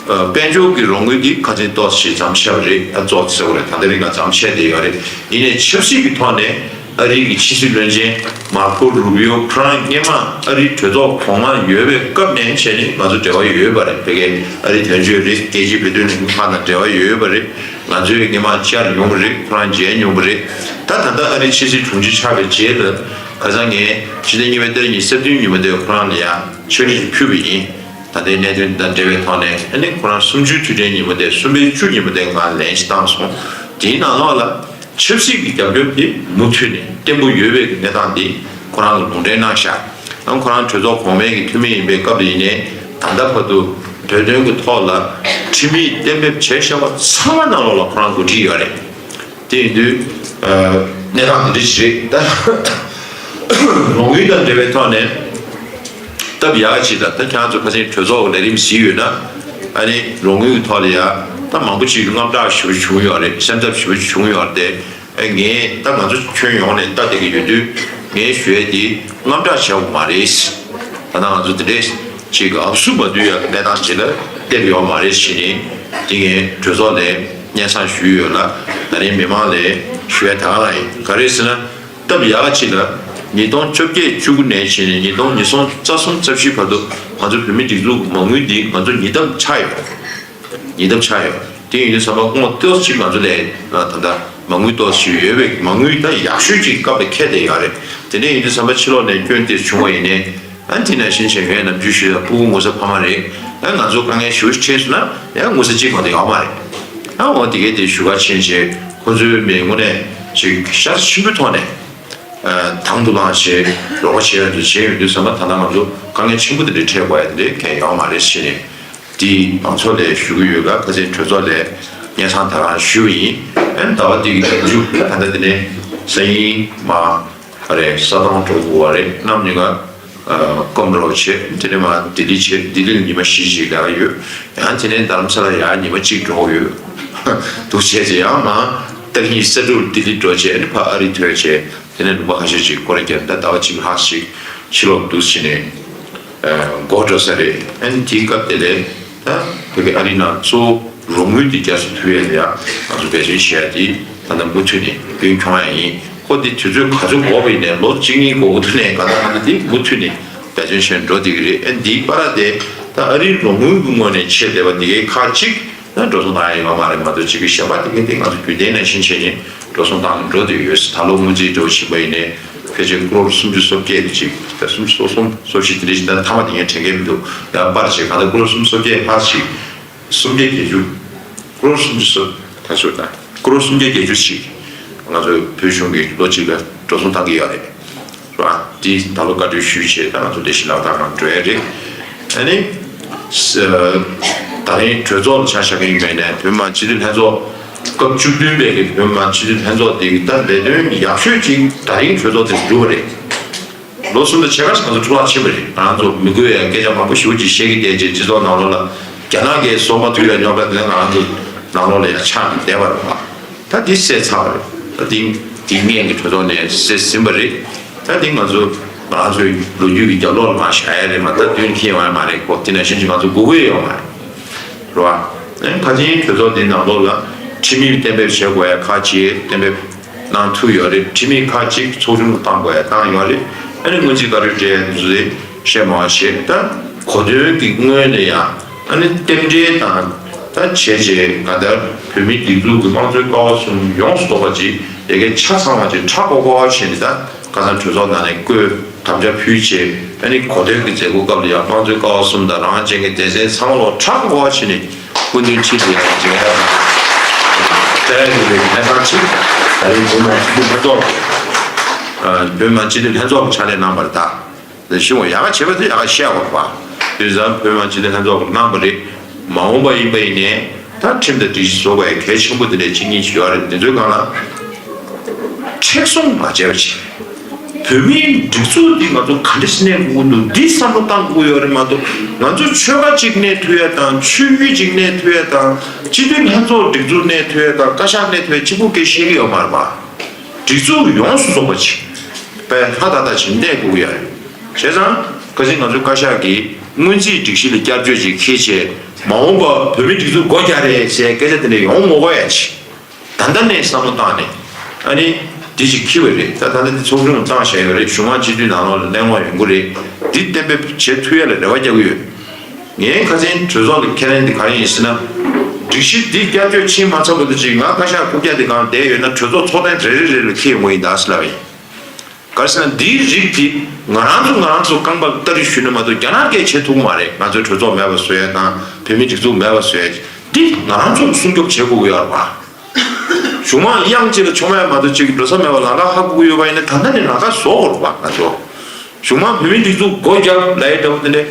ཨ་དཔལ་འབྱོར་གྱི་རོགས་དངུལ་འདི་ཁ་སང་ཏོག་ཙམ་ཞིག་མཚམས་ཆད་པ་རེད། ད་ཏོག་ཙམ་ཟེར་བ་རེད། ད་ལྟ་རིང་ལ་མཚམས་ཆད་བསྡད་ཡོད་རེད། ཡིན་ནའི་ཆབ་སྲིད་ཀྱི་ཐོག་ནས་ཨ་རིའི་གི་ཕྱི་སྲིད་བློན་ཆེན་མར་ཁོ་རུ་བི་ཡོ་ཁོ་རང་སྔོན་མ་ཨ་རིའི་གྲོས་ཚོགས་གོང་མ་ཡོད་པའི་སྐབས་ནས་བྱས་ནས་ང་ཚོ་འབྲེལ་བ་ཡོད་པ་རེད། ཕ་གིའི་ཨ་རིའི་དོན་གཅོད་རེད། རྒྱལ་སྤྱིའི་བོད་དོན་ལས་འགུལ་ཁང་དང་འབྲེལ་བ་ཡོད་པ་རེད། ང་ཚོས་སྔོན་མ་བཅར་མྱོང་བ་རེད། ཁོ་རང་མཇལ་མྱོང་བ་རེད། ད་ད་ལྟ་ཨ་རིའི་ཕྱི་སྲིད་དྲུང་ཆེ་ཆགས་པའི་རྗེས་ལ་ཁ་སང་ངས་ཕྱི་ཟླ་གཉིས་པའི་ཏ་རིག་གཉིས་གཟའ་བདུན་ཉིན་མོ་དེར་ཁོ་རང་ལ་ཡང་ཕྱག་བྲིས་ཤིག་ཕུལ་བ་ཡིན། ད་ལྟའི་གནད་དོན་དང་འབྲེལ་བའི་ཐོག་ནས། ཨ་ནི་ཁོ་རང་གསུམ་བཅུའི་དུས་དྲན་ཉིན་མོ་དེ། གསུམ་པའི་བཅུ་ཉིན་མོ་དེ་ང་ལན་ཞིག་བཏང་སོང་། དེའི་ནང་ལོགས་ལ་ཆབ་སྲིད་ཀྱི་རྒྱབ་སྐྱོར་དེ་མུ་མཐུད་ནས་བརྟན་པོ་ཡོད་པའི་གནས་སྟངས་དེ་ཁོ་རང་གིས་ལུང་འདྲེན་གནང་ཤག་ཨ་ཁོ་རང་གྲོས་ཚོགས་གོང་མའི་གི་འཐུས་མི་ཡིན་པའི་སྐབས་ལ་ཡིན་ནའི་ད་ལྟ་བར་དུ་བོད་དོན་གྱི་ཐོག་ལ་ཁྲིམས་ཡིག་གཏན་འབེབས་བྱས་བཞག་པ་ཚང་མ་ནང་ལོགས་ལ་ཁོ་རང་འགོ་ཁྲིད་ཡོད་རེད། དེ་ཡིན་དུས་ཨ་གནས་སྟངས་དེ་འདྲ་ཞིག་རེད། ད་རོགས་དངུལ་དང་འབྲེལ་བའི་ཐོག་ནས་སྟབས་ཡག་ཅིག་ལ། ད་ཁྱེད་རང་ཚོ་ཁ་སང་གྲོས་ཚོགས་ཀྱི་ལས་རིམ་གཟིགས་ཡོད་ན། ཨ་ནི་རོགས་དངུལ་གྱི་ཐོག་ལ་ཡ་ད་མང་པོ་ཅིག་གི་དངངས་སྐྲག་ཞེ་པོ་བྱུང་ཡོད་རེད། སེམས་འཚབ་ཞེ་པོ་བྱུང་ཡོད་རེད། དེ་ཨ་ངས་ད་ང་ཚོ་ཁྱོན་ཡོངས་ནས་ལྟ་བསྡད་ཀྱི་ཡོད་དུས། ངས་ཞུ་ཡས་དེ་དངངས་སྐྲག་བྱས་པ་མ་རེད། ད་ལྟ་ང་ཚོ་དེ་འདྲས་ཅིག་གི་ཨབ་སུ་མ་བསྡུས་ཡ་གི་གནས་སྟངས་ཅིག་ལ་སླེབས་ཡོད་མ་རེད་ཟེར་ནས། དེ་ངས་གྲོས་ཚོགས་ལ་སྙན་སེང་ཞུས་ཡོད་ལ། ད་རིང་མི་མང་ལ་ཞུ་ཡས་ད་ག་རང་ཡིན། ག་རེ་ཟེར་ན། སྟབས་ཡག་ཅིག་ལ་ཉིས་སྟོང་བཅོ་བརྒྱད་བཅུ་དགུ་ནས་བྱས་ནས་ཉིས་སྟོང་ཉི་ཤུ་རྩ་གསུམ་རྩ་བཞི་བར་དུ་ང་ཚོ་བོད་མིའི་སྒྲིག་འཛུགས་མ་དངུལ་འདི་ང་ཚོ་ཉིས་ལྡབ་ཆག་ཡོད། ཉིས་ལྡབ་ཆག་ཡོད། དེ་ཡིན་དུས་ཙམ་པ་སྔོན་ཏོག་ཙམ་ང་ཚོ་ལས་ད་ལྟ་མ་དངུལ་ཏོག་ཙམ་ཡོད་པའི་མ་དངུལ་ད་ཡག་ཤོས་ཅིག་སྐབས་ལ་འཁེལ་བསྡད་ཡོད་རེད། དེ་འདྲ་ཡིན་དུས་ཙམ་པ་ཕྱི་ལོགས་ནས་སྐྱོན་དེ་བྱུང་བ་ཡིན་ནའི། ཨ་དེ་ནང་བཞིན་བྱས་ངས་ནམ་རྒྱུན་ཞུས་ཡ་སྤུ་གུ་ངོ་ཚ་ཕ་མ་རེད། ཨ་ང་ཚོ་དཀའ་ངལ་ཞེ་པོ་ཅིག་འཕྲད་སོང་ན་ཡང་ངོ་ཚ་གཅིག་མ་གཏོགས་ཡོད་མ་རེད། ཨ་འོ་དེ་གའི་དེ་ཞུ་ག་ཕྱིན་བྱས་ཁོ་ཚོའི་མི་དངོས་གནས་ཅིག་ཤ་ཚ་ཆེན་པོའི་ཐོག་ནས་དང་དུ་བླངས་བྱས་རོགས་པ་བྱེད་ཡ་འདུག་བྱས་ཡོང་དུས་ཙམ་པ་ད་ལྟ་ང་ཚོ་དཀའ་ངལ་ཆེན་པོ་དེ་འདྲ་འཕྲད་དགོས་ཡ་དེ་འདྲ་གང་ཡང་ཡོད་མ་རེད་ཟེར་ནས། དེ་མང་ཚོགས་ལ་ཞུ་གི་ཡོད་ལ། ཁ་སང་གྲོས་ཚོགས་ལ་སྙན་སེང་ད་རང་ཞུས་པ་ཡིན། ཨ་ནི་ཟླ་བ་འདི་གི་མཇུག་ད་ལྟ་དེ་ནས་སང་ཉིན་མ་རེད། ས་དོང་འགྲོ་དགོས་པ་རེད། གནམ་ཉིན་ཀ་སྐོམ་རོགས་བྱེད། དེ་ནས་མ་ལྡི་ལི་བྱེད། ལྡི་ལི་ལ་ཉི་མ་བཞི་ཞིག་ལས་ཀ་ཡོད། ཡང་དེ་ནས་རྡ་རམ་ས་ལ་ཡར་ཉི་མ་གཅིག་འགྲོ་དགོས་ཡོད། འདུག་བྱས་རྗེས་ཡང་མ་ཏག་ཉིན་ས་འབྲུག་ལྡི་ལི་འགྲོ་བྱས་ཨ་ནི་ཕ་ཨ་རི་ཐོན་བྱས། དེ་ནས་ལུང་པ་ཁ་ཤས་ཅིག་སྐོར་ར་བརྒྱབ། ད་ཟླ་བ་གཅིག་ལྷག་ཅིག་ཕྱི་ལོགས་འདུག་བྱས་ནས་འགོ་འགྲོ་ས་རེད། ཨ་ནི་དེའི་སྐབས་དེ་ལས་ད་བོད་པའི་ཨ་རིའི་ནང་གཙོ་བོ་རོགས་དངུལ་དེ་རྒྱ་སུ་ཐུབ་ཡས་ལ་ཡ་ང་ཚོ་འབད་བརྩོན་བྱེད་ཡ་དེ་ད་ལྟ་མུ་མཐུད་ནས་རྒྱུན་འཁྱོངས་ཡ་ཡིན། ཁོ་དེ་དུས་ཚོད་ག་ཚོད་འགོར་བ་ཡིན་ནའི་ལོ་གཅིག་གཉིས་འགོར་གི་འདུག་ནའི་གང་ལྟར་ང་ཚོ་དེ་མུ་མཐུད་ནས་འབད་བརྩོན་བྱས་འགྲོ་བསྡད་ཀྱི་རེད། ཨ་ནི་དེའི་བར་དེ་ད་ཨ་རིའི་རོགས་དངུལ་གྱི་ངོས་ནས་ཆེད་དེ་བ་དེ་གའི་ཁག་ཅིག་ད་འགྲོ་སོང་བཏང་ཡ་ཡོད་མ་རེད་མ་གཏོགས། གཅིག་གི་གཞན་པ་དེ་གའི་དེ་ང་ཚོ་རྒྱུན་ལྡན་ནང་བཞིན་བྱས་ནས་འགྲོ་སོང་བཏང་འགྲོ་བསྡད་ཡོད། ད་ལོ་སྔོན་རྩིས་འགྲོ་བཞིན་པ་ཡིན་ནའི་ཕལ་ཆེར་ཀྲོར་སུམ་ཅུ་སོ་བརྒྱད་དེ་ཅིག་ད་སུམ་ཅུ་སོ་གསུམ་སོ་བཞི་དེ་འདྲ་ཞིག་ད་མཐའ་མ་དེ་ངས་དྲན་གྱི་མི་འདུག་ཡང་པར་ཆེ་གང་ལྟར་ཀྲོར་སུམ་ཅུ་སོ་བརྒྱད་ལྷག་ཅིག་སུམ་བརྒྱ་བརྒྱད་ཅུ། ཀྲོར་སུམ་ཅུ་སོ་ད་ཞོར་ད་ཀྲོར་སུམ་བརྒྱ་བརྒྱད་ཅུ་ཞིག་ང་ཚོའི་བོད་གཞུང་གིས་ལོ་གཅིག་ལ་འགྲོ་སོང་བཏང་གི་ཡོད་རེད། རེད་བ། དེ་ད་ལོ་བཀའ་འཁྲོལ་ཞུས་བྱས་ད་ང་ཚོ་ལས་གཞི་ལག་བསྟར་ནང་འགྲོ་ཡ་རེད། ཨ་ནི། ད་རིང་གྲོས་ཚོགས་ལ་ཆ་བཞག་གི་ཡིན་པ་ཡིན་ནའི་བོད་མི་མང་སྤྱི་འཐུས་ལྷན་ཚོགས་སྐབས་བཅུ་བདུན་པའི་གི་བོད་མི་མང་སྤྱི་འཐུས་ལྷན་ཚོགས་དེ་གི་ད་ལས་དོན་ཡག་ཤོས་ཅིག་ད་རིང་གྲོས་ཚོགས་དེ་གྲུབ་པ་རེད། ལོ་གསུམ་དང་ཕྱེད་ཀ་ཙམ་ང་ཚོ་འཕྲོ་བརླག་ཕྱིན་པ་རེད། ང་ཚོ་མི་དགོས་ཡ་སྐད་ཆ་མང་པོ་ཞེ་པོ་ཅིག་བཤད་ཀྱི་བསྡད་རྗེས་སྤྱི་ཚོགས་ནང་ལོགས་ལ་རྒྱ་ནག་གིས་བཟོ་མ་ཐུབ་ཡ་རྙོག་དྲ་དེ་ང་ཚོ་ནང་ལོགས་ལ་ཡ་ཆགས་ནས་བསྡད་པ་རེད་བ། ད་འདི་སེལ་ཚར་བ་རེད། ད་འདི་འདི་སྔོན་གྱི་གྲོས་ཚོགས་ནས་སེལ་ཟིན་པ་རེད། ད་འདི་ང་ཚོ་ང་ཚོའི་ལོ་རྒྱུས་ཀྱི་རྒྱབ་ལོགས་ལ་མར་བཞག་ཡ་རེད་མ། ད་དུས་འཁེལ་ཡོང་ཡ་མ་རེད་ཁོ། དེ་ནང་བཞིན་གྱི་ང་ཚོ་དགོས་མཁོ་ཡོད་མ་རེད། རེད་བ། ཨེ་ཁ་ཆེན་གྲོས་ཚོགས་འདི་ནང་ལོགས་ལ་ཁྲིམས་ཡིག་གཏན་འབེབས་བྱེད་དགོས་ཡ་ཁག་ཅིག་གཏན་འབེབས་གནང་ཐུབ་ཡོད་རེད། ཁྲིམས་ཡིག་ཁག་ཅིག་ཚོགས་ཆུང་ལ་བཏང་དགོས་ཡ་བཏང་ཡོད་རེད། ཨ་ནི་སྔོན་རྩིས་བཀའ་འཁྲོལ་སྤྲད་ཡ་འདི་ཚོ་དེ་བཤད་མ་བཤད་ད་གོ་དོན་གྱི་སྔོན་ལ་ཡང་ཨ་ནི་རྟེན་འབྲེལ་དང་ད་བྱས་རྗེས་ག་ད་བོད་མིའི་སྒྲིག་འཛུགས་ཀྱི་དམངས་གཙོའི་ཀ་བ་གསུམ་ཡོངས་སུ་རྫོགས་པ་ཅིག་ཡ་གི་ཆ་ཚང་བ་ཅིག་ཁྲ་ཀོ་ཀོ་བྱས་ནས་ད་ཁ་སང་གྲོས་ཚོགས་ནང་ནས་བསྐོས། དམ་བཅའ་ཕུལ་བྱས་ཨ་ནི་གོ་ཐོས་ཀྱི་མཛད་སྒོ་སྐབས་ལ་ཡང་དམངས་གཙོའི་ཀ་བ་གསུམ་དང་རང་དབང་ཅན་གྱི་སྡེ་ཚན་ཚང་མ་ལོག་ཁྲག་འགོ་བ་བྱས་ནས་སྐུ་མདུན་ཁྲིད་དེ་ཡང་མཇལ་ཡ་དང་། བལྟ་ཡ་ཡོད་པའི་གནས་སྟངས་ཅིག་ད་རེས་བོད་མི་མང་སྤྱི་འཐུས་ལྷན་ཚོགས་ལ་བོད་མི་མང་སྤྱི་འཐུས་ལྷན་ཚོགས་ཀྱི་ཕྱག་ལས་གནང་བར་གདའ། ཞུ་བ་ཡག་ག་བྱེད་པ་དེ་ཡག་ག་བཤད་དགོས་པ། དུས་ཙམ་བོད་མི་མང་སྤྱི་འཐུས་ལྷན་ཚོགས་ཀྱིས་གནང་བ་རེད། མ་འོངས་པ་ཡིན་པ་ཡིན་ནའི་ད་ཁྲིམས་དང་སྒྲིག་གཞི་བཟོ་དགོས་ཡ་གལ་ཆེན་པོ་དེ་འདྲའི་གཅིག་གཉིས་ཤིག་ཡོད་རེད། དེ་ཚོའི་སྒང་ལ་མཁྲེགས་བཟུང་མ་བྱས་པ་བྱས། བོད་མིའི་སྒྲིག་འཛུགས་འདི་ང་ཚོ་ག་འདྲ་ཞིག་གནས་དགོས་ཀྱི་འདུག་འདི་བསམ་བློ་བཏང་དགོས་ཡོད་རེད་མ་གཏོགས། ང་ཚོ་ཆོལ་ཁ་གཅིག་གནས་ཐུབ་ཡ་དང་ཆོས་བརྒྱུད་གཅིག་གནས་ཐུབ་ཡ་དང་སྤྱི་འཐུས་ལྷན་ཚོགས་སྒྲིག་འཛུགས་གནས་ཐུབ་ཡ་དང་བཀའ་ཤག་གནས་ཐུབ་ཡ་གཅིག་པུ་སྐད་བཤད་ཀྱི་ཡོད་མ་རེད་པ། སྒྲིག་འཛུགས་ཡོངས་སུ་རྫོགས་པ་ཅིག་པའི་ལྷ་ད་ད་ཅིག་གནས་དགོས་ཀྱི་ཡོད་རེད། བྱས་ཙང་ཁ་སང་ང་ཚོའི་བཀའ་ཤག་གིས་སྔོན་རྩིས་སྒྲིག་གཞི་ལ་བསྐྱར་བཅོས་ཅིག་འཁྱེར་བྱས་མ་འོངས་པ་བོད་མིའི་སྒྲིག་འཛུགས་སྒོ་རྒྱག་རེད་ཟེར་སྐད་ཆ་དེ་འདྲ་ཡོང་མ་དགོས་ཡ་ཅིག་ད་ལྟ་ནས་བསམ་བློ་བཏང་ནས་ཨ་ནི་འདི་ཅིག་འཁྱེར་བ་རེད། ད་ད་ལྟ་འདི་ཚོགས་ཆུང་བཏང་བཞག་ཡོད་རེད། གཞུང་མང་སྤྱི་འཐུས་ནང་ལོགས་ལ་གླེང་སློང་ཡོང་གི་རེད། འདི་གཏན་འབེབས་བྱེད་ཐུབ་ཡ་ལ་རེ་བ་རྒྱག་གི་ཡོད། ངས་ཁ་སང་གྲོས་ཚོགས་ལ་ཁས་ལེན་འདི་ག་རེ་ཡིན་ཟེར་ན། སྒྲིག་གཞི་འདི་བསྐྱར་བཅོས་ཕྱིན་མ་ཚར་བར་དུ་ཅིག་ང་བཀའ་ཤག་རྐུབ་བཀྱག་འདི་སྒང་བསྡད་ཡོད་ན་གྲོས་ཚོགས་ཚོགས་ཐེངས་རེ་རེ་རེ་ལ་འཁེལ་ཡོང་གི་ཡིན་ད་ཟེར་ལབ་པ་ཡིན། ག་རེ་ཟེར་ན་འདིའི་རིགས་འདི་ང་རང་ཚོ་ང་རང་ཚོ་རྐང་པ་ལ་སྟ་རེ་གཞུས་ན་མ་གཏོགས་རྒྱ་ནག་གིས་བྱེད་ཐུབ་ཀྱི་མ་རེད། ང་ཚོའི་གྲོས་ཚོགས་མེད་པ་བཟོ་ཡ་དང་བོད་མིའི་སྒྲིག་འཛུགས་མེད་པ་བཟོ་ཡ་འདི་ང་རང་ཚོ་སྲུང་སྐྱོབ་བྱེད་དགོས་ཀྱི་ཡོད་རེད་པ། གཞུང་མང་དབྱངས་གཅིག་ལ་མཆོང་ཡ་མ་གཏོགས་གཅིག་འགྲོ་ས་མེད་པ་ལམ་ཁ་ཧ་གོ་གི་ཡོད་པ་ཡིན་ན་ད་ལྟ་ནས་ལམ་ཁ་བཟོ་དགོས་རེད་པ་ང་ཚོ། གཞུང་མང་བོད་མིའི་སྒྲིག་འཛུགས་སྒོ་རྒྱབ་ལབ་ཡ་འདྲ་བོ་དེ་འདྲས་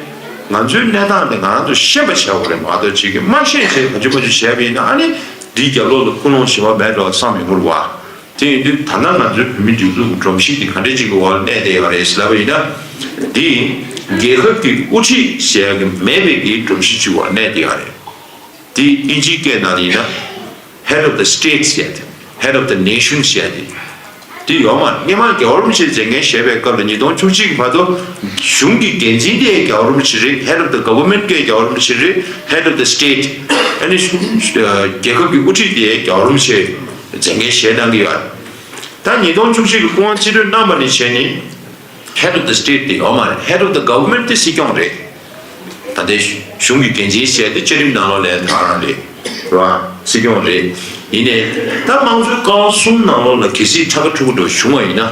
ང་ཚོའི་གནས་སྟངས་དེ་ང་རང་ཚོ་ཤེས་པ་བྱ་དགོས་རེད་མ་གཏོགས་གཅིག་གིས་མ་ཤེས་བྱས་བ་ཅུ་བ་ཅུ་བྱས་པ་ཡིན་ན་ཨ་ནི་འདིའི་རྒྱབ་ལོགས་ལ་ཀུན་སློང་གཞན་པ་མེད་འགྲོ་བསམ་ཡོང་གི་རེད་པ། དེ་ཡིན་དུས་ད་ལྟ་ང་ཚོའི་བོད་མིའི་སྒྲིག་འཛུགས་ཀྱི་སྒྲོམ་གཞི་དེ་ག་འདྲ་ཅིག་གི་འོག་ལ་གནས་བསྡད་ཡོད་རེད་ཟེར་ལབ་པ་ཡིན་ན། འདི་རྒྱལ་ཁབ་ཀྱི་དབུ་ཁྲིད་ཟེར་ཡ་གི་མེད་པའི་གི་སྒྲོམ་གཞི་ཅིག་འོག་གནས་བསྡད་ཡོད་རེད། འདི་དབྱིན་ཇིའི་སྐད་ནང་ལ་ཡིན་ན་Head of the State ཟེར་ཡ་དེ། Head of the Nation ཟེར་ཡ་དེ། འདི་ཡོད་མ་རེད། སྔོན་མ་རྒྱལ་བ་རིན་པོ་ཆེ་མཛད་འགན་བཞེས་པའི་སྐབས་ལ་ཉིས་སྟོང་བཅུ་གཅིག་གི་བར་དུ་གཞུང་གི་འགན་འཛིན་དེ་རྒྱལ་བ་རིན་པོ་ཆེ་རེད། Head of the Government གི་རྒྱལ་བ་རིན་པོ་ཆེ་རེད། Head of the State ཨ་ནི་རྒྱལ་ཁབ་ཀྱི་དབུ་ཁྲིད་དེ་རྒྱལ་བ་རིན་པོ་ཆེ་མཛད་འགན་བཞེས་གནང་གི་ཡོད་རེད། ད་ཉིས་སྟོང་བཅུ་གཅིག་གི་སྐུ་དབང་རྩིས་སྤྲོད་གནང་བ་ནས་བྱས་ནས་Head of the State དེ་ཡོད་མ་རེད། Head of the Government དེ་སྲིད་སྐྱོང་རེད། ད་ལྟའི་གཞུང་གི་འགན་འཛིན་བྱས་ཏེ་བཅའ་ཁྲིམས་ནང་ལོགས་ལ་ད་རང་རེད། རེད་བ། སྲིད་སྐྱོང་རེད། ཡིན་ནའི་ད་དམངས་གཙོའི་ཀ་བ་གསུམ་ནང་ལོགས་ལ་གལ་སྲིད་ཁྲ་ཁ་ཁྲུ་ཁ་འདྲ་བྱུང་བ་ཡིན་ན།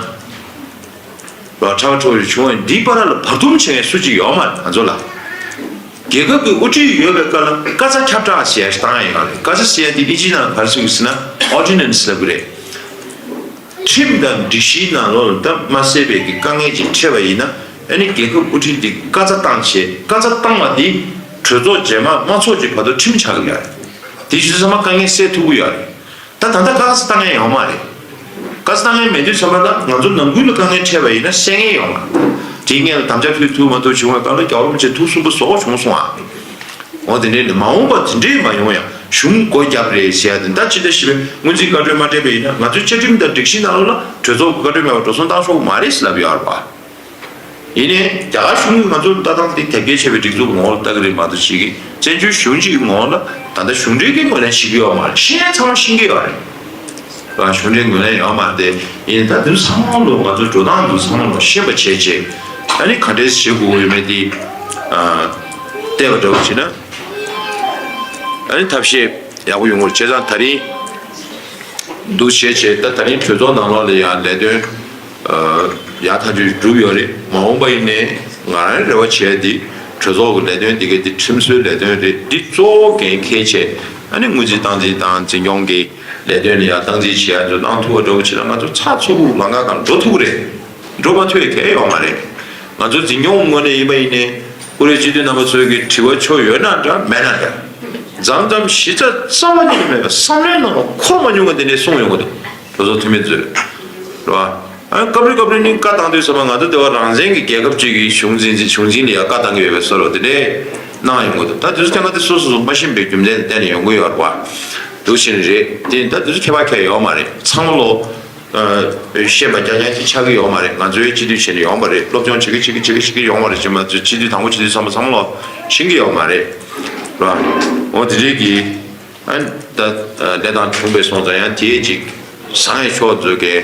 རེད་བ། ཁྲ་ཁ་ཁྲུ་ཁ་བྱུང་བ་ཡིན་འདིའི་བར་ལ་བར་འདུམ་བྱེད་མཁན་སུ་གཅིག་ཡོད་མ་རེད་ང་ཚོ་ལ། རྒྱལ་ཁབ་ཀྱི་དབུ་ཁྲིད་ཡོད་པའི་སྐབས་ལ་བཀའ་རྩ་ཁྱབ་བསྒྲགས་ཟེར་ཡ་ཞིག་བཏང་ཡ་ཡོད་རེད། བཀའ་རྩ་ཟེར་ཡ་དེ་ཨིན་ཇི་ནང་ག་རེ་ཟེར་གི་ཟེར་ན་ཨོར་ཌི་ནན་སི་ལབ་གི་རེད། ཁྲིམས་དང་སྒྲིག་གཞིའི་ནང་ལོགས་ལ་ད་མ་གསལ་བའི་གི་དཀའ་ངལ་ཅིག་འཕྲད་པ་ཡིན་ན། ཨ་ནི་རྒྱལ་ཁབ་དབུ་ཁྲིད་འདི་བཀའ་རྩ་བཏང་བྱས། བཀའ་རྩ་བཏང་བ་འདི་གྲོས་ཚོགས་རྗེས་མ་དམངས་ཚོགས་ཀྱི་བར་དུ་ཁྲིམས་ཆགས་ཀྱི་ཡོད་རེད། དེ་བྱས་ཙང་མ་དཀའ་ངལ་སེལ་ཐུབ་ཀྱི་ཡོད་རེད། ད་ད་ལྟ་བཀའ་རྩ་བཏང་མཁན་ཡོད་མ་རེད། བཀའ་རྩ་བཏང་མཁན་མེད་དུས་ཙམ་པ་ལ་ང་ཚོ་ནང་ཁུལ་ལ་དཀའ་ངལ་འཕྲད་པ་ཡིན་ན་སེལ་མཁན་ཡོད་མ་རེད། དེའི་སྔོན་ལ་དམ་བཅའ་ཕུལ་ཐུབ་མ་ཐུབ་བྱུང་བའི་སྐབས་ལ་རྒྱལ་བ་རིན་པོ་ཆེ་ཐུགས་སུན་པོ་བཟོ་བ་བྱུང་སོང་ཨ། འོ་དེ་འདྲའི་ནི་མ་འོངས་པ་དེ་འདྲའི་མ་ཡོང་ཡ་གཞུང་སྒོ་བརྒྱབ་རེད་ཟེར་ཡ་དེ། ད་ཅི་འདྲ་ཞིག་པའི་སྔོན་རྩིས་བཀའ་འཁྲོལ་མ་སྤྲད་པ་ཡིན་ན་ང་ཚོའི་བཅའ་ཁྲིམས་དང་སྒྲིག་གཞི་ནང་ལོགས་ལ་གྲོས་ཚོགས་ཀྱི་བཀའ་འཁྲོལ་མེད་པར་འགྲོ་སོང་བཏང་ཆོག་གི་མ་རེད་ཟེར་ལབ་ཡོད་རེད་པ། ཡིན་ནའི་རྒྱ་གར་གཞུང་གིས་ང་ཚོར་ལྟ་སྟངས་དེ་དེབ་སྐྱེལ་བྱས་པའི་སྒྲིག་འཛུགས་ངོ་བོར་ལྟ་གི་རེད་མ་གཏོགས་ཅིག་གིས་བཙན་བྱོལ་གཞུང་གཅིག་གི་ངོ་བོ་ལ་ད་ལྟ་གཞུང་འབྲེལ་གྱི་ངོས་ནས་ཤེས་ཀྱི་ཡོད་མ་རེད། ཤེས་ཡ་ཚང་མ་ཤེས་ཀྱི་ཡོད་རེད། གཞུང་འབྲེལ་ངོས་ནས་ཡོད་མ་རེད། ཡིན་ད་དུས་ཚང་མ་ལོ་ང་ཚོའི་འགྲོ་སྟངས་དུ་ཚང་མ་ལོ་ཤེས་པ་བྱས་རྗེས་ཨ་ནི་ག་འདྲས་བྱེད་དགོས་ཀྱི་ཡོད་མེད་དེ་བལྟས་པ་འདྲ་བོ་བྱས་ན་ཨ་ནི་ཐབས་ཤེས་ཡག་པོ་ཡོང་གི་རེད། བྱས་ཙང་ད་རིང་འདུག་བྱས་བྱས་ད་ད་རིང་གྲོས་ཚོགས་ནང་ལོགས་ལ་ཡང་ལས་དོན་ཡག་ཐག་ཆོད་གྲུབ་ཡོད་རེད། མ་འོངས་པ་ཡིན་ནའི་ང་རང་རེ་བ་བྱས་ཏེ་གྲོས་ཚོགས་ཀྱི་ལས་དོན་འདི་ག་འདི་ཁྲིམས་བཟོའི་ལས་དོན་རེད། འདི་གཙོ་བོ་འགན་འཁྱེར་བྱས་ཨ་ནི་སྔོན་རྩིས་བཏང་རྩིས་དང་འཛིན་སྐྱོང་གི་ལས་དོན་ལ་ཡང་བཏང་རྩིས་བྱེད་ཡ་ཚོ་གནང་ཐུབ་པ་འདྲ་བོ་བྱས་ན་ང་ཚོ་ཚགས་ཚུད་པོ་ལམ་ཁ་སྒང་འགྲོ་ཐུབ་ཀྱི་རེད། འགྲོ་མ་ཐུབ་ཡ་གང་ཡང་ཡོད་མ་རེད། ང་ཚོ་འཛིན་སྐྱོང་ངོས་ནས་ཡིན་པ་ཡིན་ནའི་བཀུར་འོས་སྤྱི་འཐུས་རྣམ་པ་ཚོའི་གི་དྲི་བ་ཆོ་ཡོད་ན་འདྲ་མེད་ན་འདྲ། མཚམས་མཚམས་གཞི་རྩ་རྩ་བ་ཉིད་ནས་མེད་པའི་བསམ་བློའི་ནང་ལ་འཁོར་མ་མྱོང་བ་དེ་འདྲས་གསུངས་ཡོང་གི་འདུག་གྲོས་ཚོགས་འཐུས་མི་ཚོས། རེད་བ། ཨ་སྐབས་རེ་སྐབས་རེ་ནི་བཀའ་བཏང་དུས་ཙམ་པ་ང་ཚོ་དེ་བ་རང་བཙན་གྱི་རྒྱལ་ཁབ་ཅིག་གི་གཞུང་འཛིན་གཞུང་འཛིན་ལ་ཡང་བཀའ་བཏང་གི་ཡོད་པའི་བཟོ་འདྲ་དེ་འདྲས་གནང་ཡོང་གི་འདུག་ད་དུས་ཚོད་ཐེངས་མ་དེ་སོ་སོ་སོ་མ་ཤེས་པའི་རྒྱུ་མཚན་དེ་བརྟེན་ནས་ཡོང་གི་ཡོད་རེད་བ། འདུག་ཕྱིན་རེད་དེ་ད་དུས་ཚོད་ཁྱད་པར་ཁྱད་ཡོད་མ་རེད། ཚང་མ་ལོ། ཤེས་པ་རྐྱང་རྐྱང་ཅིག་ཆགས་ཀྱི་ཡོད་མ་རེད། ང་ཚོའི་སྤྱི་འཐུས་བྱས་ནས་ཡོང་བ་རེད། སློབ་སྦྱོང་བྱེད་ཀྱི་བྱེད་ཀྱི་བྱེད་ཀྱི་བྱེད་ཀྱི་ཡོང་བ་རེད། ཅེས་མ་ཚོས་སྤྱི་འཐུས་དང་པོ་སྤྱི་འཐུས་ཚང་མ་ཚང་མ་ལོ་ཤེས་ཀྱི་ཡོད་མ་རེད། ར། འོ་དེ་རིགས་ཀྱི་ཨ་ད་ལས་དང་གྲུབ་པའི་སོང་ཙང་ཡང་དེའི་ཅིག་བཟང་བའི་ཕྱོགས་མཛོད་ཀྱི་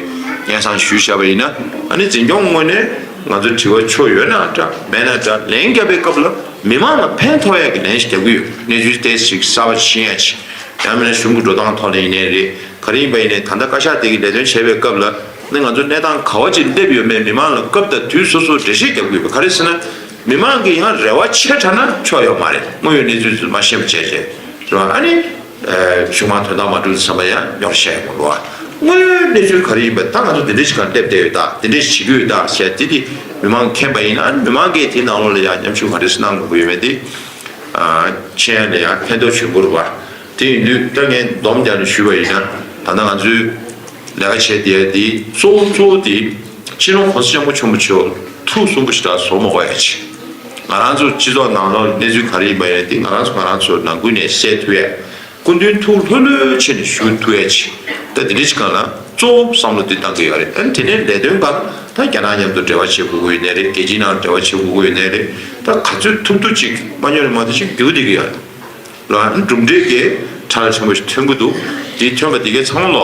སྙན་སེང་ཞུས་བཞག་པ་ཡིན་ན། ཨ་ནི་འཛིན་སྐྱོང་ངོས་ནས་ང་ཚོ་དྲི་བ་ཆོ་ཡོད་ན་འདྲ་མེད་ན་འདྲ་ལན་བརྒྱབ་པའི་སྐབས་ལ་མི་མང་ལ་ཕན་ཐོགས་ཡག་གི་ལན་ཞིག་རྒྱག་གི་ཡོད། གནས་ཚུལ་ཏོག་ཙམ་ཞིག་གསར་པ་ཤེས་ཡག་ཅིག་ཡང་མིན་ན་གཞུང་གི་འགྲོ་སྟངས་ཐོག་ནས་ཡིན་ནའི་རེད། ག་རེ་ཡིན་པ་ཡིན་ནའི་ད་ལྟ་བཀའ་ཤག་དེ་གི་ལས་དོན་བྱེད་པའི་སྐབས་ལ་ནི་ང་ཚོ་གནས་སྟངས་ག་བ་ཅིག་སླེབས་ཡོད་མེད་མི་མང་ལ་སྐབས་དང་དུས་སོ་སོར་འགྲེལ་བཤད་རྒྱག་དགོས་པ་ག་རེ་ཟེར་ན། མི་མང་གི་ཡང་རེ་བ་ཆེ་དྲགས་ན་ཆོག་ཡོད་མ་རེད། དངོས་ཡོད་གནས་ཚུལ་ཚོ་མ་ཤེས་པ་བྱས་བྱས་རེད་བ། ཨ་ནི་གཞུང་མང་དོན་དག་མ་འགྲུབ་བསམ་པ་ཡང་ཡོང་བཤད་ཡོང་རེད་བ། དངོས་ཡོད་གནས་ཚུལ་ག་རེ་ཡིན་པ་ད་ང་ཚོ་འདི་འདྲ་ཞིག་གང་སླེབས་བསྡད་ཡོད་ད། འདི་འདྲ་ཞིག་བྱེད་ཀྱི་ཡོད་ད་ཟེར་དེ་དེ་མི་མང་མཁྱེན་པ་ཡིན་ན་ཨ་ནི་མི་མང་གིས་དེའི་ནང་ལོགས་ལ་ཡང་མཉམ་ཞུགས་ག་རེ་ཟེར་གནང་དགོས་ཀྱི་ཡོད་མེད་དེ། མཁྱེན་ཡ་ལ་ཡང་ཕན་ཐོགས་ཆེན་པོ་རེད་བ། དེ་ཡིན་དུས་ད་ངས་སྡོམ་རྒྱག་ནས་ཞུས་པ་ཡིན་ན་ད་ལྟ་ང་ཚོའི་ལས་ཀ་བྱས་བསྡད་ཡ་དེ་གཙོ་བོ་གཙོ་བོ་དེ་སྤྱི་ནོར་༸གོང་ས་༸སྐྱབས་མགོན་ཆེན་པོ་མཆོག་ཐུགས་གསོན་པོ་ཞེ་དྲག་བཟོ་མ་དགོས་ཡ་ཆེ། ང་རང་ཚོ་སྤྱི་ཚོགས་ནང་ལོགས་གནས་ཚུལ་ག་རེ་ཡིན་པ་ཡིན་ན་དེ་ང་རང་ཚོ་ང་རང་ཚོ་ནང་ཁུལ་ནས་བཤད་ཐུབ་ཡ། སྐུ་མདུན་ཐུགས་ལྷོད་ལྷོད་བྱས་ནས་ཞུ་ཐུབ་ཡ་ཆེ། ད་དེ་འདྲ་ཞིག་སྒང་ལ་གཙོ་བོ་བསམ་བློ་དེ་བཏང་གི་ཡོད་རེད། ཨ་ནི་དེ་ནས་ལས་དོན་སྒང་ད་རྒྱ་ནག་མཉམ་དུ་འབྲེལ་བ་བྱེད་དགོས་ཀྱི་ཡོད་ནའི་རེད། རྒྱལ་སྤྱིའི་ནང་འབྲེལ་བ་བྱེད་དགོས་ཀྱི་ཡོད་ནའི་རེད། ད་ག་ཚོད་ཐུབ་ཐུབ་ཅིག་མ་ཉོ་རེད་མ་གཏོགས་ཅིག་འགྱུར་བསྡད་ཀྱི་ཡོད་རེད། ལ་གྲུབ་འབྲས་ཀྱི་ཁྲལ་ཆེན་པོ་ཞིག་ཐོན་གྱི་འདུག་དེ་ཐོན་པ་དེ་གའི་ཚང་མ་ལོ་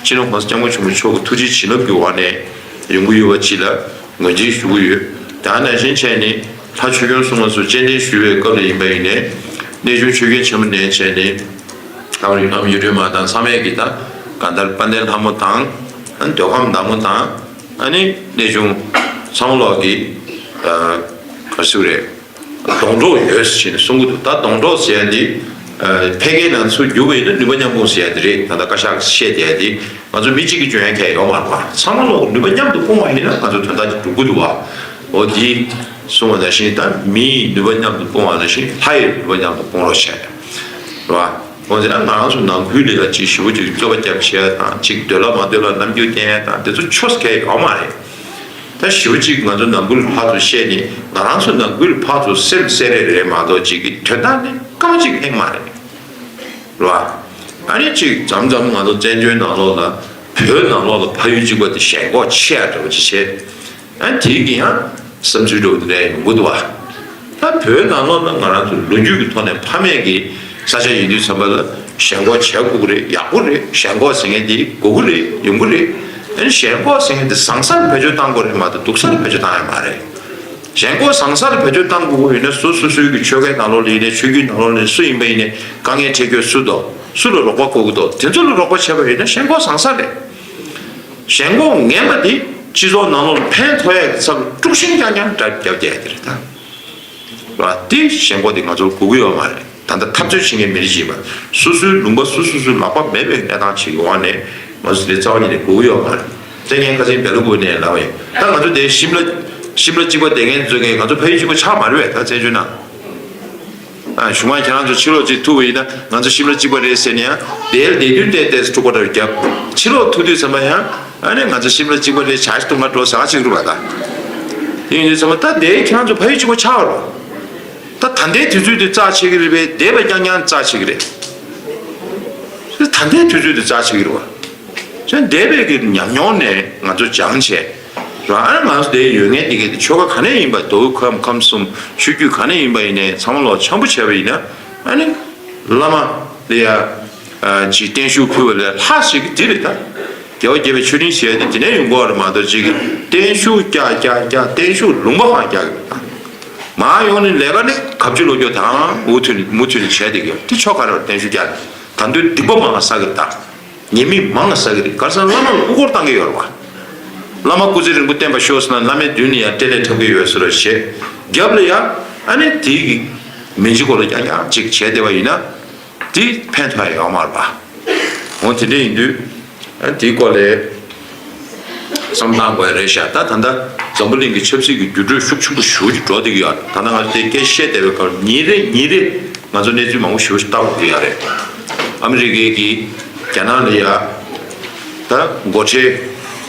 སྤྱི་ནོར་༸གོང་ས་༸སྐྱབས་མགོན་ཆེན་པོ་མཆོག་གི་ཐུགས་རྗེ་བྱིན་རླབས་ཀྱི་འོག་ནས་ཡོང་གི་ཡོད་པ་ཅིག་ལ་ངོས་འཛིན་ཞུ་གི་ཡོད། ད་ནང་བཞིན་བྱས་ནས་ལྷ་ཆོས་སྐྱོང་སྲུང་མ་ཚོ་སྤྱན་འདྲེན་ཞུ་བའི་སྐབས་ལ་ཡིན་པ་ཡིན་ནའི་གནས་ཆུང་ཆོས་རྒྱལ་ཆེན་པོ་ནས་བྱས་ནས་ཨ་རི་ཨ་མ་གཡུ་སྒྲོན་མ་དང་ཚང་མས་ཀྱི་ད་གང་ལྟར་དཔལ་ལྡན་ལྷ་མོ་དང་ཨ་ནི་འདོད་ཁམས་བདག་མོ་དང་ཨ་ནི་གནས་ཆུང་ཚང་མ་ལོག་གི་ག་རེ་ཟེར་དགོས་རེད། སྡོང་གྲོགས་ཡོད་ཟེར་ནས་གསུང་གི་འདུག་ད་སྡོང་གྲོགས་ཟེར་ཡ་འདི་ཕལ་སྐད་ནང་ཚུར་བསྒྱུར་བ་ཡིན་ན་ནུས་པ་མཉམ་སྤུངས་ཟེར་ཡ་འདི་རེད། ད་ལྟ་བཀའ་ཤག་གིས་བཤད་བསྡད་ཡ་འདི་ང་ཚོ་མི་གཅིག་གིས་འཇོན་ཡ་གང་ཡང་ཡོད་མ་རེད་པ། ཚང་མ་ལོག་ནུས་པ་མཉམ་དུ་སྤུངས་པ་ཡིན་ན་ང་ཚོ་དོན་དག་ཅིག་འགྲུབ་ཀྱི་འདུག་བ། འོ་འདི་གསུངས་པ་ནང་བཞིན་ད་མིའི་ནུས་པ་མཉམ་དུ་སྤུངས་པ་ནང་བཞིན་ལྷ་ཡི་ནུས་པ་མཉམ་དུ་སྤུངས་རོགས་བྱས་རེད་བ། འོ་ཟེར་ན་ང་རང་ཚོ་ནང་ཁུལ་ལ་ཡ་ཅིག་ཞེ་པོ་ཅིག་རྩོད་པ་རྒྱབ་བྱས་ཡ་དང་ཅིག་འདོད་ལ་མ་འདོད་ལ་རྣམ་འགྱུར་བསྟན་ཡ་དང་དེ་ཚོ་ཆོས་གང་ཡང་ཡོད་མ་རེད། ད་ཞེ་པོ་ཅིག་ང་ཚོ་ནང་ཁུལ་ཕར་ཚུར་བཤད་ནས་ང་རང་ཚོ་ནང་ཁུལ་ཕར་ཚུར་སེམས་གསལ་རེ་རེ་མ་གཏོགས་ཅིག་གི་དོན་དག་ནི་སྐར་མ་གཅིག་ལྷག་མ་རེད། རེད་བ། ཨ་ནི་ཅིག་མཚམས་མཚམས་ང་ཚོ་བཙན་བྱོལ་ནང་ལོགས་ལ་བོད་ནང་ལོགས་ལ་ཕ་ཡུལ་གཅིག་པ་དེ་ཞེན་ཁོག་ཆེ་ཡ་འདྲ་བོ་ཅིག་བྱས། ཨ་ནི་དེའི་གི་ཡང་བསམ་ཚུལ་འདྲ་བོ་དེ་འདྲ་ཡོང་གི་འདུག་བ། ད་བོད་ནང་ལོགས་ལ་ང་རང་ཚོ་ལོ་རྒྱུས་ཀྱི་ཐོག་ནས་ཕ་མེས་ཀྱི་ས་ཆ་ཡིན་དུས་ཙམ་པ་ལ་ཞེན་ཁོག་བྱེད་དགོས་ཀྱི་རེད། ཡག་པོ་རེད། ཞེན་ཁོག་ཟེར་མཁན་དེ་དགོས་ཀྱི་རེད། ཡོང་གི་རེད། ཨ་ནི་ཞེན་ཁོག་ཟེར་མཁན་དེ་བཟང་སར་བེད་སྤྱོད་བཏང་དགོས་རེད་མ་གཏོགས་སྡུག་སར་བེད་སྤྱོད་བཏང་ཡ་མ་རེད། ཞེན་ཁོག་བཟང་སར་བེད་སྤྱོད་བཏང་དགོས་ཀྱི་ཡོད་ན་སོ་སོ་སོའི་གི་ཆོལ་ཁའི་ནང་ལོགས་ལ་ཡིན་ནའི་ཆོས་བརྒྱུད་ནང་ལོགས་ལ་ཡིན་ནའི་སུ་ཡིན་པ་ཡིན་ནའི་དཀའ་ངལ་འཕྲད་རྒྱུ་སུ་འདུག་སུ་ལ་རོགས་པ་དགོས་ཀྱི་འདུག་དེ་ཚོ་ལ་རོགས་པ་བྱས་པ་ཡིན་ན་ཞེན་ཁོག་བཟང་ས་རེད། ཞེན་ཁོག་ངན་པ་དེ་སྤྱི་ཚོགས་ནང་ལོགས་ལ་ཕན་ཐོགས་ཡ་གི་ཚབ་ལ་དཀྲུག་ཤིང་རྐྱང་རྐྱང་འདྲ་རྒྱབ་བསྡད་ཡ་དེ་རེད་ད། ར། དེ་ཞེན་ཁོག་དེ་ང་ཚོར་དགོས་ཀྱི་ཡོད་མ་རེད། ད་ལྟ་འཐབ་རྩོད་བྱེད་མཁན་མི་རིགས་ཤིག་ཡིན་པ། སོ་སོའི་ལུང་པ་སོ་སོ་སོའི་ལག་པ་མེད་པའི་གནས་སྟངས་ཤིག་ཡོང་བ་ནས་ང་ཚོ་དེ་རྩ་བ་ཉིད་ནས་དགོས་ཀྱི་ཡོད་མ་རེད། དེ་ངས་ཁ་སང་སྦེལ་ཀོབ་ནས་ལབ་པ་ཡིན། ད་ང་ཚོ་དེ་ཤིམ་ལ་ཤིམ་ལ་གཅིག་པ་བསྡད་མཁན་ཚོ་གིས་ང་ཚོ་ཕ་ཡུལ་གཅིག་པ་ཆགས་མ་རེད་པས། ད་བཙན་བྱོལ་ནང་། ཨ། གཞུག་མ་ཁྱེད་རང་ཚོ་ཕྱི་ལོགས་གཅིག་ཐུག་པ་ཡིན་ན་ང་ཚོ་ཤིམ་ལ་གཅིག་པ་རེད་ཟེར་ནས་ཡང་དེར་བསྡད་དུས་ཏོག་ཙམ་འཁྲུག་པ་འདྲ་བརྒྱབ། ཕྱི་ལོགས་ཐུག་དུས་ཙམ་པ་ཡང་ཨ་ནི་ང་ཚོ་ཤིམ་ལ་གཅིག་པ་རེད། བྱ་ཞིག་ཐུག་མ་འགྲོ་ཟ་ཞིག་རུ་བ་ད། དེ་ཡིན་དུས་ཙམ་པ་ད་དེ་ཁྱེད་རང་ཚོ་ཕ་ཡུལ་གཅིག་པ་ཆགས་རོགས། ད་ད་ལྟའི་དུས་ཚོད་དུ་རྩ་ཆེ་གི་རེད་པས། འདས་པ་རྐྱང་རྐྱང་རྩ་ཆེ་གི་རེད། ད་ལྟའི་དུས་ཚོད་དུ་རྩ་ཆེ་གི་རེད་བ། ཚོས་འདས་པའི་གི་ཉམས་མྱོང་ནས་ང་ཚོ་སྦྱངས་བྱས་རང་ཨ་ང་ཚོ་དེ་ཡོད་ངེས་དེ་གི་ཆོལ་ཁ་ག་ནས་ཡིན་པ། མདོ་དབུས་ཁམས་ཁམས་གསུམ་ཆོས་བརྒྱུད་ག་ནས་ཡིན་པ་ཡིན་ནའི་ཚང་མ་ལོག་འཆམ་པོ་བྱས་པ་ཡིན་ན་ཨ་ནི་བླ་མ་ལ་ཡ་ཅིག་བརྟན་བཞུགས་ཕུལ་བ་ལས་ལྷག་ཞིག་གི་དེ་རེད་ད། རྒྱལ་བ་དགྱེས་པའི་མཆོད་སྤྲིན་ཞེས་དེ་དེ་ནས་ཡོང་གི་ཡོད་རེད་མ་གཏོགས་ཅིག་གི་བརྟན་བཞུགས་རྒྱག་རྒྱག་རྒྱག་བརྟན་བཞུགས་ལུང་པ་ཁག་རྒྱག་གི་རེད་ད། མ་ཡོང་ནས་ལས་ཀ་ནི་གབ་ཅི་ལོ་རྒྱུ་དང་མུ་མཐུད་ནས་མུ་མཐུད་ནས་བྱས་བསྡད་ཀྱི་ཡོད། དེ་ཆོ་ག་རེ་བར་བརྟན་བཞུགས་རྒྱག་ད་འདོད་སྡིག་པ་མང་ང་བསགས་ཀྱི་རེད་ད། ཉེས་དམིགས་མང་ང་བསགས་ཀྱི་རེད། ག་རེ་ཟེར་ན་བླ་མ་ལ་དབུ་སྐོར་བཏང་གི་ཡོད་རེད་བ། བླ་མ་སྐུ་ཚེ་རིང་པོ་བརྟན་པར་ཤོག་ཟེར་ན་བླ་མའི་མདུན་ནས་ཡང་སྤྲེལ་ལད་འཁྲབ་ཀྱི་ཡོད་ཟེར་རོ་ཞེས་རྒྱབ་ལ་ཡང་ཨ་ནི་དེའི་གི་མིང་ཚིག་སྐོར་ལ་རྐྱང་རྐྱང་ཅིག་བྱས་བསྡད་པ་ཡིན་ན་དེ་ཕན་ཐོགས་ཡ་ཡོད་མ་རེད་པ། འོ་དེ་འདྲ་ཡིན་དུས་ཨ་དེའི་སྐོར་ལ་བསམ་བློ་བཏང་དགོས་ཡ་རེད་ཤག་ད་ད་ལྟ་འཛམ་བུ་གླིང་གི་ཆབ་སྲིད་ཀྱི་འགྱུར་འགྲོས་ཤུགས་ཆེན་པོ་ཞེ་པོ་ཅིག་འགྲོ་བསྡད་ཀྱི་ཡོད་རེད། ད་ལྟ་ང་ཚོ་དེ་སྐད་བཤད་བསྡད་པའི་སྐབས་ཉིན་རེ་ཉིན་རེ་ང་ཚོ་གནས་ཚུལ་མང་པོ་ཞེ་པོ་ཞིག་ལྟ་དགོས་ཀྱི་ཡོད་རེད། ཨ་མི་རི་ཀའི་གི་རྒྱ་ནག་ལ་ཡ་ད་སྒོ་ཁྲལ་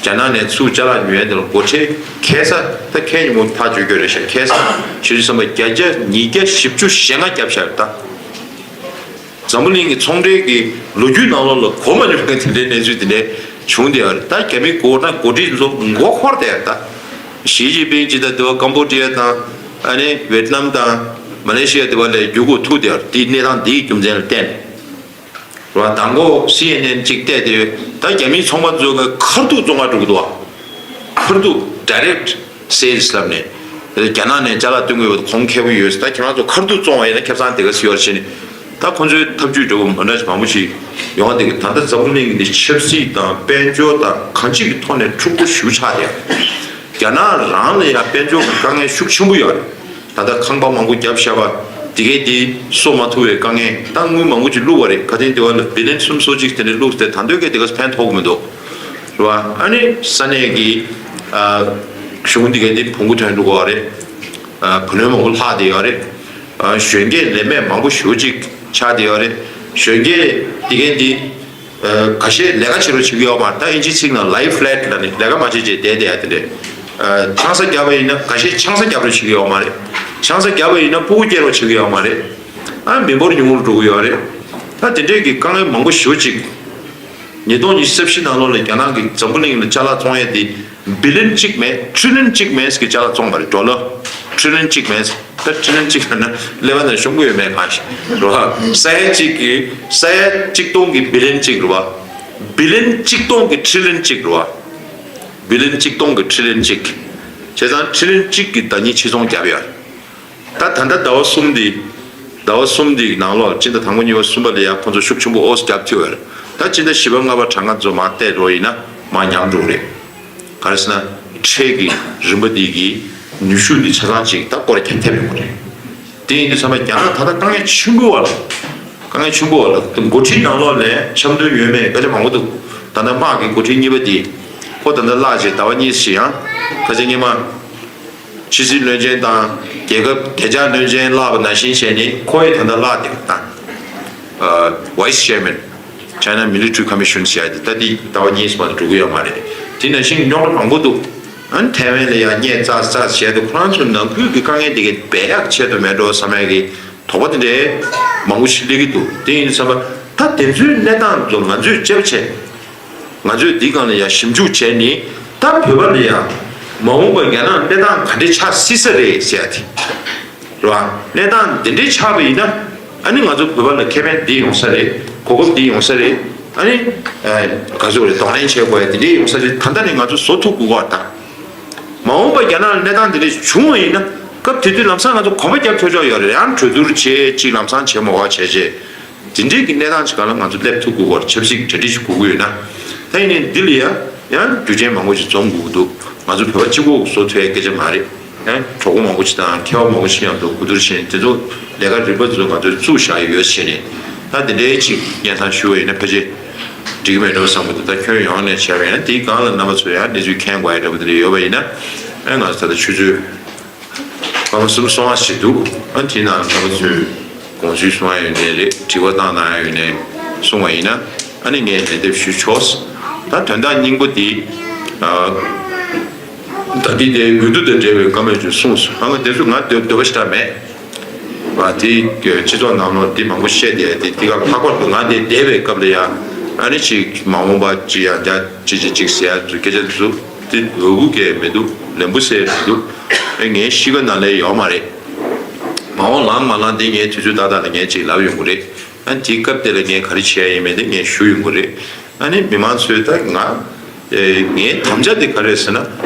རྒྱ་ནག་ནས་ཚུར་ཅ་ལག་ཉོ་ཡ་དེ་ལ་སྒོ་ཁྲལ་ཁ་སང་ད་ཁ་ཉིན་མོ་ཐག་གཅོད་རྒྱུ་རེད་ཤག་ཁ་སང་ཕྱི་ཚེས་ཉི་ཤུ་རྩ་བཞི་ཉིས་བརྒྱ་བཞི་བཅུ་ཞེ་ལྔ་བརྒྱབ་ཤག་ད། འཛམ་བུ་གླིང་གི་ཚོང་འབྲེལ་གྱི་ལོ་རྒྱུས་ནང་ལོགས་ལ་གོ་མ་མྱོང་མཁན་དེ་འདྲའི་གནས་ཚུལ་དེ་འདྲ་བྱུང་བསྡད་ཡོད་རེད། ད་རྒྱ་མི་འགོ་ན་འགོ་ཁྲིད་ཚོ་མགོ་འཁོར་བསྡད་ཡོད་རེད་ད། ཞི་ཅིན་ཕིང་ཇི་དང་དེ་བ་ཀམ་བོ་ཌི་ཡ་དང་ཨ་ནི་ཝེ་ཏི་ནམ་དང་མ་ལེ་ཤི་ཡ་དེ་བ་ལ་རྒྱུག་གུ་ཐུག་བསྡད་ཡོད་རེད། དེའི་གནས་སྟངས་འདིའི་རྒྱུ་མཚན་ལ་བརྟེན་ནས་རེད་བ། དང་པོ་སི་ཨེན་ཨེན་གཅིག་བལྟས་ཏེ་ད་རྒྱ་མིའི་ཚོང་པ་ཚོ་གི་ཁ་ཐུག་བཙོང་ག་འགྲོ་གི་འདུག་བ། ཁ་ཐུག་direct sales ལབ་ནས་རྒྱ་ནག་ནས་ཅ་ལག་སྟོན་གི་ཡོད། གོང་ཁེ་པོ་ཡོད། ད་ཁྱེད་རང་ཚོ་ཁ་ཐུག་བཙོང་བ་ཡིན་ན་ཁེ་བཟང་དེ་ག་སུ་ཡོད་ཕྱིན་ནས་ད་ཁོང་ཚོའི་ཐབས་ཇུས་འདྲ་བོ་མ་འདྲ་ཞིག་མང་པོ་ཞིག་ཡོང་བ་དེ་གི་ད་ལྟ་འཛམ་བུ་གླིང་གི་འདི་ཆབ་སྲིད་དང་དཔལ་འབྱོར་དང་གང་ཅིའི་ཐོག་ནས་འཁྲུག་པོ་ཞེ་པོ་ཆགས་ཏེ། རྒྱ་ནག་རང་ལ་ཡང་དཔལ་འབྱོར་གྱི་དཀའ་ངལ་ཤུགས་ཆེན་པོ་ཡོད་རེད། ད་ལྟ་ཁང་པ་མང་པོ་བརྒྱབ་བཞག་པ་དེ་གས་དེ་གསོ་མ་ཐུབ་པའི་དཀའ་ངལ། ད་དངུལ་མང་པོ་ཅིག་བླུགས་པ་རེད། ཁ་སང་དེ་བ་ལ་བི་ལན་གསུམ་སོ་གཅིག་དེ་འདྲ་བླུགས་ཏེ་ད་འདོད་སྐད་དེ་གས་ཕན་ཐོགས་ཀྱི་མི་འདུག་རེད་བ། ཨ་ནི་ས་གནས་ཀྱི་ཨ་གཞུང་དེ་གས་དེ་བོང་གུ་ཐོན་འགྲོ་གི་ཡོད་རེད། ཨ་བུ་ལོན་མང་པོ་ལྷག་བསྡད་ཡོད་རེད། ཨ་གཞོན་སྐྱེས་ལས་མེད་མང་པོ་ཞེ་པོ་ཅིག་ཆགས་བསྡད་ཡོད་རེད། གཞོན་སྐྱེས་དེ་གས་དེ་ཁ་ཤས་ལས་ཀ་བྱེད་རོགས་བྱེད་ཀྱི་ཡོད་མ་རེད། ད་ཨིན་ཇིའི་ཚིག་ནང་lie flat ལབ་ནས་ལས་ཀ་མ་བྱེད་བྱེད་བསྡད་བསྡད་ཡ་དེ་འདྲས། ཆང་ས་བརྒྱབ་པ་ཡིན་ན་ཁ་ཤས་ཆང་ས་བརྒྱབ་རོགས་བྱེད་ཀྱི་ཡོད་མ་རེད། ཆང་ས་བརྒྱབ་པ་ཡིན་ན་ཕྲུ་གུ་སྐྱེ་རོགས་བྱེད་ཀྱི་ཡོད་མ་རེད། ཨ་མི་འབོར་ཉུང་རུ་འགྲོ་གི་ཡོད་རེད། ད་དེ་འདྲས་ཀྱི་དཀའ་ངལ་མང་པོ་ཞེ་པོ་ཅིག་ཉིས་སྟོང་ཉི་ཤུ་རྩ་བཞི་ནང་ལོགས་ལ་རྒྱ་ནག་གིས་འཛམ་བུ་གླིང་ལ་ཅ་ལག་བཙོང་ཡས་དེ་བི་ལན་གཅིག་མེད་ཁྲི་ལན་གཅིག་མེད་ཀྱི་ཅ་ལག་བཙོང་བ་རེད། ཌོ་ལར་ཁྲི་ལན་གཅིག་མེད། ད་ཁྲི་ལན་གཅིག་ལ་ན་ཀླད་པ་ནང་ཤོང་གི་ཡོད་མེད་གང་ཤེས་རེད་བ། ས་ཡ་གཅིག་གི་ས་ཡ་གཅིག་སྟོང་གི་བི་ལན་གཅིག་རེད་བ། བི་ལན་གཅིག་སྟོང་གི་ཁྲི་ལན་གཅིག་རེད་བ། བི་ལན་གཅིག་སྟོང་གི་ཁྲི་ལན་གཅིག་བྱས་ཙང་ཁྲི་ལན་གཅིག་གི་ཟླ་ཉིན་ཕྱིར་ཚོང་བརྒྱབ་ཡོད། ད་ད་ལྟ་ཟླ་བ་གསུམ་འདི་ཟླ་བ་གསུམ་འདིའི་ནང་ལོགས་སྤྱི་ཟླ་དང་པོ་གཉིས་པ་གསུམ་པ་ལ་ཡང་ཁོང་ཚོ་ཤུགས་ཆེན་པོ་ཨོ་སི་རྒྱབ་ཐུབ་ཡོད་རེད། ད་སྤྱི་ཟླ་བཞི་པ་ལྔ་པ་གྲངས་ཀ་ཚོ་མར་བལྟས་འགྲོ་ཡིན་ན་མར་ཉམས་འགྲོ་གི་རེད། ག་རེ་ཟེར་ན་ཁྲལ་གྱི་རིམ་པ་འདི་གི་ནུས་ཤུགས་འདི་ཆ་ཚང་ཅིག་ད་སྐོར་ར་ཁྱབ་ཐེབས་ཡོང་གི་རེད། དེ་ཡིན་དུས་ཚང་མ་རྒྱ་ནག་ད་ལྟ་དཀའ་ངལ་ཆེན་པོ་བ་ལ་དཀའ་ངལ་ཆེན་པོ་བ་ལ་འགོ་ཁྲིད་ནང་ལོགས་ལ་འཆམ་མཐུན་ཡོད་མེད་སྐད་ཆ་མང་པོ་འདུག་ད་ལྟ་དམག་གི་འགོ་ཁྲིད་གཉིས་པ་འདི་ཁོ་ད་ལྟ་བརླག་བྱས་ཟླ་བ་གཉིས་ཤིག་ཡང་ཁ་ཆེ་སྔོན་མ། ཕྱི་སྲིད་བློན་ཆེན་དང་རྒྱལ་ཁབ་བདེ་འཇགས་བློན་ཆེན་བརླག་པ་ནང་བཞིན་བྱས་ནས་ཁོ་ཡི་ད་ལྟ་བརླག་བསྡད་པ་དང་། Vice Chairman China Military Commission ཟེར་ཡ་དེ་ད་དེ་ཟླ་བ་གཉིས་མ་གཏོགས་འགྲོ་གི་ཡོད་མ་རེད། དེ་ནང་བཞིན་རྙོག་དྲ་མང་པོ་འདུག་ཨ་ནི་ཐའེ་ཝན་ལ་ཡང་བརྙས་བཙག་བཙག་བྱས་ཏེ་ཁོ་རང་ཚོ་ནང་ཁུལ་གྱི་དཀའ་ངལ་དེ་གའི་སྦས་ཡག་ཆེད་དུ་མེད་འགྲོ་བསམ་ཡག་གི་དོགས་པ་དེ་འདྲའི་མང་པོ་ཞིག་སླེབས་ཀྱི་འདུག་དེ་ཡིན་བསམ་པ་ད་དེ་ཚོའི་གནས་སྟངས་ཚོ་ང་ཚོས་དཔྱད་པ་བྱས། ང་ཚོས་འདི་སྒང་ལ་ཡང་ཞིབ་འཇུག་བྱས་ནས་ད་བོད་པ་ལ་ཡང་མ་འོངས་པ་རྒྱ་ནག་གནས་སྟངས་ག་འདྲ་ཆགས་སྲིད་ས་རེད་ཟེར་ཡ་དེ་རེད་བ། གནས་སྟངས་འདི་འདྲ་ཆགས་པ་ཡིན་ན་ཨ་ནི་ང་ཚོ་བོད་པ་ལ་ཁེ་ཕན་འདི་ཡོང་ས་རེད། གོ་སྐབས་འདི་ཡོང་ས་རེད། ཨ་ནི་ག་ཚོད་རེད་གདོང་ལེན་བྱེད་དགོས་ཡ་འདི་འདྲ་ཡོང་ས་རེད། ད་ལྟ་ནས་ང་ཚོ་བཟོ་ཐུབ་དགོས་ཀྱི་ཡོད་ད། མ་འོངས་པ་རྒྱ་ནག་ལ་གནས་སྟངས་འདི་འདྲ་བྱུང་བ་ཡིན་ན་སྐབས་དེ་དུས་ལམ་སང་ང་ཚོ་གོམ་པ་རྒྱབ་ཆོག་ཆོག་ཡོད་རེད། ཡང་གྲོས་བསྡུར་བྱེད་ཅིག་ལམ་སང་བྱེད་མ་དགོས་བྱས་རྗེས། དེ་འདྲའི་གི་གནས་སྟངས་ཅིག་སྒང་ལ་ང་ཚོ་སླེབས་ཐུབ་དགོས་པར་ཆབ་སྲིད་ཀྱི་གྲ་སྒྲིག་ཞིག་དགོས་ཀྱི་ཡོད་ན། ད་ཡིན་ནའི་འདི་ལ་ཡང་ཡང་རྒྱུ་རྐྱེན་མང་པོ་ཞིག་འཛོམས་དགོས་ཀྱི་འདུག་ང་ཚོ་བོད་པ་གཅིག་པོ་བཟོ་ཐུབ་ཡའི་སྐད་ཆ་མ་རེད། ཨ་གྲོགས་པོ་མང་པོ་ཅིག་དང་མཁས་པ་མང་པོ་ཅིག་མཉམ་དུ་གོ་བསྡུར་བྱས་ནས་དེ་ཚོ་ལས་ཀ་རིམ་པ་ཚོ་ང་ཚོས་བཙུགས་བཞག་ཡོད་བྱས་ནས། ད་དེ་འདྲའི་ཅིག་སྙན་སེང་ཞུ་བ་ཡིན་ན་ཕལ་ཆེར་འགྲིག་གི་མེད་འགྲོ་བསམ་གི་འདུག་ད་ཁྱོན་ཡོངས་ནས་བྱས་པ་ཡིན་ན་དེའི་སྒང་ལ་རྣམ་པ་ཚོས་ཡང་གནས་ཚུལ་མཁྱེན་དགོས་ཡ་འདྲ་པོ་དེ་འདྲ་ཡོད་པ་ཡིན་ན། ཨ་ང་ཚོ་ད་ལྟ་ཆུ་ཚོད་སྐར་མ་གསུམ་སོང་བ་ཞིག་འདུག་ཨ་དེའི་ནང་རྣམ་པ་ཚོས་དགོངས་ཚུལ་གསུང་ཡ་ཡོད་ནའི་རེད། དྲི་བ་བཏང་གནང་ཡ་ཡོད་ནའི་གསུང་བ་ཡིན་ན། ཨ་ནི་ངས་ལན་འདེབས་ཞུ་ཆོག་ད་དོན་དག་སྙིང་པོ་འདི། ཨ། ད་འདི་དེ་འོས་བསྡུ་དང་འབྲེལ་བའི་བཀའ་མོལ་ཅིག་གསུངས་སོང་། ཨ་ང་དེ་ཚོ་ང་འདོད་འདོད་པ་ཞེ་དྲག་མེད་པ། དེ་སྤྱི་ཚོགས་ནང་ལོགས་འདི་མང་པོ་བཤད་བསྡད་དེ། འདི་ག་ལྷག་པར་དུ་ང་འདི་བསྡད་པའི་སྐབས་ལ་ཡང་ཨ་ནི་ཅིག་མ་འོངས་པ་ཅི་ཡང་རྒྱ་ཅི་ཅི་ཅིག་ཟེར་ཡ་ཚོ་སྐད་ཆ་དེ་ཚོ་འདི་འོས་བུ་གས་མི་འདུག་ལན་བུ་ཟེར་མི་འདུག་ཨེ་ངའི་གཤིས་ཀ་ནང་ལ་ཡོད་མ་རེད། མ་འོངས་ལངས་མ་ལངས་འདི་ངའི་དུས་ཚོད་ཏག་ཏག་ལ་ངས་ཅིག་ལབ་ཡོང་གི་རེད། ཨ་དེའི་སྐབས་དེ་ལ་ངས་ག་རེ་བྱས་ཡིན་མིན་དེ་ངས་ཞུ་ཡོང་གི་རེད། ཨ་ནི་མི་མང་ཚོས་ད་ང་། ཨེ་ངའི་དམ་བཅའ་དེ་ག་རེ་རེད་ཟེར་ན།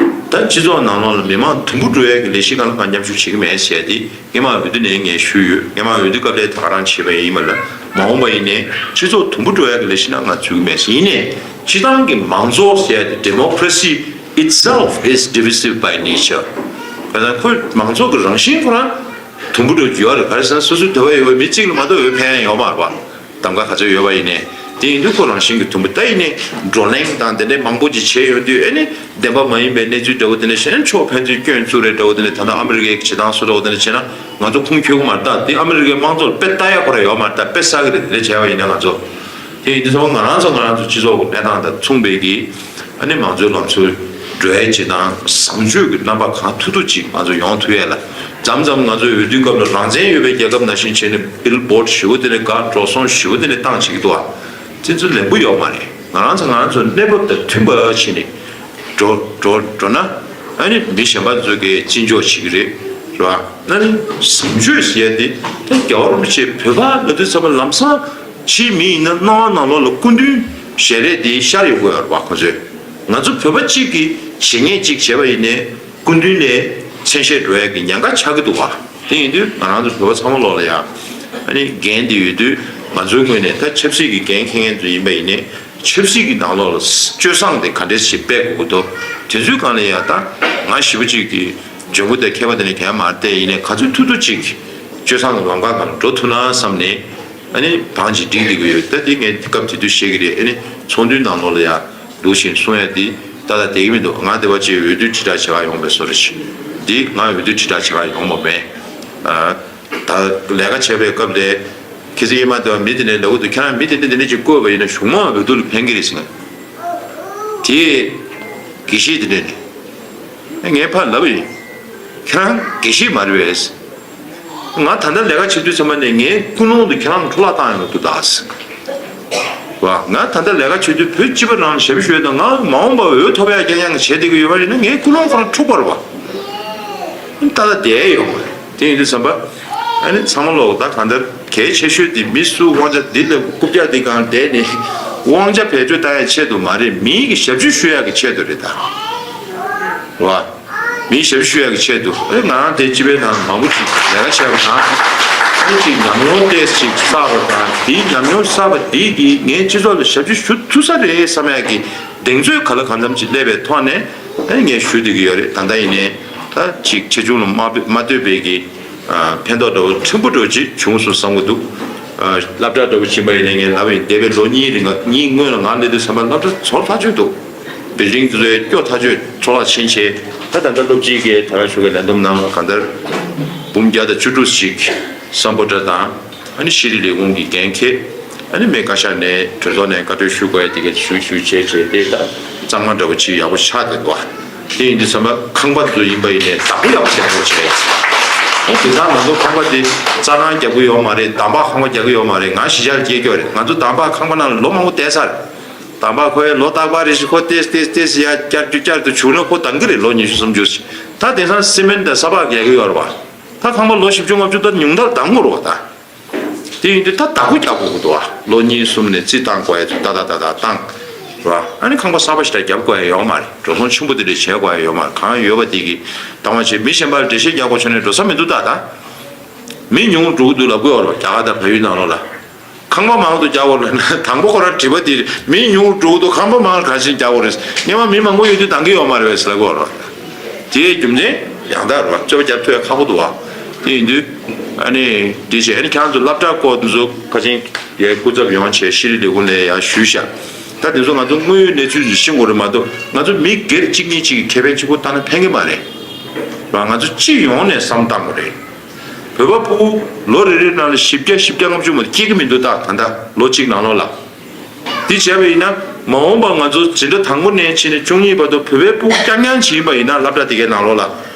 ད་སྤྱི་ཚོགས་ནང་ལོགས་ལ་མི་མང་དུམ་བུ་འགྲོ་ཡ་གི་ལས་གཞི་སྒང་ལ་ང་མཉམ་ཞུགས་བྱེད་ཀྱི་མེད་ཟེར་ཡ་དེ་སྔོན་མ་འོས་བསྡུ་ནས་ངས་ཞུས་ཡོད། སྔོན་མ་འོས་བསྡུ་སྐབས་ལ་ད་ག་རང་བྱས་པ་ཡིན་པ་ལ། མ་འོངས་པ་ཡིན་ནའི་སྤྱི་ཚོགས་དུམ་བུ་འགྲོ་ཡ་གི་ལས་གཞི་ནང་ང་འཛུལ་གྱི་མེད་ཟེར། ཡིན་ནའི་སྤྱི་བཏང་གི་མང་གཙོ་ཟེར་ཡ་དེ། Democracy itself is divisive by nature. ག་ཚོད་ཁོ་མང་གཙོ་གི་རང་བཞིན་ཁོ་རང་དུམ་བུ་འགྲོ་རྒྱུ་ཡོད་རེད། ག་རེ་ཟེར་ན་སོ་སོའི་འདོད་པ་ཡོད་པའི་མི་གཅིག་ལ་མ་གཏོགས་འོས་འཕེན་ཡ་ཡོད་མ་རེད་པ། གདམ་ག་ག་ཚོད་ཡོད་པ་ཡིན་ནའི། དེ་ཡིན་དུས་ཁོ་རང་བཞིན་གྱི་དུམ་བུ། ད་ཡིན་ནའི་བགྲོ་གླེང་དང་དེ་འདྲའི་མང་པོ་ཅིག་བྱས་ཡོང་དུས་ཨེ་ནི་བདེན་པ་མ་ཡིན་པའི་གནས་ཚུལ་འདྲ་བོ་དེ་འདྲ་བཤད་ན། ཕྱོགས་ཕན་ཚུན་སྐྱོན་བཙུགས་རེས་འདྲ་བོ་དེ་འདྲ། ད་ལྟ་ཨ་མི་རི་ཀའི་བྱེད་སྟངས་བཟོ་འདྲ་བོ་དེ་འདྲ་བྱས་ན་ང་ཚོ་ཁུངས་འཁྱོལ་གྱི་མ་རེད། ད་དེ་ཨ་མི་རི་ཀའི་དམངས་གཙོ་ལ་དཔེ་ལྟ་ཡ་ཁོ་རང་ཡོད་མ་རེད། ད་དཔེ་བསགས་ཀྱི་རེད། དེ་འདྲ་བྱས་པ་ཡིན་ན་ང་ཚོ། དེ་ཡིན་དུས་ཚང་མ་ང་རང་ཚོ་ང་རང་ཚོ་སྤྱི་ཚོགས་ཀྱི་གནས་སྟངས་དང་མཚུངས་པའི་གི་ཨ་ནི་མང་གཙོའི་ལམ་སྲོལ་འགྲོ་ཡ་ཅིག་དང་། བཟང་སྤྱོད་ཀྱི་རྣམ་པ་གང་ཐུབ་ཐུབ་ཅིག་ང་ཚོ་ཡོང་ཐུབ་ཡ་ལ། མཚམས་མཚམས་ང་ཚོའི་འོས་བསྡུའི་སྐབས་ལ་རང་བཙན་ཡོད་པའི་རྒྱལ་ཁབ་ནང་བཞིན་བྱས་ནས་བིལ་བོརྡ་ཞེ་པོ་དེ་འདྲ་དགའ་འགྲོ་སོང་ཞེ་པོ་དེ་འདྲ་བཏང་བྱེད་ཀྱི་འདུག་ཨ། དེ་ཚོ་ལེགས་པོ་ཡོད་མ་རེད། ང་རང་ཚོ་ང་རང་ཚོ་གནས་བབ་དང་མཐུན་པ་བྱས་ནས་འགྲོ་འགྲོ་འགྲོ་ན། ཨ་ནི་མི་གཞན་པ་ཚོ་གིས་བརྩི་འཇོག་བྱེད་ཀྱི་རེད། རེད་བ། ཨ་ནི་བཟང་སྤྱོད་ཟེར་ཡ་དེ་ད་རྒྱལ་བ་རིན་པོ་ཆེ་བོད་པ་ལབ་དུས་ཙམ་པ་ལམ་སང་ཕྱིའི་མི་ཡིན་ན་སྣང་བ་ནང་ལོགས་ལ་སྐུ་མདུན་ཞལ་རས་དེ་ཤར་ཡོང་གི་ཡོད་རེད་བ། ཁོ་ཚོས་ང་ཚོ་བོད་པ་གཅིག་གིས་བྱེད་ངེས་གཅིག་བྱས་པ་ཡིན་ནའི་སྐུ་མདུན་ནས་མཚན་ཤས་འགྲོ་ཡ་གི་ཉེན་ཁ་ཆགས་ཀྱི་འདུག་བ། དེ་ཡིན་དུས་ང་རང་ཚོ་བོད་པ་ཚང་མ་ལོག་ལ་ཡ་ཨ་ནི་འགན་དེ་ཡོད་དུས། ང་ཚོའི་ངོས་ནས་ད་ཆབ་སྲིད་ཀྱི་འགན་འཁྱེར་མཁན་ཚོ་ཡིན་པ་ཡིན་ནའི་ཆབ་སྲིད་ཀྱི་ནང་ལོགས་ལ་སྤྱོད་བཟང་དེ་ག་འདྲས་ཞིག་སྤེལ་དགོས་ཀྱི་འདུག་དེ་ཚོའི་སྒང་ལ་ཡ་ད་ང་ཞེ་པོ་ཅིག་གི་འཇོན་པོ་དང་མཁས་པ་དེ་འདྲ་གང་ཡང་མ་རེད། དེ་ཡིན་ནའི་ག་ཚོད་ཐུབ་ཐུབ་ཅིག་སྤྱོད་བཟང་གི་ལམ་ཁ་སྒང་ལ་འགྲོ་ཐུབ་ན་བསམ་ནས། ཨ་ནི་བང་ཅིག་སྒྲིག་བསྡད་ཀྱི་ཡོད། ད་དེ་ངས་སྐབས་དེ་དུས་བཤད་ཀྱི་རེད། ཨ་ནི་ཚོགས་འདུའི་ནང་ལོགས་ལ་ཡ་འདུག་བཞིན་གསུང་ཡ་དེ་ཏག་ཏག་བསྡད་ཀྱི་མི་འདུག་ང་དེ་བ་ཅིག་འོས་བསྡུ་དྲིལ་བསྒྲགས་བྱེད་ག་ཡོང་བའི་བཟོ་འདྲ་ཞིག་འདི་ང་འོས་བསྡུ་དྲིལ་བསྒྲགས་བྱེད་ག་ཡོང་བ་མེད། ཨ། ད་ལས་ཀ་བྱེད་པའི་སྐབས་ལ་ཁྱེད་ཚོ་ཡེ་མ་བསྡད་པ། མི་དེ་འདྲས་ལབ་ཀྱི་འདུག་ཁྱེད་རང་མི་དེ་འདྲས་དེ་འདྲས་ཅིག་བསྐོས་པ་ཡིན་ན་གཞུང་མང་འོས་བསྡུ་ལ་ཕན་གྱི་རེད་ཟེར། དེ་དགེ་བཤེས་དེ་འདྲས་ནས་ངས་ཕར་ལབ་པ་ཡིན། ཁྱེད་རང་དགེ་བཤེས་མ་རེད་པས། ང་ད་ལྟ་ལས་ཀ་བྱེད་དུས་ཙམ་པ་ནས་ངའི་ཀུན་སློང་དུ་ཁྱེད་རང་འཕྲོ་བརླག་བཏང་ཡོང་གི་འདུག་ད། བ། ང་ད་ལྟ་ལས་ཀ་བྱེད་དུས་བོད་སྤྱི་པ་རང་ཞབས་ཞུ་ཡོད་དང་། ང་མ་འོངས་པར་འོས་ཐོབ་ཡ་རྐྱང་རྐྱང་བྱེད་བསྡད་ཀྱི་ཡོད་པ་ཡིན་ན་ངའི་ཀུན་སློང་ཁོ་རང་འཁྲུག་པ་རེད་བ། ད་ལྟ་བསྡད་ཡོད་མ་རེད། དེ་ཡིན་དུས་ཙམ་པ་ཨ་ནི་ཚང་མ་ལོག་ད་གང་ལྟར་གལ་ཆེ་ཤོས་དེ་མི་སུ་དབང་ཆ་འདི་ལ་རྐུབ་བཀྱག་འདི་སྒང་བསྡད་ནས་དབང་ཆ་བེད་སྤྱོད་བཏང་ཡ་ཆེད་དུ་མ་རེད། མིའི་གི་ཞབས་ཞུ་ཞུ་ཡ་གི་ཆེད་དུ་རེད་ད། བ། མིའི་ཞབས་ཞུ་ཞུ་ཡག་གི་ཆེད་དུ། ཨེ་ང་རང་དེ་སྤྱི་པའི་ནང་མང་པོ་ཅིག་ལས་ཀ་བྱས་པ་དང་། ཨེ་ཅིག་ཉམས་མྱོང་ཏོག་ཙམ་ཅིག་བསགས་པ་དང་། དེའི་ཉམས་མྱོང་བསགས་པ་དེ་གིས་ངས་སྤྱི་ཚོགས་ལ་ཞབས་ཕྱི་ཞུ་ཐུབ་ས་རེད་བསམ་ཡག་གི་གདེང་ཚོད་ག་ལ་གང་འཚམ་ཅིག་སླེབས་པའི་ཐོག་ནས། ཨེ་ངས་ཞུ་བསྡད་ཀྱི་ཡོད་རེད། ད་ལྟ་ཡིན་ནའི་ད་ཅིག་ཆེ་ཆུང་ལ་མ་མ་ལྟོས་པའི་གི་ཕན་ཐོགས་འདྲ་བོ་ཕྲན་བུ་འདྲ་བོ་ཅིག་བྱུང་སོང་བསམ་གྱི་འདུག་སློབ་གྲྭ་འདྲ་བོ་ཕྱིན་པ་ཡིན་ནའི། ངས་ལབ་པ་ཡིན། འདས་པའི་ལོ་གཉིས་རིང་ག་གཉིས་སྔོན་ལ་ང་སླེབས་དུས་ཙམ་པ་སློབ་གྲྭ་ཚོར་ཐག་ཆོད་འདུག་བིལ་ཌིང་དེ་ཚོ་སྐྱོ་ཐག་ཆོད། འཚོ་བ་ཕྱིན་ཆད། ད་ད་ལྟ་སློབ་སྤྱི་གིས་དེ་རང་ཞུ་གི་ལས་བསྡོམས་ནང་གང་ལྟར་འབུམ་བརྒྱ་དང་བཅུ་དྲུག་ཅིག་སམ་བྷོ་ཊ་དང་། ཨ་ནི་ཤེས་རིག་ལས་ཁུངས་ཀྱི་འགན་འཁྱེར། ཨ་ནི་སྨན་བཀའ་ཤག་ནས་གྲོས་ཚོགས་ནས་བཀའ་འཁྲོལ་ཞུ་དགོས་ཡ་དེ་ག་ཞུ་ཞུ་བྱས་བྱས་ཏེ། ད་གཙང་མ་འདྲ་བོ་ཅིག་ཡག་པོ་ཆགས་བསྡད་འདུག་བ། དེ་ཡིན་དུས་ཙམ་པ་ཁང་པ་ཚོ་ཡིན་པ་ཡིན་ནའི་བདག་པོ་ཡག་པོ་བྱེད་དགོས་བྱས། ཨ་དེང་སང་ང་ཚོ་ཁང་པ་དེ་རྩྭ་ཐང་རྒྱག་གི་ཡོད་མ་རེད། འདམ་བག་ཁང་པ་རྒྱག་གི་ཡོད་མ་རེད། ང་གཞིས་ཆགས་ལ་སྐྱེས་ཀྱོག་རེད། ང་ཚོ་འདམ་བག་ཁང་པ་ནང་ལ་ལོ་མང་པོ་བསྡད་ཚར། འདམ་བག་ཁོའི་ལོ་རྟག་པར་རེ་བཞིན་ཁོ་ཏེས་ཏེས་ཏེས་ཡར་བསྐྱར་དུ་བསྐྱར་དུ་བྱུག་ན་ཁོ་འདང་གི་རེད། ལོ་ཉི་ཤུ་སུམ་ཅུ་ཞིག་ད་དེང་སང་སི་མེན་ཊི་དང་ས་ཕག་རྒྱག་གི་ཡོད་རེད་བ། ད་ཁང་པ་ལོ་བཞི་བཅུ་ལྔ་བཅུ་ད་ཉུང་མཐར་འདང་དགོས་རེད་བ་ད། དེ་ཡིན་དུས་ད་བདག་པོ་རྒྱག་དགོས་ཀྱི་འདུག་བ། ལོ་གཉིས་གསུམ་ནས་རྩིས་བཏང་དགོས་ཡ་ཚོ་ད་ད་ད་ད་བཏང་། རེད་བ། ཨ་ནི་ཁང་པ་གསར་པ་ཞིག་ད་རྒྱབ་དགོས་ཡ་ཡོད་མ་རེད། འགྲོ་སོང་ཆེན་པོ་དེ་འདྲ་བྱེད་དགོས་ཡ་ཡོད་མ་རེད། གང་ཡོད་པ་དེ་གིས་བཏང་བ་བྱེད། མི་གཞན་པ་ལ་འགྲེལ་བཤད་རྒྱག་དགོས་བྱུང་ནས་འགྲོ་ས་མི་འདུག་ད་ད། མི་ཉུང་རུ་འགྲོ་གི་འདུག་ལབ་དགོས་ཡོད་རེད་བ། རྒྱ་གར་དང་བལ་ཡུལ་ནང་ལོགས་ལ། ཁང་པ་མང་དུ་རྒྱག་དགོས་ལབ་ན། དང་པོ་ཁོ་རང་དྲི་བ་དེ་རེད། མི་ཉུང་རུ་འགྲོ་གི་འདུག་ཁང་པ་མང་རུ་ག་ཅིག་རྒྱག་དགོས་རེད། སྔོན་མ་མི་མང་པོ་ཡོད་དུས་འདང་གི་ཡོད་མ་རེད་པས་ལབ་དགོས་རེད་བ། དེའི་རྒྱུ་མཚན། ཡང་དག་རེད་བ། རྩོད་པ་རྒྱབ་ཐུབ་ཡ་ཁག་པོ་འདུག་བ། དེ་ཡིན་དུས་ཨ་ནི་དེ་བྱས་ཨ་ནི་ཁྱེད་རང་ཚོ་སློབ་གྲྭ་སྐོར་དེ་ཚོ་ཁ་ཆེན་ཡའི་སྐུ་ཚབ་ཡོང་བྱས་ཤེས་རིག་ལས་ཁུངས་ལ་ཡང་ཞུས་ཤག་ད་དེ་ཚོ་ང་ཚོ་དངོས་ཡོད་གནས་ཚུལ་ཞིག་ཤེས་དགོས་རེད་མ་གཏོགས། ང་ཚོ་མི་སྒེར་གཅིག་གཉིས་གཅིག་གིས་ཁེ་ཕན་གཅིག་པོ་བཏང་ན་ཕན་གྱི་མ་རེད་བ། ང་ཚོ་སྤྱི་ཡོངས་ནས་བསམ་བཏང་དགོས་རེད། བོད་པ་ཕྲུ་གུ་ལོ་རེ་རེའི་ནང་ལ་བཞི་བརྒྱ་བཞི་བརྒྱ་ལྔ་བཅུ་མ་གཏོགས་སྐྱེ་གི་མི་འདུག་ད་ད་ལྟ་ལོ་གཅིག་ནང་ལོགས་ལ། འདི་བྱས་པ་ཡིན་ན་མ་འོངས་པ་ང་ཚོ་འཛིན་གྲྭ་དང་པོ་ནས་ཕྱིན་ནས་བཅུ་གཉིས་བར་དུ་བོད་པའི་ཕྲུ་གུ་རྐྱང་རྐྱང་བྱིན་པ་ཡིན་ན་སློབ་གྲྭ་དེ་གའི་ནང་ལོགས་ལ།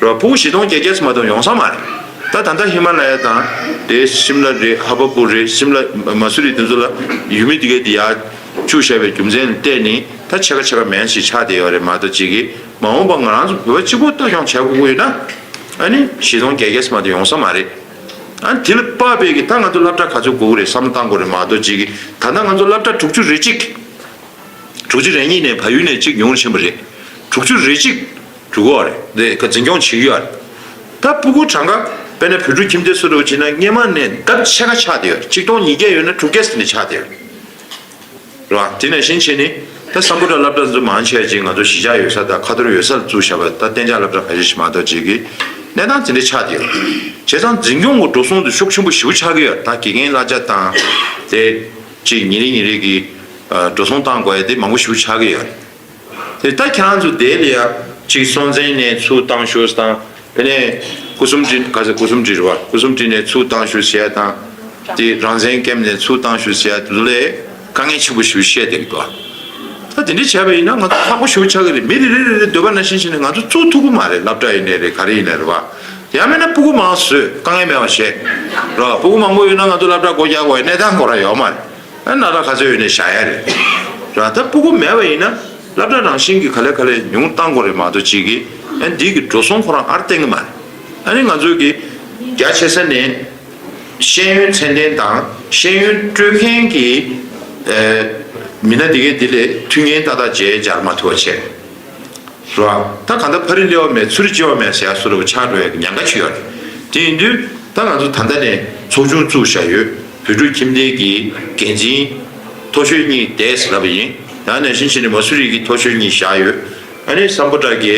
རོ་ཕྲུ་གུ་བཞི་སྟོང་བརྒྱད་བརྒྱ་ཙམ་མ་གཏོགས་ཡོང་ས་མ་རེད། ད་ད་ལྟ་ཧི་མ་ལ་ཡ་དང་དེ་ཤིམ་ལ་རེད། ཧ་བ་པུར་རེད། ཤིམ་ལ་མ་སུ་རི་དེ་ཚོ་ལ་ཡུལ་མི་དེ་གའི་དེ་ཡར་བཅུག་བཞག་པའི་རྒྱུ་མཚན་ལ་བལྟས་ནས་ད་ཕྱེད་ཀ་ཕྱེད་ཀ་མན་ཞིག་ཆགས་བསྡད་ཡོད་རེད་མ་གཏོགས། གཅིག་གིས་མ་འོངས་པ་ང་རང་ཚོ་བོད་པ་གཅིག་པོ་ལྟ་སྐྱོང་བྱེད་དགོས་ཀྱི་ཡོད་ན་ཨ་ནི་བཞི་སྟོང་བརྒྱད་བརྒྱ་ཙམ་མ་གཏོགས་ཡོང་ས་མ་རེད། ཨ་ནི་དེ་ལ་དཔག་པའི་གི་ད་ང་ཚོ་སློབ་གྲྭ་ག་ཚོད་དགོས་ཀྱི་རེད་བསམ་བློ་བཏང་དགོས་རེད་མ་གཏོགས། གཅིག་གིས་ད་ལྟ་ང་ཚོ་སློབ་གྲྭ་དྲུག་ཅུ་རེ་གཅིག་དྲུག་ཅུ་རེ་གཉིས་ནས་བལ་ཡུལ་ནས་གཅིག་ཉུང་རུ་ཕྱིན་པ་རེད། དྲུག་ཅུ་རེ་གཅིག་འགྲོ་གི་ཡོད་རེད། དེ་ག་འཛིན་སྐྱོང་བྱེད་ཀྱི་ཡོད་རེད། ད་ཕྲུ་གུ་གྲངས་ཀ་དཔེར་ན་བོད་ཕྲུག་ཁྱིམ་སྡེ་སུ་རུ་བྱེད་ན་སྔོན་མ་ནས་ལྡབ་ཕྱེད་ཀ་ཆགས་བསྡད་ཡོད་རེད། ཆིག་སྟོང་ཉིས་བརྒྱ་ཡོད་ན་དྲུག་བརྒྱ་ཙམ་ནས་ཆགས་བསྡད་ཡོད་རེད། རེད་བ། དེ་ནང་བཞིན་བྱས་ནས་ད་སམ་བྷོ་ཊ་སློབ་གྲྭ་ཚོ་མང་ཆེ་བ་ཅིག་ང་ཚོ་གཞིས་ཆགས་ཡོད་ས་དང་ཁ་ཐོར་ཡོད་ས་ལ་བཙུགས་བཞག་པ། ད་གཏན་འཇགས་སློབ་གྲྭ་ཁ་ཤས་ཤིག་མ་གཏོགས་ཅིག་གི་གནས་སྟངས་དེ་འདྲ་ཆགས་བསྡད་ཡོད་རེད། བྱས་ཙང་འཛིན་སྐྱོང་གི་འགྲོ་སོང་དེ་ཤུགས་ཆེན་པོ་ཞེ་པོ་ཆགས་ཀྱི་ཡོད་རེད། ད་དགེ་རྒན་གླ་ཆ་དང་དེ་ཅིག་ཉིན་རེ་ཉིན་རེ་གི་ཨ་འགྲོ་སོང་བཏང་དགོས་ཡ་དེ་མང་པོ་ཞེ་པོ་ཆགས་ཀྱི་ཡོད་རེད། དེ་ད་ཁྱེད་རང་ཚོ་དེ་ལ་ཡ་གཅིག་སྲོང་བཙན་ནས་ཚུར་བཏང་ཤོག་དང་། དེ་ནས་སྐུ་གསུམ་སྒྲིལ། ག་ཚོད་སྐུ་གསུམ་སྒྲིལ་རེད་བ། སྐུ་གསུམ་སྒྲིལ་ནས་ཚུར་བཏང་ཤོག་ཟེར་ཡ་དང་། དེ་རང་བཙན་ཀེམ་ནས་ཚུར་བཏང་ཤོག་ཟེར་ཡ་དེ་ཚོ་ལ་དཀའ་ངལ་ཆེན་པོ་ཞེ་པོ་བཤད་བསྡད་ཀྱི་འདུག་ད་དེ་འདྲ་བྱས་པ་ཡིན་ན་ང་ཚོ་ཁག་པོ་ཞེ་པོ་ཆགས་ཀྱི་རེད། མི་རེ་རེ་རེ་རེ་འདོད་པ་ནང་བཞིན་བྱས་ནས་ང་ཚོ་བཙུགས་ཐུབ་ཀྱི་མ་རེད། སློབ་གྲྭ་ཡིན་ནའི་རེད། ག་རེ་ཡིན་ནའི་རེད་བ། ཡང་མིན་ན་ཕྲུ་གུ་མང་བཟོས་དཀའ་ངལ་མེད་པ་བྱས། རོ་ཕྲུ་གུ་མང་པོ་ཡོད་ན་ང་ཚོ་སློབ་གྲྭ་སྒོ་རྒྱག་དགོས་ཡ་གནས་སྟངས་ཁོ་རང་ཡོད་མ་རེད། ཨ་ན་ར་ག་ཚོད་ཡོད་ནས་བཞག་ཡ་རེད། ར་ད་ཕྲུ་གུ་མེད་པ་ཡིན་ན་སློབ་གྲྭ་རང་བཞིན་གྱི་ག་ལེ་ག་ལེ་ཉུང་བཏང་དགོས་རེད་མ་གཏོགས་གཅིག་གིས་ཨ་འདི་གི་འགྲོ་སོང་ཁོ་རང་ཨར་བཏང་གི་མ་རེད། ཨ་ནི་ང་ཚོ་གི་རྒྱ་ཆེ་ས་ནས་ཤེས་ཡོན་ཚད་ལྡན་དང་ཤེས་ཡོན་སྤྲོད་མཁན་གྱི་ཨ་མི་སྣ་དེ་གས་དེ་ལས་མཐུན་རྐྱེན་ཏག་ཏག་བྱས་སྦྱར་མ་ཐུབ་པ་བྱས། རེད་བ། ད་གང་ལྟར་ཕ་རི་སླེབས་པ་མེད་ཚུ་རི་སྐྱེ་བ་མེད་ཟེར་ཡ་བཟོ་འདྲ་པོ་ཆགས་འགྲོ་ཡ་གི་ཉེན་ཁ་ཅིག་ཡོད་རེད། དེ་ཡིན་དུས་ད་ང་ཚོ་ད་ལྟ་ནས་ཚོགས་ཆུང་བཙུགས་བཞག་ཡོད། བོད་ཕྲུག་ཁྱིམ་སྡེ་གི་འགན་འཛིན་མཐོ་ཤོས་གཉིས་བསྡད་ཟེར་ལབ་པ་ཡིན། ཡང་ནང་བཞིན་བྱས་ནས་མ་སུ་རི་གི་མཐོ་ཤོས་གཉིས་བཞག་ཡོད། ཨ་ནི་སམ་བྷོ་ཊ་གི་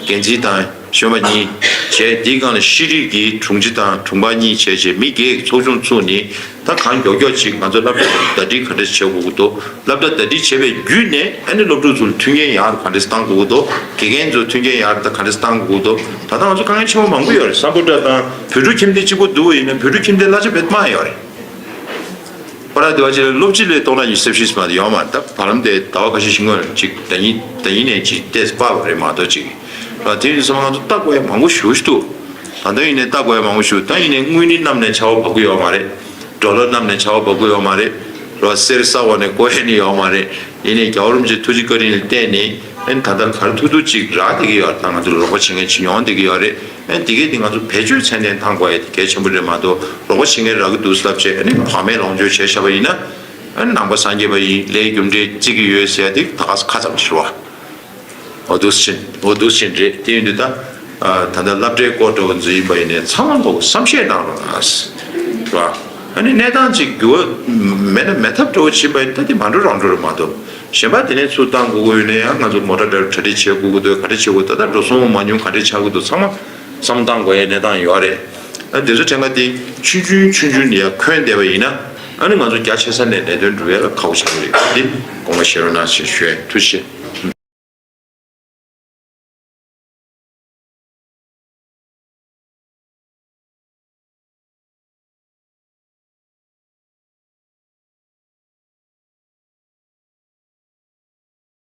འགན་འཛིན་དང་གཞོན་པ་གཉིས་བྱས། དེའི་སྒང་ལ་ཤེས་རིག་གི་དྲུང་ཆེ་དང་དྲུང་འཕར་གཉིས་བྱས་བྱས་མི་བརྒྱད་ཀྱི་ཚོགས་ཆུང་བཙུགས་ནས། ད་གང་མགྱོགས་མགྱོགས་ཅིག་ང་ཚོ་སློབ་གྲྭ་ཟླ་སྒྲིལ་ག་འདྲ་བྱེད་དགོས་ཀྱི་འདུག་སློབ་གྲྭ་ཟླ་སྒྲིལ་བྱས་པའི་བརྒྱུད་ནས་ཨ་ནི་སློབ་ཕྲུག་ཚོར་མཐུན་རྐྱེན་ཡག་རུ་ག་འདྲ་བཏང་དགོས་ཀྱི་འདུག་དགེ་རྒན་ཚོར་མཐུན་རྐྱེན་ཡག་རུ་ད་ག་འདྲ་བཏང་དགོས་ཀྱི་འདུག་ད་ལྟ་ང་ཚོ་དཀའ་ངལ་ཆེན་པོ་མང་པོ་ཡོད་རེད། སམ་བྷོ་ཊ་དང་བོད་ཕྲུག་ཁྱིམ་སྡེ་གཅིག་པོ་བསྡུར་བ་ཡིན་ན་བོད་ཕྲུག་ཁྱིམ་སྡེ་གླ་ཆ་བེད་མ་ཡོད་རེད། ཁོ་རང་དེ་བ་ཅིག་ལ་སློབ་སྤྱི་ལས་སྟོང་ཕྲག་ཉི་ཤུ་རྩ་བཞི་ཙམ་ཡོད་མ་རེད། ད་བར་ལམ་དེ་ཟླ་བ་ཁ་ཤས་ཤིག་སྔོན་ཅིག་ཟླ་ཉིན་ཟླ་ཉིན་ནས་ཅིག་ཏེས་སྤར་བ་རེད་མ་གཏོགས་ཅིག་ལ་དེ་ཡིན་དུས་ཙམ་ང་ཚོ་ལྟ་དགོས་ཡ་མང་པོ་ཞེ་པོ་ཞིག་འདུག་ད་ལྟ་ཡིན་ནའི་ལྟ་དགོས་ཡ་མང་པོ་ཞིག་ད་ཡིན་ནའི་དངུལ་ནི་གནམ་ནས་ཆར་པ་བབས་ཀྱི་ཡོད་མ་རེད། ཌོ་ལར་གནམ་ནས་ཆར་པ་བབས་ཀྱི་ཡོད་མ་རེད། རོ་གསེར་ས་འོག་ནས་བརྐོ་ཡ་ནི་ཡོད་མ་རེད། ཡིན་ནའི་རྒྱལ་བ་རིན་པོ་ཆེ་ཐུགས་རྗེ་བཀའ་དྲིན་ལ་བརྟེན་ནས་ཨ་ནི་ད་ལྟ་ག་རེ་ཐུབ་ཐུབ་ཅིག་རག་བསྡད་ཀྱི་ཡོད་རེད། ད་ང་ཚོ་ལ་རོགས་པ་བྱེད་མཁན་ཅིག་ཡོང་བསྡད་ཀྱི་ཡོད་རེད། ཨ་ནི་དེ་གས་དེ་ང་ཚོ་བེད་སྤྱོད་ཚད་ལྡན་གཏང་དགོས་ཡ་དེ་གལ་ཆེན་པོ་རེད་མ་གཏོགས། རོགས་པ་བྱེད་མཁན་རག་གི་འདུག་ལབ་བྱས་ཨ་ནི་བག་མེད་ལོངས་སྤྱོད་བྱས་བཞག་པ་ཡིན་ན། ཨ་ནི་ནང་པ་སངས་རྒྱས་པ་ཡིན། ལས་རྒྱུ་འབྲས་བརྩི་གི་ཡོད་ཟེར་ཡ་དེ་ད་ག་ས་ཁ་ཙམ་ཞིག་རེད་བ། འོ་འདུག་སེ་བྱས། འོ་འདུག་སེ་བྱས་རེད། དེ་ཡིན་དུས་ད་ཨ་ད་ལྟ་སློབ་གྲྭའི་སྐོར་འདྲ་བོ་ཚོ་ཡིན་པ་ཡིན་ནའི་ཚང་མ་ལོག་བསམ་ཤེས་གནང་རོགས་གནང་། རེད་བ། ཨ་ནི་གནས་སྟངས་ཅིག་འགྱུར་བ་མེད་ན་མེད་ཐབས་འདྲ་བོ་ཕྱིན་པ་ཡིན་ད་དེ་མ་འགྲོ་རང་འགྲོ་རེད་མ་གཏོགས། གཞན་པ་དེ་ནས་ཚུར་བཏང་དགོས་ཀྱི་ཡོད་ན་ཡང་ང་ཚོ་མོ་ཊ་འདྲ་གྲ་སྒྲིག་བྱེད་དགོས་ཀྱི་འདུག་ག་འདྲ་བྱེད་དགོས། ད་ལྟ་འགྲོ་སོང་མ་ཉུང་ག་འདྲ་ཆགས་ཀྱི་འདུག་ཚང་མ་བསམ་བཏང་དགོས་ཡའི་གནས་སྟངས་ཡོད་རེད། ཨ་དེ་ཚོ་ཕྲན་ཁ་དེ་ཆུང་ཆུང་ཆུང་ཆུང་ནས་ཡར་འཁོན་བསྡད་པ་ཡིན་ན་ཨ་ནི་ང་ཚོ་རྒྱ་ཆེ་ས་ནས་ལས་དོན་སྒྲུབ་ཡ་ལ་ཁག་པོ་ཆགས་ཀྱི་རེད། དེ་དགོངས་པ་བཞེས་རོགས་གནང་ཞེས་ཞུ་ཡ་ཡིན། ཐུགས་རྗེ་ཆེ།